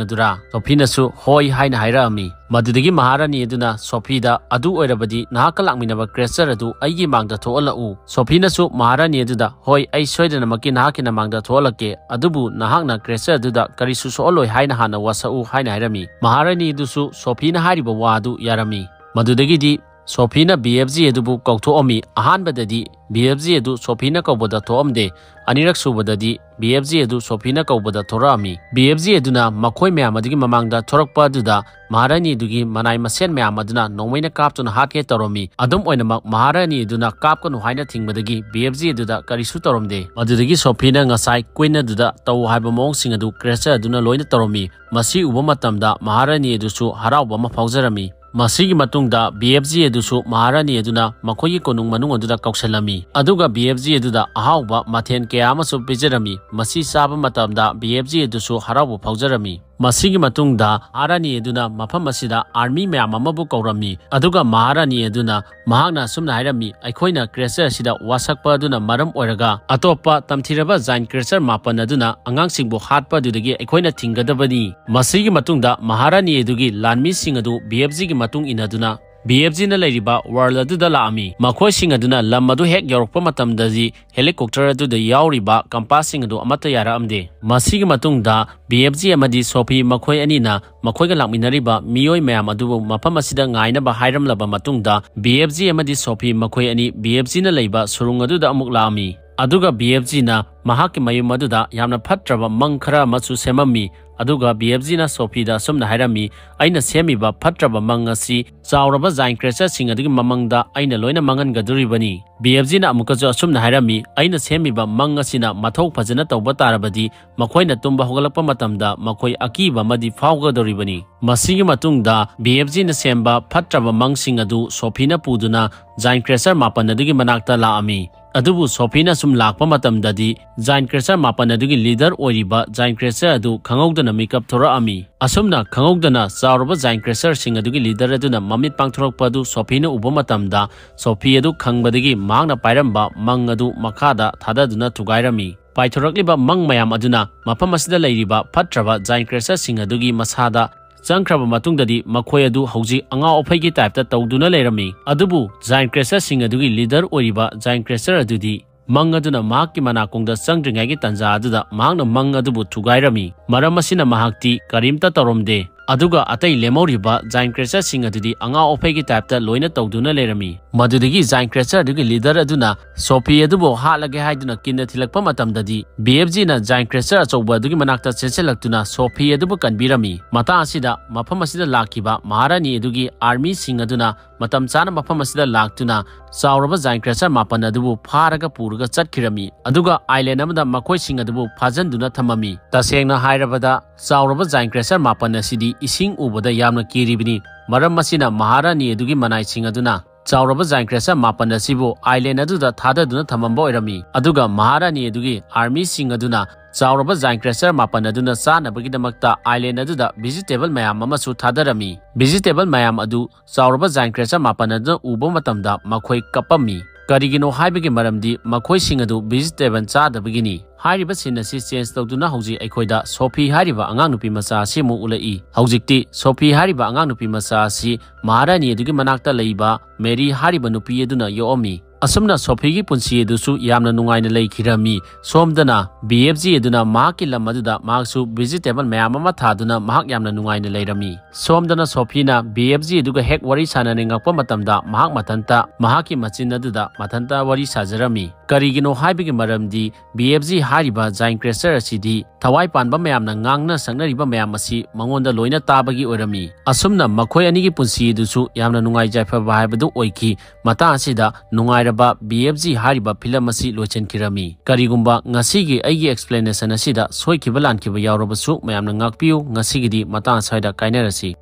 ꯑꯗꯨꯔꯥ?" ꯁꯣꯐꯤꯅꯁꯨ, "ꯍꯣꯏ" ꯍꯥꯏꯅ ꯍꯥꯏꯔꯛꯑꯝꯃꯤ꯫ ꯃꯗꯨꯗꯒꯤ ꯃꯍꯥꯔꯥꯅꯤ ꯑꯗꯨꯅ ꯁꯣꯐꯤꯗ, "ꯑꯗꯨ ꯑꯣꯏꯔꯕꯗꯤ ꯅꯍꯥꯛꯀ ꯂꯥꯛꯃꯤꯟꯅꯕ creature ꯑꯗꯨ ꯑꯩꯒꯤ ꯃꯥꯡꯗ ꯊꯣꯛꯍꯜꯂꯛꯎ꯫" ꯁꯣꯐꯤꯅꯁꯨ ꯃꯍꯥꯔꯥꯅꯤ ꯑꯗꯨꯗ, "ꯍꯣꯏ, ꯑꯩ ꯁꯣꯏꯗꯅꯃꯛꯀꯤ ꯅꯍꯥꯛꯀꯤ ꯅꯃꯥꯡꯗ ꯊꯣꯛꯍꯜꯂꯛꯀꯦ, ꯑꯗꯨꯕꯨ ꯅꯍꯥꯛꯅ creature ꯑꯗꯨꯗ ꯀꯔꯤꯁꯨ ꯁꯣꯛꯍꯜꯂꯣꯏ ꯍꯥꯏꯅ ꯍꯥꯟꯅ ꯋꯥꯁꯛꯎ" ꯍꯥꯏꯅ ꯍꯥꯏꯔꯝꯃꯤ꯫ ꯃꯍꯥꯔꯥꯅꯤ ꯑꯗꯨꯁꯨ ꯁꯣꯐꯤꯅ ꯍꯥꯏꯔꯤꯕ ꯋꯥ ꯑꯗꯨ ꯌꯥꯔꯝꯃꯤ꯫ ꯃꯗꯨꯗꯒꯤꯗꯤ ꯁꯣꯐꯤꯅ ꯕꯤ ꯑꯦꯐ ꯖꯤ ꯑꯗꯨꯕꯨ ꯀꯧꯊꯣꯛꯑꯝꯃꯤ꯫ ꯑꯍꯥꯟꯕꯗꯗꯤ ꯕꯤ ꯑꯦꯐ ꯖꯤ ꯑꯗꯨ ꯁꯣꯐꯤꯅ ꯀꯧꯕꯗ ꯊꯣꯛꯑꯝꯗꯦ꯫ ꯑꯅꯤꯔꯛ ꯁꯨꯕꯗꯗꯤ ꯕꯤ ꯑꯦꯐ ꯖꯤ ꯑꯗꯨ ꯁꯣꯐꯤꯅ ꯀꯧꯕꯗ ꯊꯣꯔꯛꯑꯝꯃꯤ꯫ ꯕꯤ ꯑꯦꯐ ꯖꯤ ꯑꯗꯨꯅ ꯃꯈꯣꯏ ꯃꯌꯥꯝ ꯑꯗꯨꯒꯤ ꯃꯃꯥꯡꯗ ꯊꯣꯔꯛꯄ ꯑꯗꯨꯗ ꯃꯍꯥꯔꯥꯅꯤ ꯑꯗꯨꯒꯤ ꯃꯅꯥꯏ ꯃꯁꯦꯟ ꯃꯌꯥꯝ ꯑꯗꯨꯅ ꯅꯣꯡꯃꯩꯅ ꯀꯥꯞꯇꯨꯅ ꯍꯥꯠꯀꯦ ꯇꯧꯔꯝꯃꯤ꯫ ꯑꯗꯨꯝ ꯑꯣꯏꯅꯃꯛ ꯃꯍꯥꯔꯥꯅꯤ ꯑꯗꯨꯅ ꯀꯥꯞꯀꯅꯨ ꯍꯥꯏꯅ ꯊꯤꯡꯕꯗꯒꯤ ꯕꯤ ꯑꯦꯐ ꯖꯤ ꯑꯗꯨꯗ ꯀꯔꯤꯁꯨ ꯇꯧꯔꯝꯗꯦ꯫ ꯃꯗꯨꯗꯒꯤ ꯁꯣꯐꯤꯅ ꯉꯁꯥꯏ ꯀ꯭ꯋꯤꯟ ꯑꯗꯨꯗ ꯇꯧ ꯍꯥꯏꯕ ꯃꯑꯣꯡꯁꯤꯡ ꯑꯗꯨ ꯀ꯭ꯔꯦꯆꯔ ꯑꯗꯨꯅ ꯂꯣꯏꯅ ꯇꯧꯔꯝꯃꯤ꯫ ꯃꯁꯤ ꯎꯕ ꯃꯇꯝꯗ ꯃꯍꯥꯔꯥꯅꯤ ꯑꯗꯨꯁꯨ ꯍꯔꯥꯎꯕ ꯑꯃ ꯐꯥꯎꯖꯔꯝꯃꯤ꯫ ꯃꯁꯤꯒꯤ ꯃꯇꯨꯡꯗ ꯕꯤ ꯑꯦꯐ ꯖꯤ ꯑꯗꯨꯁꯨ ꯃꯍꯥꯔꯥꯅꯤ ꯑꯗꯨꯅ ꯃꯈꯣꯏꯒꯤ ꯀꯣꯅꯨꯡ ꯃꯅꯨꯡ ꯑꯗꯨꯗ ꯀꯧꯁꯤꯜꯂꯝꯃꯤ꯫ ꯑꯗꯨꯒ ꯕꯤ ꯑꯦꯐ ꯖꯤ ꯑꯗꯨꯗ ꯑꯍꯥꯎꯕ ꯃꯊꯦꯜ ꯀꯌꯥ ꯑꯃꯁꯨ ꯄꯤꯖꯔꯝꯃꯤ꯫ ꯃꯁꯤ ꯆꯥꯕ ꯃꯇꯝꯗ ꯕꯤ ꯑꯦꯐ ꯖꯤ ꯑꯗꯨꯁꯨ ꯍꯔꯥꯎꯕ ꯐꯥꯎꯖꯔꯝꯃꯤ꯫ ꯃꯁꯤꯒꯤ ꯃꯇꯨꯡꯗ ꯃꯍꯥꯔꯥꯅꯤ ꯑꯗꯨꯅ ꯃꯐꯝ ꯑꯁꯤꯗ ꯑꯥꯔꯃꯤ ꯃꯌꯥꯝ ꯑꯃꯕꯨ ꯀꯧꯔꯝꯃꯤ꯫ ꯑꯗꯨꯒ ꯃꯍꯥꯔꯥꯅꯤ ꯑꯗꯨꯅ ꯃꯍꯥꯛꯅ ꯑꯁꯨꯝꯅ ꯍꯥꯏꯔꯝꯃꯤ, "ꯑꯩꯈꯣꯏꯅ ꯀ꯭ꯔꯦꯆꯔ ꯑꯁꯤꯗ ꯋꯥꯁꯛꯄ ꯑꯗꯨꯅ ꯃꯔꯝ ꯑꯣꯏꯔꯒ ꯑꯇꯣꯞꯄ ꯇꯝꯊꯤꯔꯕ ꯖꯥꯏꯟ ꯀ꯭ꯔꯦꯆꯔ ꯃꯥꯄꯟ ꯑꯗꯨꯅ ꯑꯉꯥꯡꯁꯤꯡꯕꯨ ꯍꯥꯠꯄ ꯑꯗꯨꯗꯒꯤ ꯑꯩꯈꯣꯏꯅ ꯊꯤꯡꯒꯗꯕꯅꯤ"꯫ ꯃꯁꯤꯒꯤ ꯃꯇꯨꯡꯗ ꯃꯍꯥꯔꯥꯅꯤ ꯑꯗꯨꯒꯤ ꯂꯥꯟꯃꯤꯁꯤꯡ ꯑꯗꯨ ꯕꯤ ꯑꯦꯐ ꯖꯤꯒꯤ ꯃꯇꯨꯡ ꯏꯟꯅꯗꯨꯅ ꯕꯤ ꯑꯦꯐ ꯖꯤꯅ ꯂꯩꯔꯤꯕ ꯋꯥꯔꯜ ꯑꯗꯨꯗ ꯂꯥꯛꯑꯝꯃꯤ꯫ ꯃꯈꯣꯏꯁꯤꯡ ꯑꯗꯨꯅ ꯂꯝ ꯑꯗꯨ ꯍꯦꯛ ꯌꯧꯔꯛꯄ ꯃꯇꯝꯗꯗꯤ ꯍꯦꯂꯤꯀꯣꯞꯇꯔ ꯑꯗꯨꯗ ꯌꯥꯎꯔꯤꯕ ꯀꯝꯄꯥꯁꯁꯤꯡ ꯑꯗꯨ ꯑꯃꯠꯇ ꯌꯥꯔꯛꯑꯝꯗꯦ꯫ ꯃꯁꯤꯒꯤ ꯃꯇꯨꯡꯗ ꯕꯤ ꯑꯦꯐ ꯖꯤ ꯑꯃꯗꯤ ꯁꯣꯐꯤ ꯃꯈꯣꯏ ꯑꯅꯤꯅ ꯃꯈꯣꯏꯒ ꯂꯥꯛꯃꯤꯟꯅꯔꯤꯕ ꯃꯤꯑꯣꯏ ꯃꯌꯥꯝ ꯑꯗꯨꯕꯨ ꯃꯐꯝ ꯑꯁꯤꯗ ꯉꯥꯏꯅꯕ ꯍꯥꯏꯔꯝꯂꯕ ꯃꯇꯨꯡꯗ ꯕꯤ ꯑꯦꯐ ꯖꯤ ꯑꯃꯗꯤ ꯁꯣꯐꯤ ꯃꯈꯣꯏ ꯑꯅꯤ ꯕꯤ ꯑꯦꯐ ꯖꯤꯅ ꯂꯩꯕ ꯁꯨꯔꯨꯡ ꯑꯗꯨꯗ ꯑꯃꯨꯛ ꯂꯥꯛꯑꯝꯃꯤ꯫ ꯑꯗꯨꯒ ꯕꯤ ꯑꯦꯐ ꯖꯤꯅ ꯃꯍꯥꯛꯀꯤ ꯃꯌꯨꯝ ꯑꯗꯨꯗ ꯌꯥꯝꯅ ꯐꯠꯇ꯭ꯔꯕ ꯃꯪ ꯈꯔ ꯑꯃꯁꯨ ꯁꯦꯝꯃꯝꯃꯤ꯫ ꯑꯗꯨꯒ ꯕꯤ ꯑꯦꯐ ꯖꯤꯅ ꯁꯣꯐꯤꯗ ꯑꯁꯨꯝꯅ ꯍꯥꯏꯔꯝꯃꯤ, "ꯑꯩꯅ ꯁꯦꯝꯃꯤꯕ ꯐꯠꯇ꯭ꯔꯕ ꯃꯪ ꯑꯁꯤ ꯆꯥꯎꯔꯕ ꯖꯥꯏꯟ ꯀ꯭ꯔꯦꯆꯔꯁꯤꯡ ꯑꯗꯨꯒꯤ ꯃꯃꯪꯗ ꯑꯩꯅ ꯂꯣꯏꯅ ꯃꯥꯡꯍꯟꯒꯗꯣꯔꯤꯕꯅꯤ"꯫ ꯕꯤ ꯑꯦꯐ ꯖꯤꯅ ꯑꯃꯨꯛꯀꯁꯨ ꯑꯁꯨꯝꯅ ꯍꯥꯏꯔꯝꯃꯤ, "ꯑꯩꯅ ꯁꯦꯝꯃꯤꯕ ꯃꯪ ꯑꯁꯤꯅ ꯃꯊꯧ ꯐꯖꯅ ꯇꯧꯕ ꯇꯥꯔꯕꯗꯤ ꯃꯈꯣꯏꯅ ꯇꯨꯝꯕ ꯍꯧꯒꯠꯂꯛꯄ ꯃꯇꯝꯗ ꯃꯈꯣꯏ ꯑꯀꯤꯕ ꯑꯃꯗꯤ ꯐꯥꯎꯒꯗꯧꯔꯤꯕꯅꯤ"꯫ ꯃꯁꯤꯒꯤ ꯃꯇꯨꯡꯗ ꯕꯤ ꯑꯦꯐ ꯖꯤꯅ ꯁꯦꯝꯕ ꯐꯠꯇ꯭ꯔꯕ ꯃꯪꯁꯤꯡ ꯑꯗꯨ ꯁꯣꯐꯤꯅ ꯄꯨꯗꯨꯅ ꯖꯥꯏꯟ ꯀ꯭ꯔꯦꯆꯔ ꯃꯥꯄꯟ ꯑꯗꯨꯒꯤ ꯃꯅꯥꯛꯇ ꯂꯥꯛꯑꯝꯃꯤ꯫ ꯑꯗꯨꯕꯨ ꯁꯣꯐꯤꯅ ꯁꯨꯝ ꯂꯥꯛꯄ ꯃꯇꯝꯗꯗꯤ ꯖꯥꯏꯟ ꯀ꯭ꯔꯦꯆꯔ ꯃꯥꯄꯟ ꯑꯗꯨꯒꯤ ꯂꯤꯗꯔ ꯑꯣꯏꯔꯤꯕ ꯖꯥꯏꯟ ꯀ꯭ꯔꯦꯆꯔ ꯑꯗꯨ ꯈꯪꯍꯧꯗꯅ ꯃꯤꯀꯞ ꯊꯣꯔꯛꯑꯝꯃꯤ꯫ ꯑꯁꯨꯝꯅ ꯈꯪꯍꯧꯗꯅ ꯆꯥꯎꯔꯕ ꯖꯥꯏꯟ ꯀ꯭ꯔꯦꯆꯔꯁꯤꯡ ꯑꯗꯨꯒꯤ ꯂꯤꯗꯔ ꯑꯗꯨꯅ ꯃꯃꯤꯠ ꯄꯥꯡꯊꯣꯔꯛꯄ ꯑꯗꯨ ꯁꯣꯐꯤꯅ ꯎꯕ ꯃꯇꯝꯗ ꯁꯣꯐꯤ ꯑꯗꯨ ꯈꯪꯕꯗꯒꯤ ꯃꯍꯥꯛꯅ ꯄꯥꯏꯔꯝꯕ ꯃꯪ ꯑꯗꯨ ꯃꯈꯥꯗ ꯊꯥꯗꯗꯨꯅ ꯊꯨꯒꯥꯏꯔꯝꯃꯤ꯫ ꯄꯥꯏꯊꯣꯔꯛꯂꯤꯕ ꯃꯪ ꯃꯌꯥꯝ ꯑꯗꯨꯅ ꯃꯐꯝ ꯑꯁꯤꯗ ꯂꯩꯔꯤꯕ ꯐꯠꯇ꯭ꯔꯕ ꯖꯥꯏꯟ ꯀ꯭ꯔꯦꯆꯔꯁꯤꯡ ꯑꯗꯨꯒꯤ ꯃꯁꯥꯗ ꯆꯪꯈ꯭ꯔꯕ ꯃꯇꯨꯡꯗꯗꯤ ꯃꯈꯣꯏ ꯑꯗꯨ ꯍꯧꯖꯤꯛ ꯑꯉꯥꯎ ꯑꯐꯩꯒꯤ ꯇꯥꯏꯞꯇ ꯇꯧꯗꯨꯅ ꯂꯩꯔꯝꯃꯤ꯫ ꯑꯗꯨꯕꯨ ꯖꯥꯏꯟ ꯀ꯭ꯔꯦꯆꯔꯁꯤꯡ ꯑꯗꯨꯒꯤ ꯂꯤꯗꯔ ꯑꯣꯏꯔꯤꯕ ꯖꯥꯏꯟ ꯀ꯭ꯔꯦꯆꯔ ꯑꯗꯨꯗꯤ ꯃꯪ ꯑꯗꯨꯅ ꯃꯍꯥꯛꯀꯤ ꯃꯅꯥꯀꯣꯡꯗ ꯆꯪꯗ꯭ꯔꯤꯉꯩꯒꯤ ꯇꯥꯟꯖꯥ ꯑꯗꯨꯗ ꯃꯍꯥꯛꯅ ꯃꯪ ꯑꯗꯨꯕꯨ ꯊꯨꯒꯥꯏꯔꯝꯃꯤ꯫ ꯃꯔꯝ ꯑꯁꯤꯅ ꯃꯍꯥꯛꯇꯤ ꯀꯔꯤꯝꯇ ꯇꯧꯔꯝꯗꯦ꯫ ꯑꯗꯨꯒ ꯑꯇꯩ ꯂꯦꯝꯍꯧꯔꯤꯕ Giant Crusherꯁꯤꯡ ꯑꯗꯨꯗꯤ ꯑꯉꯥꯎ ꯑꯐꯩꯒꯤ typeꯇ ꯂꯣꯏꯅ ꯇꯧꯗꯨꯅ ꯂꯩꯔꯝꯃꯤ꯫ ꯃꯗꯨꯗꯒꯤ Giant Crusher ꯑꯗꯨꯒꯤ leader ꯑꯗꯨꯅ ꯁꯣꯐꯤ ꯑꯗꯨꯕꯨ ꯍꯥꯠꯂꯒꯦ ꯍꯥꯏꯗꯨꯅ ꯀꯤꯟꯅ ꯊꯤꯜꯂꯛꯄ ꯃꯇꯝꯗꯗꯤ, BFGꯅ Giant Crusher ꯑꯆꯧꯕ ꯑꯗꯨꯒꯤ ꯃꯅꯥꯛꯇ ꯆꯦꯟꯁꯤꯜꯂꯛꯇꯨꯅ ꯁꯣꯐꯤ ꯑꯗꯨꯕꯨ ꯀꯟꯕꯤꯔꯝꯃꯤ꯫ ꯃꯇꯥꯡ ꯑꯁꯤꯗ ꯃꯐꯝ ꯑꯁꯤꯗ ꯂꯥꯛꯈꯤꯕ ꯃꯍꯥꯔꯥꯅꯤ ꯑꯗꯨꯒꯤ armyꯁꯤꯡ ꯑꯗꯨꯅ ꯃꯇꯝ ꯆꯥꯅ ꯃꯐꯝ ꯑꯁꯤꯗ ꯂꯥꯛꯇꯨꯅ ꯆꯥꯎꯔꯕ Giant Crusher ꯃꯥꯄꯟ ꯑꯗꯨꯕꯨ ꯐꯥꯔꯒ ꯄꯨꯔꯒ ꯆꯠꯈꯤꯔꯝꯃꯤ, ꯑꯗꯨꯒ island ꯑꯃꯗ ꯃꯈꯣꯏꯁꯤꯡ ꯑꯗꯨꯕꯨ ꯐꯥꯖꯤꯟꯗꯨꯅ ꯊꯝꯃꯝꯃꯤ꯫ ꯇꯁꯦꯡꯅ ꯍꯥꯏꯔꯕꯗ, ꯆꯥꯎꯔꯕ Giant Crusher ꯃꯥꯄꯟ ꯑꯁꯤꯗꯤ ꯏꯁꯤꯡ ꯎꯕꯗ ꯌꯥꯝꯅ ꯀꯤꯔꯤꯕꯅꯤ꯫ ꯃꯔꯝ ꯑꯁꯤꯅ ꯃꯍꯥꯔꯥꯅꯤ ꯑꯗꯨꯒꯤ ꯃꯅꯥꯏꯁꯤꯡ ꯑꯗꯨꯅ ꯆꯥꯎꯔꯕ Giant Crusher ꯃꯥꯄꯟ ꯑꯁꯤꯕꯨ island ꯑꯗꯨꯗ ꯊꯥꯗꯗꯨꯅ ꯊꯝꯃꯝꯕ ꯑꯣꯏꯔꯝꯃꯤ꯫ ꯑꯗꯨꯒ ꯃꯍꯥꯔꯥꯅꯤ ꯑꯗꯨꯒꯤ armyꯁꯤꯡ ꯑꯗꯨꯅ ꯆꯥꯎꯔꯕ Giant Crusher ꯃꯥꯄꯟ ꯑꯗꯨꯅ ꯆꯥꯅꯕꯒꯤꯗꯃꯛꯇ island ꯑꯗꯨꯗ vegetable ꯃꯌꯥꯝ ꯑꯃꯁꯨ ꯊꯥꯗꯔꯝꯃꯤ꯫ Vegetable ꯃꯌꯥꯝ ꯑꯗꯨ ꯆꯥꯎꯔꯕ Giant Crusher ꯃꯥꯄꯟ ꯑꯗꯨꯅ ꯎꯕ ꯃꯇꯝꯗ ꯃꯈꯣꯏ ꯀꯞꯄꯝꯃꯤ꯫ ꯀꯔꯤꯒꯤꯅꯣ ꯍꯥꯏꯕꯒꯤ ꯃꯔꯝꯗꯤ ꯃꯈꯣꯏꯁꯤꯡ ꯑꯗꯨ vegetable ꯆꯥꯗꯕꯒꯤꯅꯤ꯫ ꯍꯥꯏꯔꯤꯕ scene ꯑꯁꯤ change ꯇꯧꯗꯨꯅ ꯍꯧꯖꯤꯛ ꯑꯩꯈꯣꯏꯗ ꯁꯣꯐꯤ ꯍꯥꯏꯔꯤꯕ ꯑꯉꯥꯡ ꯅꯨꯄꯤ ꯃꯆꯥ ꯑꯁꯤ ꯑꯃꯨꯛ ꯎꯠꯂꯛꯏ꯫ ꯍꯧꯖꯤꯛꯇꯤ ꯁꯣꯐꯤ ꯍꯥꯏꯔꯤꯕ ꯑꯉꯥꯡ ꯅꯨꯄꯤ ꯃꯆꯥ ꯑꯁꯤ ꯃꯍꯥꯔꯥꯅꯤ ꯑꯗꯨꯒꯤ ꯃꯅꯥꯛꯇ ꯂꯩꯕ ꯃꯦꯔꯤ ꯍꯥꯏꯔꯤꯕ ꯅꯨꯄꯤ ꯑꯗꯨꯅ ꯌꯣꯛꯑꯝꯃꯤ꯫ ꯑꯁꯨꯝꯅ ꯁꯣꯐꯤꯒꯤ ꯄꯨꯟꯁꯤ ꯑꯗꯨꯁꯨ ꯌꯥꯝꯅ ꯅꯨꯡꯉꯥꯏꯅ ꯂꯩꯈꯤꯔꯝꯃꯤ꯫ ꯁꯣꯝꯗꯅ BFG ꯑꯗꯨꯅ ꯃꯍꯥꯛꯀꯤ ꯂꯝ ꯑꯗꯨꯗ ꯃꯍꯥꯛꯁꯨ vegetable ꯃꯌꯥꯝ ꯑꯃ ꯊꯥꯗꯨꯅ ꯃꯍꯥꯛ ꯌꯥꯝꯅ ꯅꯨꯡꯉꯥꯏꯅ ꯂꯩꯔꯝꯃꯤ꯫ ꯁꯣꯝꯗꯅ ꯁꯣꯐꯤꯅ BFG ꯑꯗꯨꯒ ꯍꯦꯛ ꯋꯥꯔꯤ ꯁꯥꯟꯅꯅꯤꯡꯉꯛꯄ ꯃꯇꯝꯗ ꯃꯍꯥꯛ ꯃꯊꯟꯇ ꯃꯍꯥꯛꯀꯤ ꯃꯆꯤꯟ ꯑꯗꯨꯗ ꯃꯊꯟꯇ ꯋꯥꯔꯤ ꯁꯥꯖꯔꯝꯃꯤ꯫ ꯀꯔꯤꯒꯤꯅꯣ ꯍꯥꯏꯕꯒꯤ ꯃꯔꯝꯗꯤ BFG ꯍꯥꯏꯔꯤꯕ Giant Crusher ꯑꯁꯤꯗꯤ ꯊꯋꯥꯏ ꯄꯥꯟꯕ ꯃꯌꯥꯝꯅ ꯉꯥꯡꯅ ꯁꯛꯅꯔꯤꯕ ꯃꯌꯥꯝ ꯑꯁꯤ ꯃꯉꯣꯟꯗ ꯂꯣꯏꯅ ꯇꯥꯕꯒꯤ ꯑꯣꯏꯔꯝꯃꯤ꯫ ꯑꯁꯨꯝꯅ ꯃꯈꯣꯏ ꯑꯅꯤꯒꯤ ꯄꯨꯟꯁꯤ ꯑꯗꯨꯁꯨ ꯌꯥꯝꯅ ꯅꯨꯡꯉꯥꯏ ꯌꯥꯏꯐꯕ ꯍꯥꯏꯕꯗꯨ ꯑꯣꯏꯈꯤ꯫ ꯃꯇꯥꯡ ꯑꯁꯤꯗ ꯅꯨꯡꯉꯥꯏꯔꯕ BFG ꯍꯥꯏꯔꯤꯕ film ꯑꯁꯤ ꯂꯣꯏꯁꯤꯟꯈꯤꯔꯝꯃꯤ꯫ ꯀꯔꯤꯒꯨꯝꯕ ꯉꯁꯤꯒꯤ ꯑꯩꯒꯤ explanation ꯑꯁꯤꯗ ꯁꯣꯏꯈꯤꯕ ꯂꯥꯟꯈꯤꯕ ꯌꯥꯎꯔꯕꯁꯨ ꯃꯌꯥꯝꯅ ꯉꯥꯛꯄꯤꯌꯨ꯫ ꯉꯁꯤꯒꯤꯗꯤ ꯃꯇꯥꯡ ꯑꯁ꯭ꯋꯥꯏꯗ ꯀꯥꯏꯅꯔꯁꯤ꯫